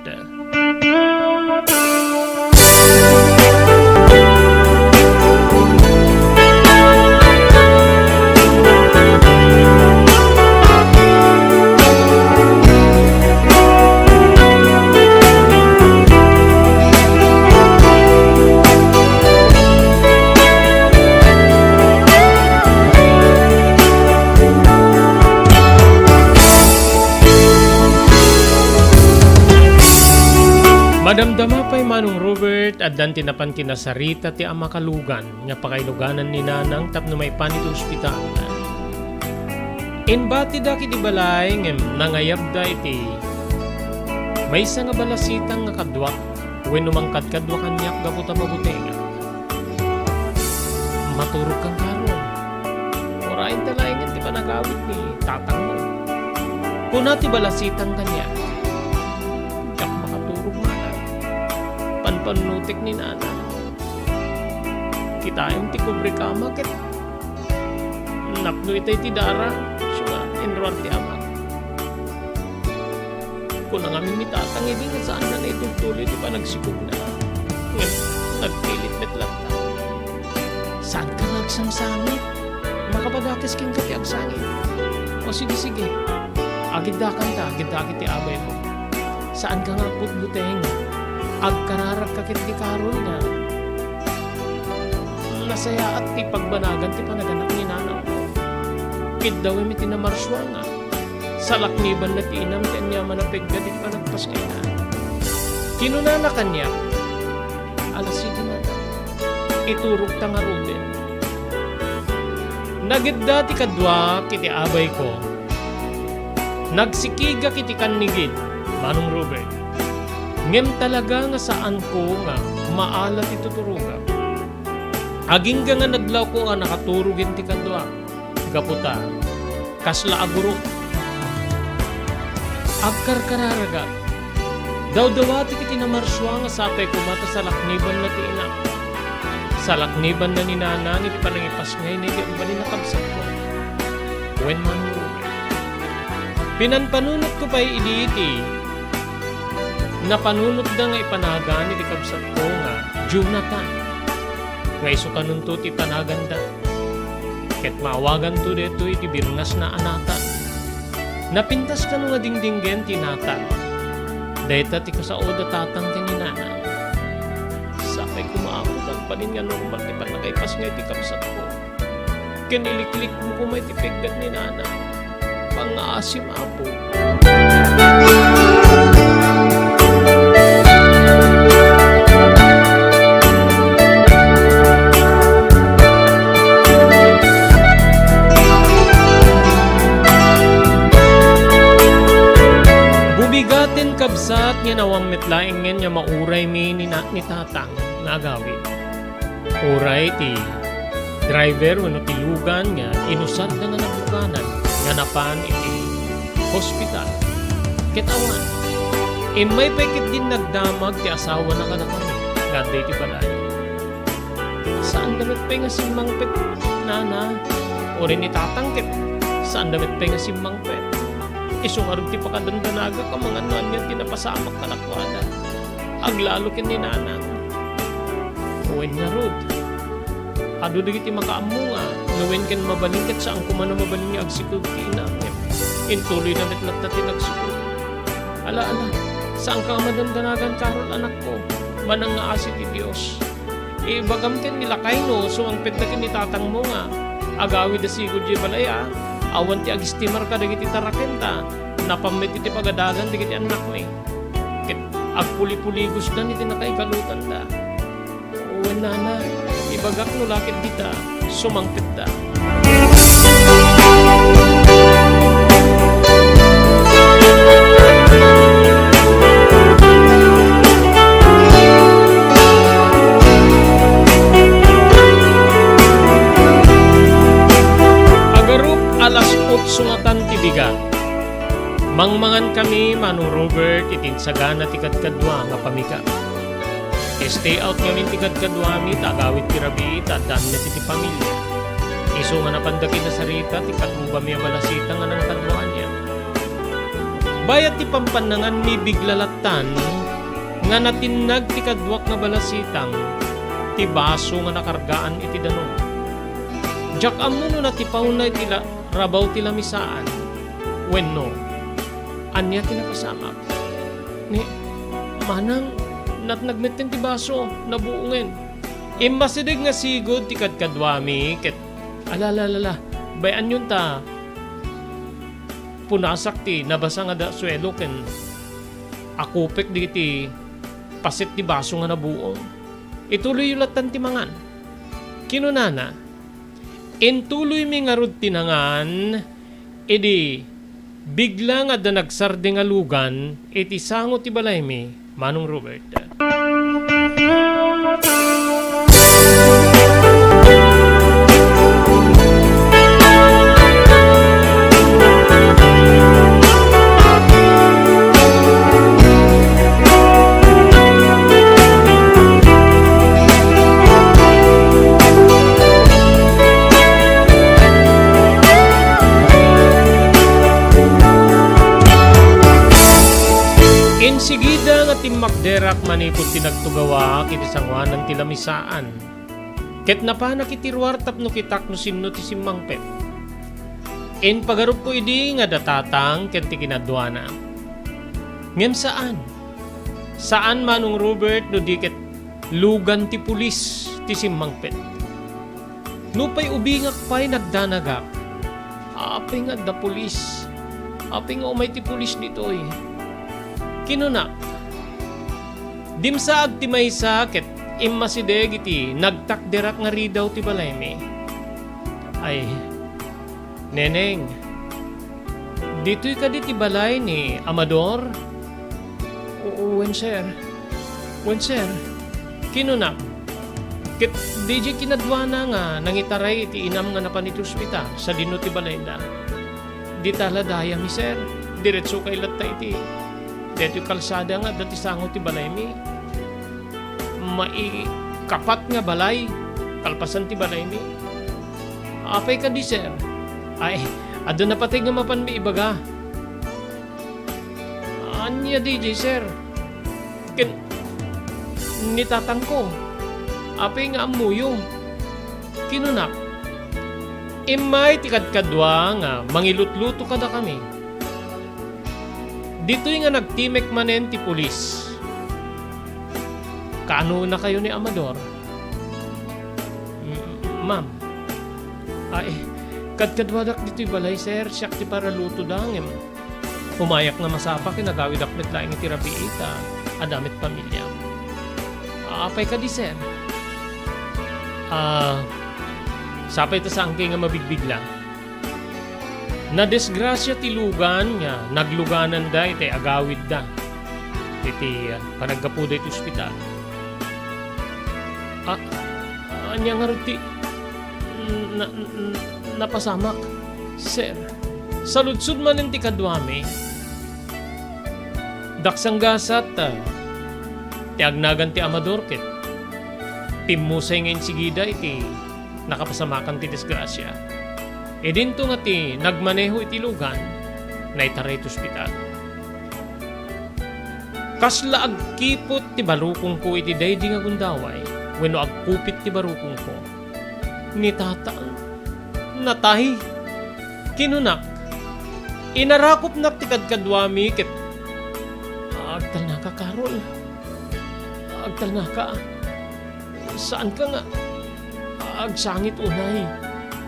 Madamdama pay, Manong Robert, addan ti napan kinasarita ti ama kalugan nga pakailuganan ni Nanang tapno maipan iti ospital. Imbatida iti balay ngem nangayabda iti maysa nga balasitang nga kaduak wenno mangkadkadua kaniak gapu ta mabutengak. Maturogkan karon. Uray ta laengen ti panagawid ni tatangmo. Kuna ti balasitang kaniak, diak makaturog manen. Panpannutek ni Nanang. Kitaem ti kubrekama ket napno itay ti dara, isu nga inruar ti ama. Kuna ngamin ni tatang idi nga saanna nga itultuloy ti panagsikogna. Ngem nagpilit met latta. Saanka nga agsamsangit? Makabadakes kenka ti agsangit. O sige, sige. Agiddakanta, agiddak iti abaymo. Saanka nga agbutbuteng. Agkararagka ket ni Carol nga nasayaat ti pagbanagan ti panaganak ni nanangko. Kiddawem iti namarsua nga salaknibanna ti inam ti aniaman a peggat iti panagpasngayna. Kinunana kaniak, "Alas siete, Nanang. Iturogta ngaruden." Nagidda ti kaduak iti abayko. Nagsikigak iti kannigid, Manong Robert. Ngem talaga nga saanko nga maala ti tuturogak. Agingga nga nadlawko nga nakaturogen ti kaduak. Gapu ta, kasla a gurok. Agkarkararagak. Dawdawatek iti namarsua nga sapay koma ta salaknibanna ti inam. Salaknibanna ni nanang iti panangipasngayna iti agbalin a kabsatko. Wen, Manong Robert. Pinanpanunotko pay idi iti napanunotda nga ipanagan iti kabsatko nga Jonathan. Nga isu kanunto ti panaganda. Ket maawaganto daytoy iti birngasna a Nathan. Napintas kano nga dingdinggen ti Nathan. Dayta ti kasaoda tatang ken ni nanang. Sapay koma, Apo, ta agbalin nga normal ti pannakaipasngay ti kabsatko. Ken iliklikmo koma iti peggat ni nanang. Pangngaasim, Apo. Bumigaten, kabsat, ngem awan met laengen nga mauraymi ni na-, ni tatang nga agawid. Uray ti driver wenno ti lugan nga inusarda nga nagbukanan nga napan iti hospital. Ket awan, immay pay ketdin nagdamag ti asawana kadakami nga adda iti balay. Saanda met pay nga simmangpet, nana, uray ni tatang ket saanda met pay nga simmangpet. Isu ngarud ti pakadandanagak amangan no ania ti napasamak kadakuada. Aglalo ken ni nanang. Wen ngarud, adu dagiti makaammo nga no wen ken mabalin ket saan koma a mabalin nga agsikog ti inam. Intuloyna met latta ti nagsikog. Ala, ala, saanka nga madandanagan, Carol, anakko. Manangngaasi ti Dios. Ibagam ken ni lakaymo, sumangpetda ken ni tatangmo nga agawid a sigud diay balay a awan ti agistimar kadagiti tarakenta. Napan met iti pagadagan dagiti annakmi. Ket agpulipuligosdan iti nakaikalotanda. Wen, nana, ibagak no la ket dita, sumangpetda. Agarup, alas otso ngatan ti bigat. Mangmangan kami, Mano Robert, iti insagana ti kadkadua nga pamigat. Stay out ngamin ti kadkaduami ta agawid ti rabii ta addan met iti pamilia. Isu nga napanda kinasarita ti katubami a balasita nga nangkadua kaniak. Bayat ti pampannanganmi, bigla lattan nga natinnag ti kaduak nga balasitang ti baso nga nakargaan iti danum. Diak ammo no natipawna iti la-, rabaw ti lamisaan wenno ania ti napasamak. Ni, manang, natnag metten ti baso, nabuongen. Immasideg nga sigud ti kadkaduami ket, "Ala, ala, ala, ala, bay-anyon ta punasak ti nabasa nga da-, suelo ken akupek dagiti paset ti baso nga nabuong. Ituloyyo lattan ti mangan." Kinunana, intuloymi ngarud ti nangan, idi bigla nga adda nagsardi nga lugan iti sango ti balaymi, Manong Robert. Insigida nga timmakderak manipud ti nagtugawak iti sangoanan ti lamisaan, ket napanak iti ruar tapno kitak no sinno ti simmangpet. Impagarupko idi nga da tatang ken ti kinaduana. Ngem saan. Saan, Manong Robert, no di ket lugan ti pulis ti simmangpet. Nupay ubingak pay, nagdanagak. Apay nga adda pulis? Apay nga umay ti pulis ditoy? Kinunak, dimsaag ti maysa ket immasideg iti nagtakderak nga ridaw ti balaymi. Ay, Neneng, ditoy kadi ti balay ni Amador? Oo, wen, sir. Wen, sir. Kinunak. Ket diay kinaduana nga nangitaray iti inam nga napan iti ospital sadino ti balayda. Dita la dayami, sir. Diretso kay latta iti daytoy kalsada nga adda ti sango ti balaymi. Maikapat nga balay, kalpasan ti balaymi. Apay kadi, sir? Ay, adda napateg nga mapanmi ibaga. Ania diay, sir? Ken ni tatangko. Apay nga ammoyo? Kinunak, immay ti kadkadua nga mangilutluto kadakami. Ditoy nga nagtimek manen ti pulis. Kaanonakayo ni Amador? Mm, ma'am. Ay, kadkaduadak ditoy balay, sir. Siak ti paralutoda, ngem umayak nga masapa ken agawidak met laeng iti rabii ta adda met pamilia. Apay kadi, sir? Ah, sapay ta saankay nga mabigbigla. Nadisgrasia ti lugan nga naglugananda iti agawidda iti, ah, panaggapuda iti ospital. Ah, ania ngarud ti na-, na-, napasamak, sir? Saludsod manen ti kaduami. Daksanggasat, ah, ti agnagan ti Amador ket pimmusay nga insigida iti nakapasamakan ti disgrasia. Idinto nga ti nagmaneho iti lugan, naitaray iti ospital. Kasla agkiput ti barukongko iti daydi nga gundaway wenno agkupit ti barukongko. Ni tatang, natay. Kinunak, inarakupnak ti kadkaduami ket, "Agtalnaka, Carol. Agtalnaka. Saanka nga agsangit unay.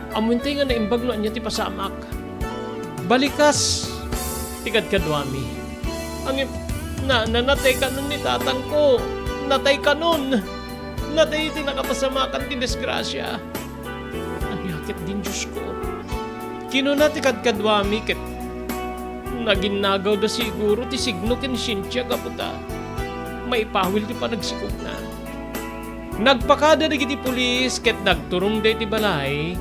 Ammoentay nga naimbag no ania ti pasamak. Balikas ti kadkaduami." Ngem, na, na, natay kanon ni tatangko. Natay kanon. Natay iti nakapasamakan ti disgrasia. Ania ketdin, Diosko? Kinuna ti kadkaduami ket naginnagawda siguro ti signo ken siensia gapu ta maipawil ti panagsikogna. Nagpakada dagiti pulis ket nagturongda iti balay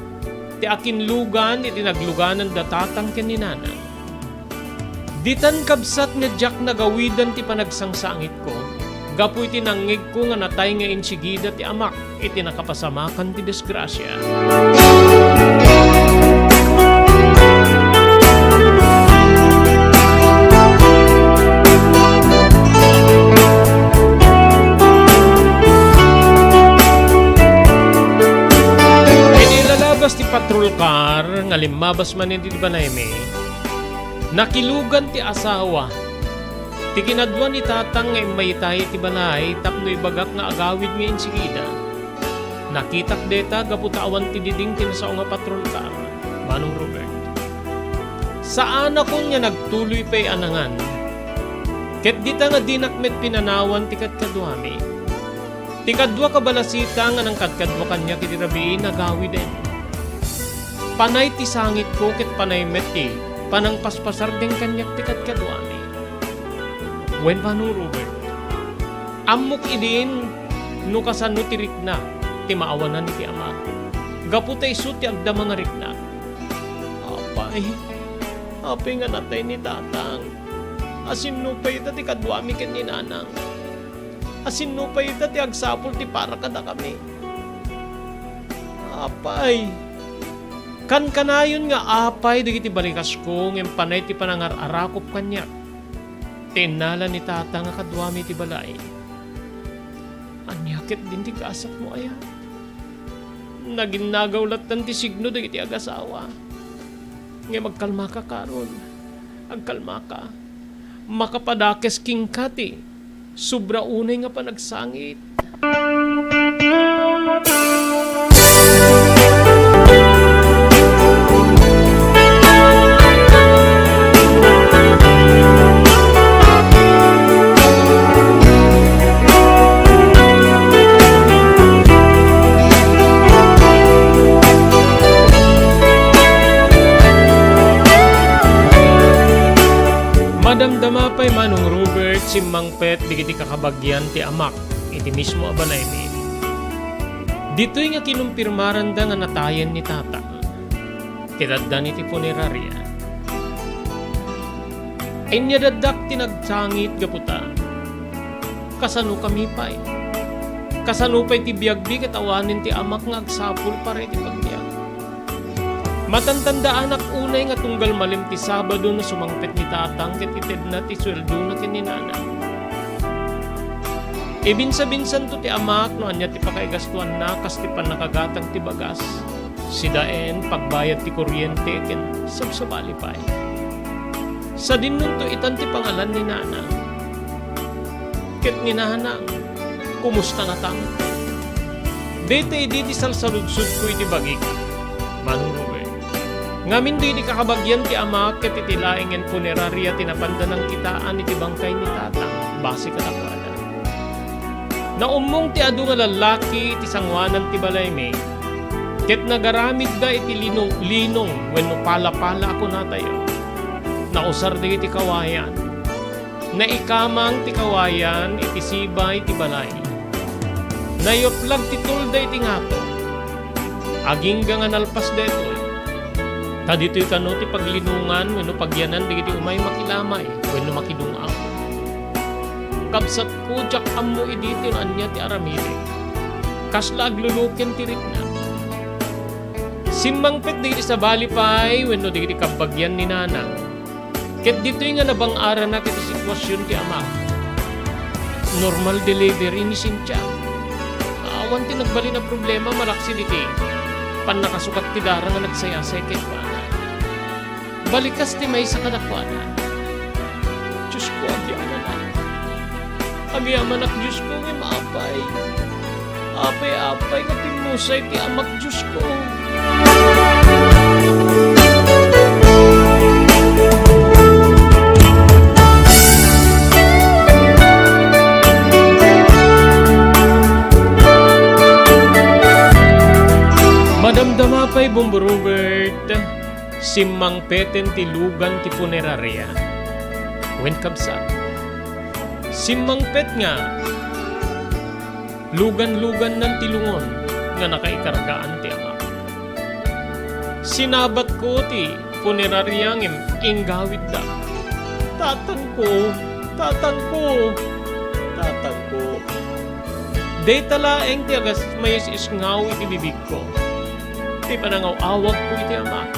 ti akinlugan iti naglugananda tatang ken ni nanang. Ditan, kabsat, nga diak nagawidan ti panagsangsangitko gapu iti nangngegko nga natay nga insigida ti amak iti nakapasamakan ti disgrasia. Ti patrol car nga limmabas manen iti balaymi, nakilugan ti asawa ti kinadua ni Tatang nga immayta iti balay tapno ibagak nga agawid nga insigida. Nakitak dayta gapu ta awan ti diding ti nasao nga patrol car, Manong Robert. Saanakon nga nagtuloy pay a nangan. Ket dita nga dinak met pinanawan ti kadkaduami. Ti kadua ka balasita nga nangkadkadua kaniak iti rabii, nagawiden. Panay ti sangitko ket panay met ti panangpaspasardeng kaniak ti kadkaduami. Wen, Manong Robert, ammok idin no kasano ti rikna ti maawanan iti ama, gapu ta isu ti agdama nga rikna. Apay, apay nga natay ni Tatang. Asinno pay ita ti kaduami ken ni Nanang? Asinno pay ita ti agsapul ti para kadakami? Apay, kankanayon nga apay dagiti balikasko ngem panay ti panangar-arakop kaniak ti innala ni Tata nga kaduami iti balay. Ania ketdin ti gasatmo aya? Naginnagaw lattan ti signo dagiti agasawa. Ngem agkalmaka, Carol. Agkalmaka. Makapadakes kenka ti sobra unay nga panagsangit. Madamdama pay, Manong Robert, simmangpet dagiti kakabagian ti amak iti mismo a balaymi. Ditoy nga kinumpirmaranda nga natayen ni Tata ket addan iti puneraria. Inyadaddak ti nagsangit gapu ta, kasanokami pay? Kasano pay ti biagmi ket awanen ti amak nga agsapul para iti pagbiag? Matantandaanak unay nga tunggal malem ti Sabado no sumangpet ni Tatang ket itedna ti sueldona ken ni Nanang. Ibinsa-binsanto ti amak no ania ti pakaigastoanna kas ti pannakagatang ti bagas, sidaen pagbayad ti kuryente ken sabsabali pay. Sadinnonto itan ti pangalan ni Nanang ket ni Nanang, kumusta natang? Dayta idi ti salsaludsodko iti bagik, Manong Ruben. Ngamin daydi kakabagian ti amak ket iti laengen puneraria ti napanda nangkitaan iti bangkay ni Tatang base kadakuada. Naummong ti adu nga lallaki iti sangoanan ti balaymi, ket nagaramidda iti linong-linong wenno pala-pala a kunatayo. Nausar dagiti kawayan. Naikamang ti kawayan iti sibay ti balay. Nayuplag ti tulda iti ngato. Agingga nga nalpas daytoy. Ta ditoy kano ti paglinongan wenno pagyanan dagiti umay makilamay wenno makidung-aw. Kabsatko, diak ammo idi ti no ania ti aramidek. Kasla agluluken ti rikna. Simmangpet dagiti sabali pay wenno dagiti kabagian ni Nanang. Ket ditoy nga nabang-arana iti situasion ti amak. Normal delivery ni Cynthia. Awan ti nagbalin a problema malaksid iti pannakasukat ti dara nga nagsayasay kenkuana. Balikas ti maysa kadakuada. Diosko, agyamanak. Agyamanak, Diosko, ngem apay. Apay, apay, nga pimmusay ti amak, Diosko. Madamdama pay, Bombo Robert, simmangpeten ti lugan ti puneraria. Wen, kabsat, simmangpet nga lugan-lugannan ti lungon nga nakaikargaan ti amak. Sinabatko ti puneraria ngem inggawidda. Tatangko, tatangko, tatangko. Dayta laeng ti agas-, maisisngaw iti bibigko. Ti panangaw-awagko iti amak.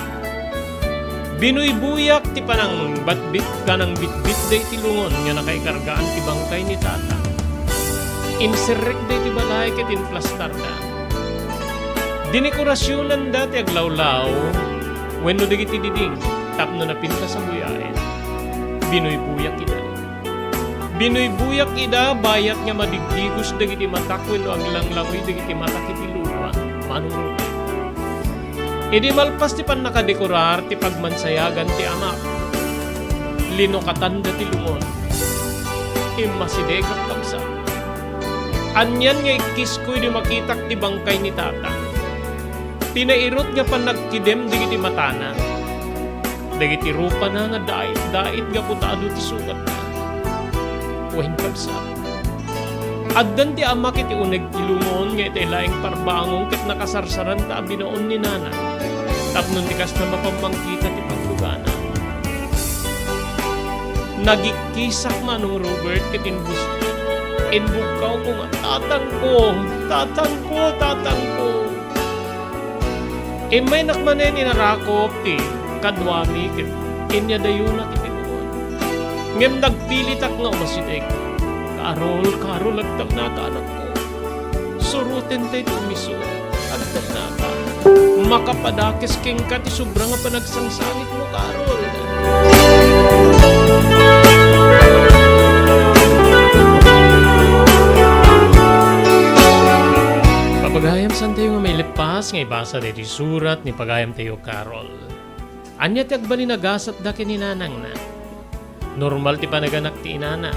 Binuybuyak ti panangbatbit-, panangbitbitda iti lungon nga nakaikargaan ti bangkay ni Tata. Inserrekda iti balay ket inplastarda. Dinekorasionanda ti aglawlaw wenno dagiti diding tapno napintas a buyaen. Binuybuyak ida. Binuybuyak ida bayat nga madigdigos dagiti matak wenno aglanglangoy dagiti matak iti lua, Manong Ruben. Idi malpas ti pannakadekorar ti pagmansayagan ti amak, linukatanda ti lungon. Immasidegak, kabsat. Anian nga ikkisko idi makitak ti bangkay ni tata. Ti nairut nga panagkidem dagiti matana. Dagiti rupana nga dait-dait gapu ta adu ti sugatna. Wen, kabsat, addan ti amak iti uneg ti lungon nga itay laeng parbangon ket nakasarsaranta a binaon ni nanang. Tapno ti kasta, mapammangkita ti pagtugana. Nagikkisak, Manong Robert, ket inbus-, inbugkawko nga, "Tatangko! Tatangko! Tatangko!" Immaynak manen inarakop ti kaduami ket inyadayonak iti lungon. Ngem nagpilitak nga umasideg. "Karol, Karol, agtamnaka, anakko. Surotentayo ti umiso. Agtamnaka. Makapadakes kenka ti sobra nga panagsangsangitmo, Karol." Papagayam, saantayo nga maileppas nga ibasa daytoy surat ni pagayamtayo, Carol. Ania ti agbalin a gasatda ken ni nanangna? Normal ti panaganak ti inana.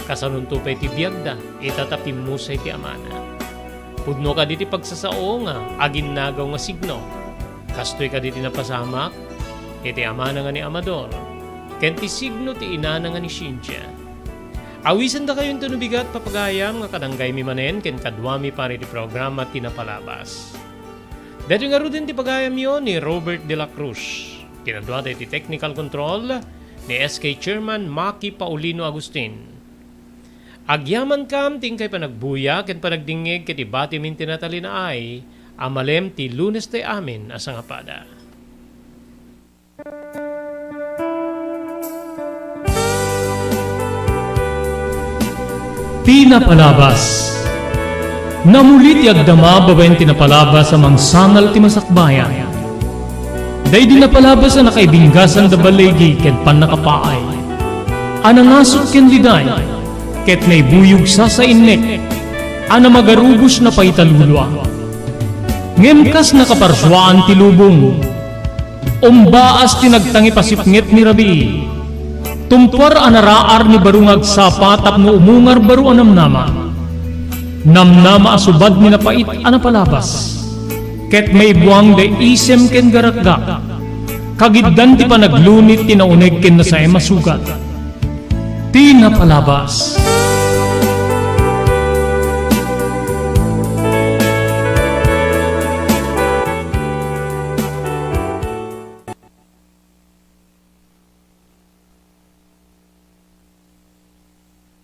Kasanonto pay ti biagda, ita ta pimmusay ti amana. Pudno kadi ti pagsasao nga aginnagaw nga signo? Kastoy kadi ti napasamak iti amana nga ni Amador, ken ti signo ti inana nga ni Cynthia? Awisendakayonto no bigat, papagayam, nga kadanggaymi manen ken kaduami para iti programa ti napalabas. Daytoy ngaruden ti pagayamyo ni Robert de la Cruz. Kinaduada iti technical control ni S K Chairman Maki Paulino Agustin. Agyamankam ti inkay panagbuya ken panagdingngeg ket ibatimin ti natalinaay a malem ti Lunes ti amin a sangapada. Ti napalabas. Namuli ti agdama babaen ti napalabas a mangsangal ti masakbayan. Daydi napalabas a nakaibinggasan da baligi ken pannakapaay, a nangasut ken liday, ket naibuyog sasainnek a namagarubos na paitalulua. Ngem kas nakaparsuaan ti lubong, umbaas ti nagtangipasipnget ni rabii. Tumpuar a naraar ni baro nga agsapa tapno umungar baro a namnama. Namnama a subad ni napait a napalabas, ket maibuang da isem ken garakgak. Kagiddan ti panaglunit ti nauneg ken nasaem a sugat. Ti napalabas.